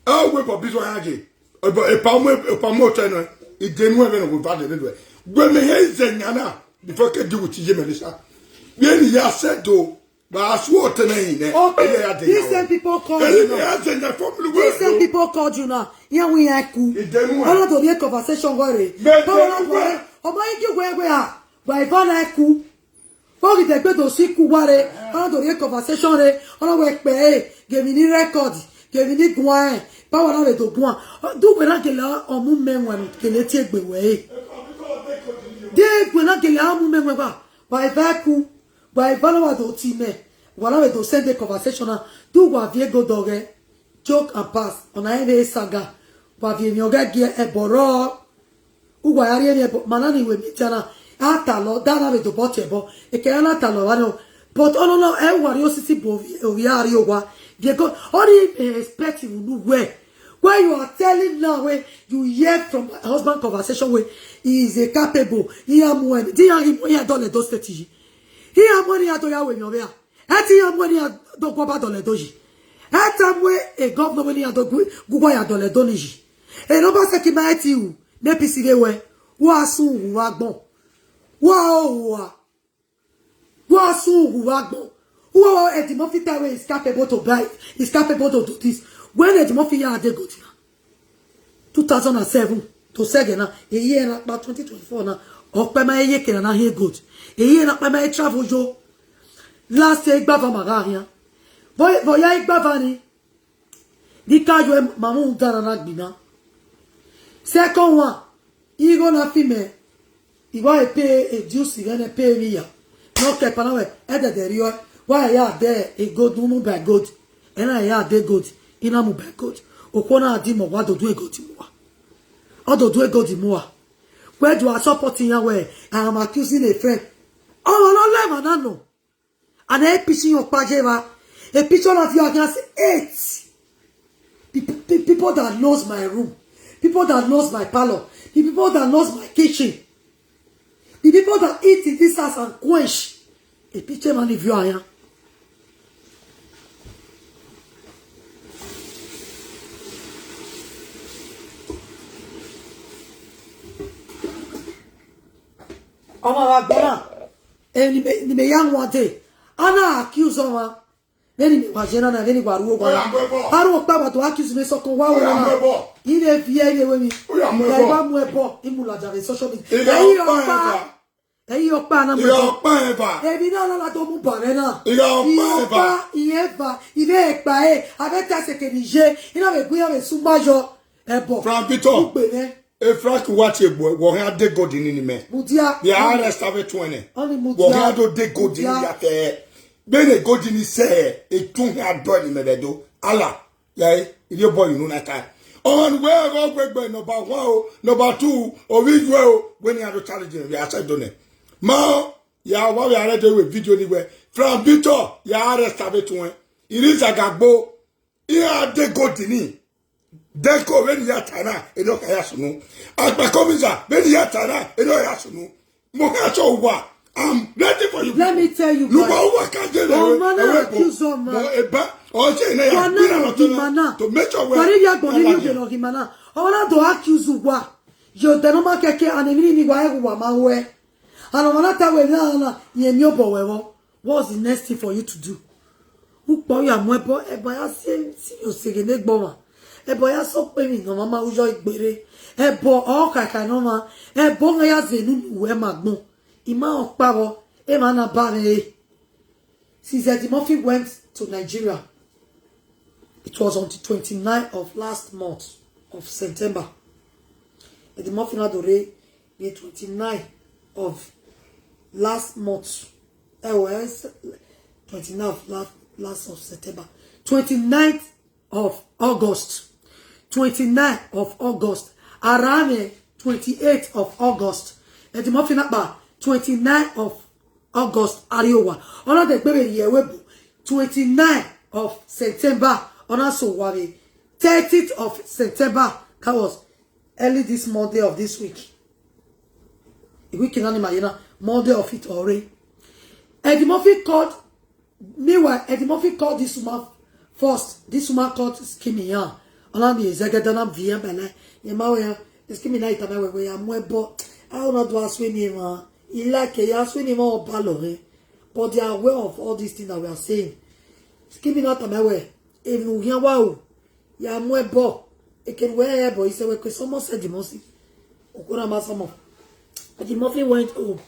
A wẹ ẹbọ bi tuẹ iran je. Ẹbọ, epa mu, epa mu otọ nọ, I de nu ẹmwẹ ne ọ vbe va dede nuẹ. Wẹ mẹ hẹ zẹ yan na, before ke deal with iye mẹ nisa. Vbene I ya sẹ do, ba a su otọ nẹ hin nẹ, Okay, ẹyẹ ya de these yan same wẹ. People called Ẹyẹ you now. Ya zẹ yan family wẹ These same do. People called you now. Iran wẹ iran ku. I de nu ẹ. Ọna do rhie conversation wẹ rre. Bẹ Báwo de la nu wẹ. Wẹ? Ọmọ yín ghi wẹ wẹ a. Wa eva na ku. Ọ ghi dẹgbe do si ku uwa rre, ọ na do rhie conversation rre, ọ na wẹ kpẹ ẹre, ghe emwi ni record, ghe emwi ni guan rẹn, ba wa na vbe do guan. De uwẹ na gele ọmọ umẹ wẹn ne gele tie egbe wẹ re? De uwẹ na gele ọmọ umẹ wẹn wa, wa eva ku, wa eva na wa do tie imẹ, wa na vbe do send the conversation na, de uwa viẹ gold ọghẹ, joke and pass, ọna rẹn vbe saga, wa viẹ emwi ọghẹ gie ẹbọ rrọọ. Uwa ya rhie emwi ẹbọ, ma na ni wẹ media na, a talọ, da na vbe dobọ tie ẹbọ, ekẹ na talọ vba nọ. But ọnọna, ẹ uwa rhie osisi bu ovbi, ovbi a rhie owa. Viẹ gold, ọ ni expect unu wẹ. When you are telling now, when you hear from my husband conversation wẹ, he is a capable, iran mu ẹn, de iran ghi mu iran dọlẹ do state yi. Iran mu ẹn iran do ya wẹ emwi ọvbeha. Ẹ te iran mu ẹn iran do guọba dọlẹ do yi. Ẹ te mu e governor wẹ ne iran do gu, gu uwa ya dọlẹ do ni yi. Eno ba sẹ ke ima ẹ te ru, ne A P C ghe wẹ, wa sun uwu vbe agbọn. Wa ho uwa. Wa sun uwu vbe agbọn. Uwa wa Eddie Murphy tell wẹ is capable to buy, is capable to do this. When Eddie Murphy ya de gold na, two thousand and seven to sẹgẹ na, ehe na kpa twenty twenty-four na, ọkpẹ ma ye kena na hie gold. Ehe na kpa ma travel yo. Last year, igbava ma gha hian. Vbe, vbe ọ ya igbava ni, ni ka yo ma mu da na na gbi na. Second one, igho na fi mẹ, I wa pay a dues, I ghẹ ne pay emwi ya. Ne ọ ke ẹpa na wẹ, ẹdẹdẹ rriọ, wa ya de a gold, unu by gold. Ẹ na ya de gold, I na mu by gold. Okhuo na di mẹ, wa do du gold mu wa. Ọ do du gold mu wa. Wẹ do a support iran wẹ, I am accusing a friend. Ọmọ ne ọ lẹ emwa na nọ. And e picture iran ọkpa ye evba. E picture na fi aghan say eight. The pe-, pe-, people that knows my room, people that knows my parlor, the people that knows my kitchen, the people that eat in this house and quench. E picture man if you are here. Ọmọ wa gbona. Eni me, ni me ya wan de. A na accuse ọmwa. Vbene imẹ wa ye na na, vbene I wa ru owa na. Oya mu ẹbọ. A ru okpẹ wa do accuse me sọkọn wa. Oya mu ẹbọ. I vbe viẹ, I vbe wẹ emwi. Oya mu ẹbọ. Ya wa mu ẹbọ, I mu ladian vbe social media. Ẹ i ọkpa eva. Ẹ i ọkpa na mu ẹbọ. Ẹ i ọkpa eva. Emwi na na na do mu ba mwẹ na. Ẹ i ọkpa eva. I vbe ekpa e, a vbe ta ẹse kevbe iye, I na vbe gu iran vbe sẹ ugba yọ. Ẹbọ. Frank Victor. Ugbe mwẹ. E Frank wa tie egbe, wọ khian de gold ni ni mẹ. Mudia. Ya arrest avbe tuẹn nẹ. Ọni mudia. Wọ khian do de gold ni ya fẹ. Vbene gold ni sẹ, etun khian dọ ni mẹ vbe do. Allah, ya e, iri obọ yi unu na ta. Ọmwa ne uwẹ ghe ọgbe egbe number one o, number two, ovbi iyuẹ o, wẹ ne iran do challenge mwẹ vbe a sẹ do nẹ. Ma ya wa vbe arrest vbe video ni wẹ, Frank Victor, ya arrest avbe etuẹn. Iriza ga gbo, iran de gold ni. Deko vbene I ya ta na, eno kha ya sunu. Akpako Visa, vbene I ya ta na, eno ya sunu. Mo kha sẹ uwa, I'm ready for you. Let me tell you, you are uwa ka je le. Ọmọ na accuse ọmọ. Eba, ọ je ne ya gbinna lọ to make sure we. Wari ya gbọn ni yo gbẹnọ ghi ma na. Ọmọ na do accuse uwa. Yo de no ma kẹkẹ, and emwi ni wa ẹghẹ uwa ma wẹ. And ọmọ na ta wẹ na na, ye mi obọ wẹ vbọ. What's the next thing for you to do? Ukpọ ya mu ẹbọ, ẹbọ ya si si oseghe ne gbọmwa. Ẹbọ ya sọ kpe emwi ne ọmwa ma uyọ igbere. Ẹbọ ọ khaekhae ne ọmwa. Ẹbọ nga ya zẹ enu ne uwẹ ma gbọn. I ma ọkpa vbọ, emwa na ba mwẹ re. Since Eddie Murphy went to Nigeria, it was on the twenty-ninth of last month of September. Eddie Murphy na do rre the twenty-ninth of last month. Eh, well, it's twenty-ninth of last, last of September. Twenty-ninth of August. Twenty-ninth of August. Around the twenty-eighth of August. Eddie Murphy na kpa twenty-ninth of August, Ariowa. Ọ na de gbe vbe ye ẹvbo twenty-ninth of September. Ọ na sẹ owa vbe thirtieth of September. That was early this Monday of this week. The week na ni ma ye na, Monday of it already. Eddie Murphy called, meanwhile, Eddie Murphy called this woman first. This woman called Skimmy yan. Ọ na miẹn zẹgẹdẹ na viẹ bẹlẹ. Ye ma wẹ ya, Skimmy na itama wẹ wẹ ya mu ẹbọ. A na do asue ni emwa. I like ya asue ni emwa ọba lọ hẹ. But they are aware of all these things that we are saying. Skimmy na tama wẹ, emwi ne u khian wa ru, ya mu ẹbọ. Ekene wẹ ẹbọ, isẹ wẹ ke sọmọ sẹ Eddie Murphy. Okona ma sọmọ. Eddie Murphy went home.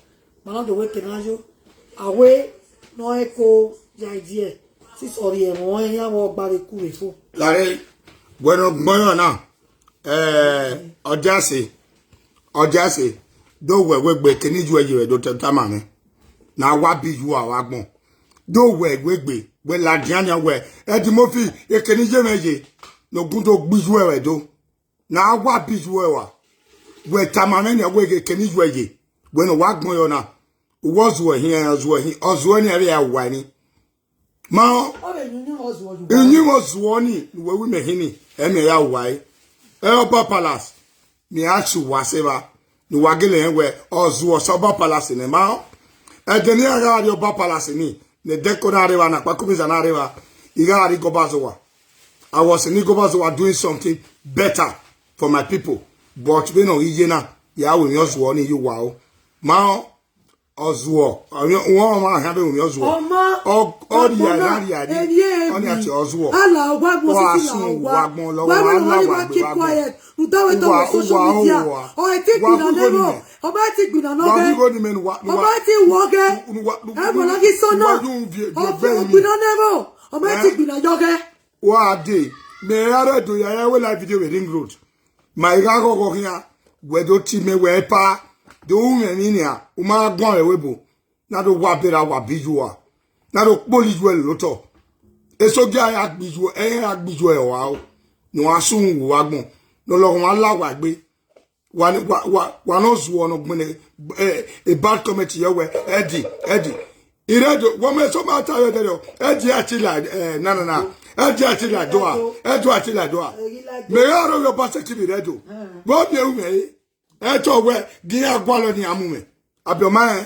Ma na do wẹ ke na yo. Awe nọ ẹko ya idie. Sisọ rhie ẹmwẹ ọnrẹn ya vbe ọgba vbe ku vbe fo. Lare, wẹ ne ọ gbọnrọn na, eh, ọ dia sẹ, ọ dia sẹ, do wẹ wegbe, ekene iye ruẹ ye vbe do ta, tama mwẹ. Na wa bi iyuẹ vbe agbọn. Do wẹ wegbe, wẹ ladian nian wẹ, Eddie Murphy, ekene iye mwẹ ye, ne ọ gun do gbe iyuẹ ruẹ do. Na wa bi iyuẹ rua. Wẹ tama mwẹ nian wẹ ekene iye ruẹ ye. Wẹ ne ọ wa gbọn yọ na. Uwẹ ọ zuẹ hin, ọ zuẹ hin, ọ zuẹ ni avbe ya wa ni. Ma ọ, ọ vbe yin uyinmwẹ ọ zuọ ye uwa. Uyinmwẹ ọ zuọ ni, ne uwẹ ru imẹ hin ni, ẹ miẹn ya wa ẹre. Ẹ Ọba Palace, ne a si uwa sẹ evba, ne uwa gele rẹn wẹ, ọ zuọ sẹ Ọba Palace nẹ, ma ọ. Ẹdẹ ne iran gha rrie Ọba Palace ni, ne Deko na rre evba, ne Akpako Visa na rre evba, I gha rrie Gobazowa. I was in Gobazowa doing something better for my people. But vbene ọ ghi ye na, ya ru emwi ọ zuọ ni ye uwa o. Ma ọ, ọ zuọ, ọ, ọ ma hia vbe ru emwi ọ zuọ. Ọ ma, ọ, ọ rhia, ọ ma, na rhia rhie, emwi, emwi. Ọni a tie ọ zuọ. Ala, wa mo, ọ sisi la, sun wa. Wa gbọn lọ, wa la wa gbe wa gbọn. Rhunmwuda wẹ tọ wẹ social media. Ọ ẹ ti gbinna nẹ vbọ. Ọ ma ẹ ti gbinna nọ ghẹ. Wa wi gho ni mẹ nu wa, nu wa. Ọ ma ẹ ti wọ ghẹ. Nu wa, nu, ẹ nu, wọ la ghi sọ na. Wa yu vie, vie, ọ gbinna nẹ vbọ. Ọ ma ẹ ti gbinna yọ ghẹ. Wa de, mẹ ra rre do ya, ya wẹ live video vbe Ring Road. Ma I gha ghọghọ khian, wẹ do tie mẹ wẹ epa, do ru mwẹ emwi nian, u ma guan mwẹ vbe ebo. Na do wa bera wa bi iyuẹ, na do kpolo iyuẹ lele otọ. Esogia ya gbe iyuẹ, ẹ ya gbe iyuẹ ọre o. Ne uwa sun uwu agbọn, ne ọlọghọmwa la uwa egbe. Wa ni, wa, wa, wa ne ọ zuọ ne ọ gbẹnnẹ, eh, a bad comment yọ wẹ, Eddie, Eddie. Iredo, wọ mẹ so ma ta yọ dẹrẹ o. Eddie ati la, eh, na, na, na. Eddie ati la dua, Eddie ati la dua. Mẹ gha rọ yọ ba sẹ ki vbe Iredo. Vbọ miẹn ru mwẹ re? Ẹ tọ wẹ, gi iran gualọ ni a mu mwẹ. Abiọma rẹn.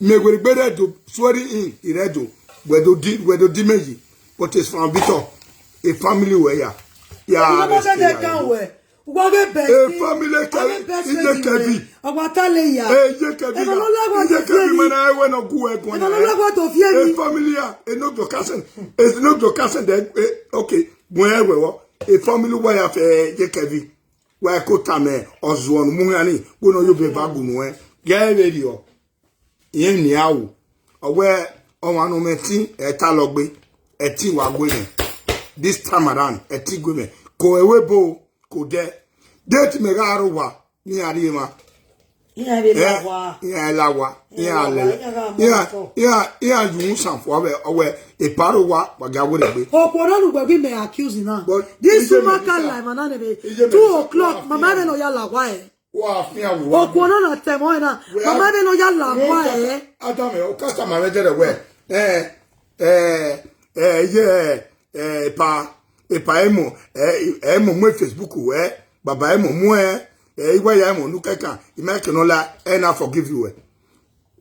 Mẹ werriegbe rre do, swearing in, I rre do, wẹ do di, wẹ do di mẹ yi, but it's from Victor, a family wẹ ya, ya arrest ya. Wẹ, wẹ ghe best, a family, wẹ ghe best iye friend Kevin. Ọgba ta le ya. Eh, iye Kevin. Ẹmọ ya, no lagwa iye to Kevin, fi ma na ẹwẹ nọ gu ẹgọn. Ẹmọ ya, no lagwa to fi emi. A family ya, e no do kasen, e no do kasen de, eh, okay, wẹ wẹ wọ, a family wẹ ya fẹ iye Kevin. Wẹ ko tama ọ zuọ ne u mu yan ni, wẹ ne ọ yo be va gu nuẹn. Gẹ vberriọ. Irẹn ni a ru. Ọ wẹ ọmwa ne ọ mwẹ ẹtin, ẹ ta lọ gbe. Ẹtin wa gue mwẹ. This time around, ẹtin gue mwẹ. Ko ẹvbo ebo, ko dẹ. Date mẹ gha rre owa, ne iran rhie emwa. Iran vbe la wa. Iran la wa. Iran lele. Iran, iran, iran yu usan fua vbe ọwẹ eparo wa, wa ga were gbe. Okhuo na nu wẹ ghi mẹ accuse na. But this woman can lie, man, na nebe two o'clock, mama vbe no ya la wa e. Wa fian wo. Okhuo na na tẹmọ na. Mama vbe no ya la wa e. Adam, o customer vbe dere wẹ. Eh, eh, eh, ye, eh, epa, epa emo, eh, emo mu Facebook wẹ, baba emo mu ẹ, eh, iwa ya emo nu kẹkan, ima ke no la, ẹ na forgive you wẹ.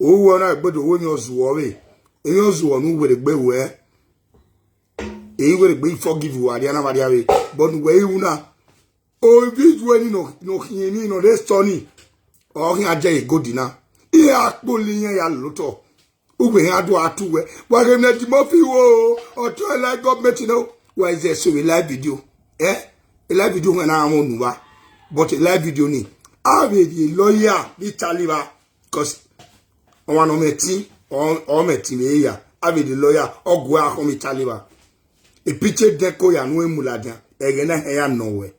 Owo na gbedo wo ni ozuọ vbe. Emwi ozuọ nu were gbe wẹ. Eyi were gbe forgive wa ria na va ria vbe. But nu wẹ iwu na. O video ni no, no khian ni no re sọ ni. Ọ khian je ye gold na. Iran kpolo iran ya lotọ. Uwẹ iran do atu wẹ. Wa ghe ne Dimofi wo, ọtọ la government no. Wa is so a live video. Eh? A live video wẹ na wọn nu wa. But a live video ni. A vbe rhie lawyer vbe Italy va. Because ọmwa ne ọ mwẹ ẹtin, ọ, ọ mwẹ ẹtin vbe ya, a vbe rhie lawyer, ọ gu akhọn vbe Italy va. E picture dẹko ya ne u mu ladian, ẹghẹ na hẹn ya nọ wẹ.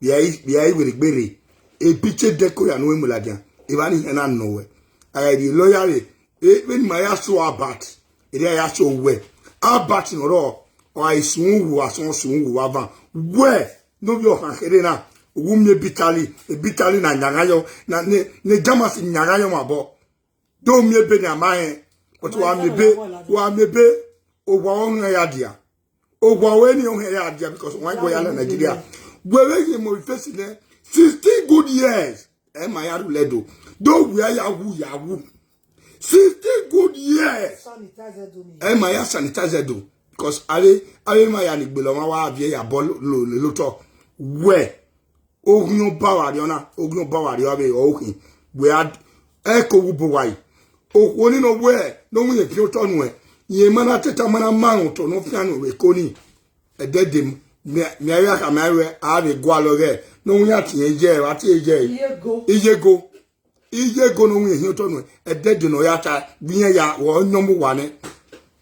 Vbe a i, vbe a i were gbe rre. E picture dẹko ya ne u mu ladian, evba ni hẹn na nọ wẹ. A gha rhie lawyer vbe, e, vbene ima ya so Albert, erriọ a ya so wẹ. Albert ne ọ rrọọ, ọ gha sun uwu, a sọn sun uwu vbe avan. Wẹ, ne ovbi ọkhan kherhe na, u gu miẹn Bitali, Bitali na yanghan yọ, na, ne, ne Jamus yanghan yọ mwẹ obọ. Do miẹn ebe ne a ma rẹn, but wa miẹn ebe, wa miẹn ebe, owa ọnrẹn ya dia. Owa ọre ni ọnrẹn ya dia, because wan gbe ya la Nigeria. Wẹ vbe ghi mu face nẹ, sixteen good years, ẹ ma ya rhulẹ do. Do wẹ ya wu, ya wu. Sixteen good years. Sanitize do ni. Ẹ ma ya sanitize do. Because avbe, avbe ma ya ni gbele ọmwa wa viẹ ya bọ lo, lo, lo, lotọ. Wẹ, oghian ọba wa rriọ na, oghian ọba wa rriọ avbe ọ khin. Wẹ a, ẹ ko wu bo wa yi. Okhuo ni nọ wẹ, ne ọ winna efian otọ nuẹn. Rẹn ma na teta ma na ma rẹn otọ ne ọ fian nuẹn vbe eko ni. Ẹdẹdẹ mu, mẹ, mẹ a ya khama ruẹ, a vbe gualọ ghẹ, ne ọ winna tiẹn ye, wa tie ye. Iyego. Iyego. Iyego ne ọ winna efian otọ nuẹn, ẹdẹdẹ ne ọ ya ta, vbe irẹn ya, wẹ ọ yọnmẹ uwa nẹ.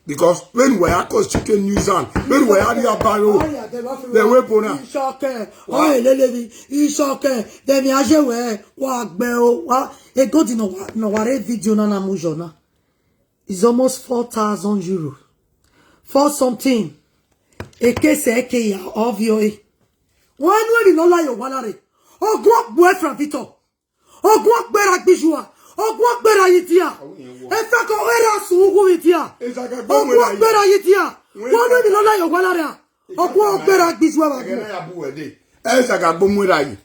Because vbene uwa ya constitute nuisance, vbene uwa ya rhie abaro, vbe ẹvbo ebo na. Isọkẹn, ọ lele vbe, Isọkẹn, vbe emwi a ye wẹ, wa gbe o, wa, egodi ne ọ wa, ne ọ wa rre video na na mu yọ na. It's almost four thousand euro. Four something. Eke sẹ eke ya, ọ viọ e. Wa nu emwi ne ọ la ye owa na rre. Ọguọgbe Frank Victor. Ọguọgbe ra gbe iye ua. Ọguọgbe ra ye dia. Efẹko ra sun uwu vbe dia. Ọguọgbe ra ye dia. Wa nu emwi ne ọ la ye owa na rre. Ọguọgbe ra gbe iye ua vbe agbọn. Ẹzagagbo mu ra yi.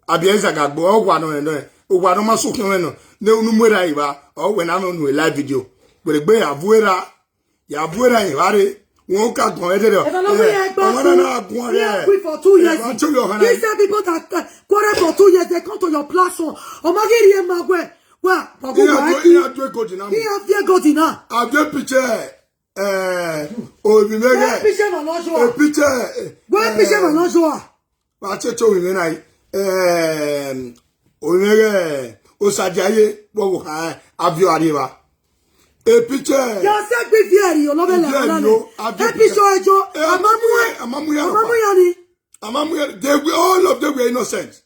Abi ẹzagagbo, ọ wa nọ nọ, ọ wa nọ ma sukhian mwẹ nọ, ne unu mu ra yi vba, ọ wẹ na nọ nu live video. Were gbe ya vu ra, ya vu ra yi vba re. Wọn ka guan ẹdẹ rẹ. Eva na wi ya gba ọmọ na na guan rẹ. He quit for two years. Eva chori ọha na. These people that, uh, quarrel for two years, they come to your platform. Ọmọ ghi rhie ma wẹ, wẹ, bọbọ wa ki. He have fear God in am. A vbe picture, eh, obi mẹgẹ. Wẹ picture ma nọ jọ a. A picture, eh, wẹ picture ma nọ jọ a. Wa te to obi mẹ na, eh, obi mẹgẹ, Osagiaye, wọ wo kha, a vbe ọ rrie evba. A picture. Ya se gbe viẹ rri, ọ nọ vbe lẹ, ọ nọ vbe lẹ. A picture ẹjo, a ma mu ẹ, a ma mu ya, a ma mu ya ni. A ma mu ya, they were, all of them were innocent.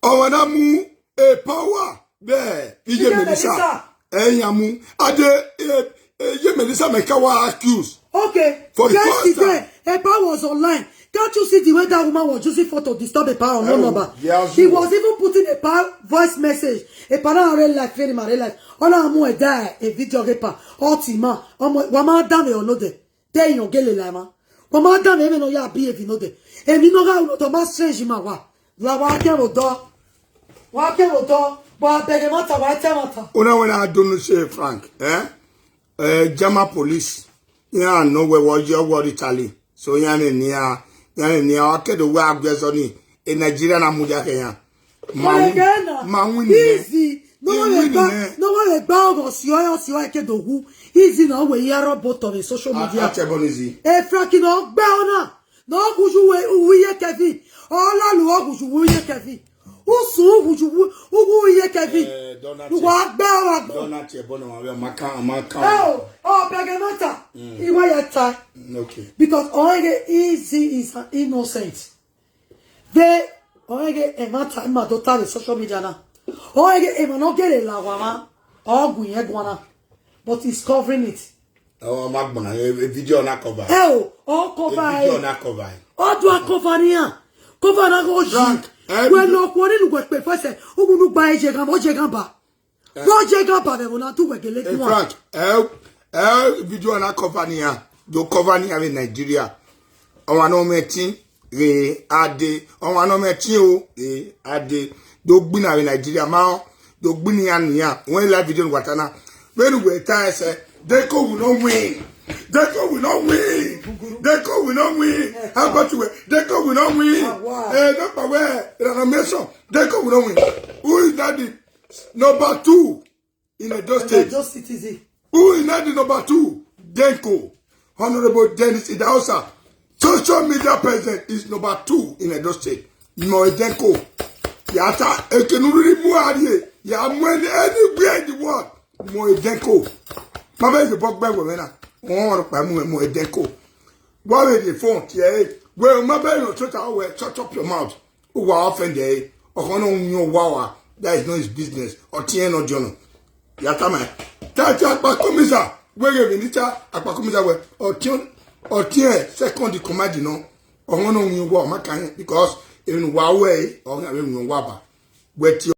Ọmwa na mu a power vbe iye Melissa. Ẹ ya mu. Ade, eh, eh, iye Melissa mẹ ka wa accuse. Okay. For the first time. Yesterday, a power was online. Can't you see the way that woman was using phone to disturb a power on no number? He was even putting a power voice message. A power na real life, very my real life. Ọ na mu ẹ da a video ge pa. Ọ ti ma. Ọmọ, wa ma da me ọ nọ dẹ. Te iran gele la emwa. Wa ma danmwẹ emwi ne ọ ya behave nọ dẹ. Emwi ne ọ gha ru nọ dẹ, ọ ma strange ma wa. La wa kẹ vbe odọ. Wa kẹ vbe odọ. But abeg, ẹmwata, wa ta ẹmwata. Una wẹ na dunu se Frank, eh? Eh, German police. Iran nọ wẹ wọ ye ọwọ rre Italy. So iran ne nian, iran ne nian, wa kẹdo wẹ agbẹzọ ni. E Nigeria na mudia khẹ iran. Ma win, ma win nẹ. Easy. No one will gba, no one will gba ọghọ si ọre, si ọre ke do wu. Easy na wẹ ya rọ botọ vbe social media. A tẹ bọ ni easy. E Frankie na ọ gba ọ na. Na ọ ghuju wẹ uwu iye Kevin. Ọ la lu ọ ghuju uwu iye Kevin. Usun ghuju uwu, uwu iye Kevin. Eh, Dona. Uwa gba ọ wa gbọ. Dona tẹ bọ na wa ma kan, ma kan. Oh, oh, bẹgẹ mata. Iwa ya ta. Mm, okay. Because ọ ghe Easy is an innocent. Vbe ọ ghe ẹmwata ima do ta vbe social media na. Ọ ghe emwa ne ọ gele la owa mwa, ọ gu irẹn guan na, but he's covering it. Ọ ma gbọna, e video na cover. Ẹ o, ọ cover Video ẹ. na cover. Ọ do a cover nian. Cover na gho yi. Frank, eh, Wẹ ne ọ khuọ ni nu wẹ kpe fẹsẹ, uwu nu gba ẹjẹ ghan, ọ jẹ ghan ba. Ọ jẹ ghan ba vbe ẹvbo na tu wẹ gele Hey, guan. Frank, ẹ, ẹ, video na cover nian. Do cover nian vbe Nigeria. Ọmwa ne ọ mwẹ ẹtin ghe a dee, ọmwa ne ọ mwẹ ẹtin o ghe a dee. Do gbinna vbe Nigeria ma, do gbinna iran nian. Wẹ la video ne uwa ta na. Vbene uwẹ ta ẹsẹ, Denko will not win. Denko will not win. Denko will not win. How about you? Denko will not win. Ah, wow. Eh, no power. Renovation. Denko will not win. Who is that? The number two in Edo State. Edo citizen. Who is not the number two? Denko. Honorable Dennis Idahosa. Social media president is number two in Edo State. Mo Denko. Yata ekenu riri mu arie. Ya mu any, anywhere in the world. Mo Denko. Ma be the bug bag wena. Oh, pa mu Mo Denko. Wa vbe the phone tie. Well, ma be no shut our way. Shut up your mouth. Uwa offend ẹ, ọkhọ ne ọ wian owa wa, that is not his business. Ọtiẹn nọ diọnọ. Ya tama. Tati Akpakomiza, wẹ ghe vbe ni ta Akpakomiza wẹ, ọtiẹn, ọtiẹn second command nọ. Ọmọ ne ọ wian owa, ọ ma kan yẹn, because emwi ne uwa wẹ, ọ gha vbe wian owa ba. Wẹ tie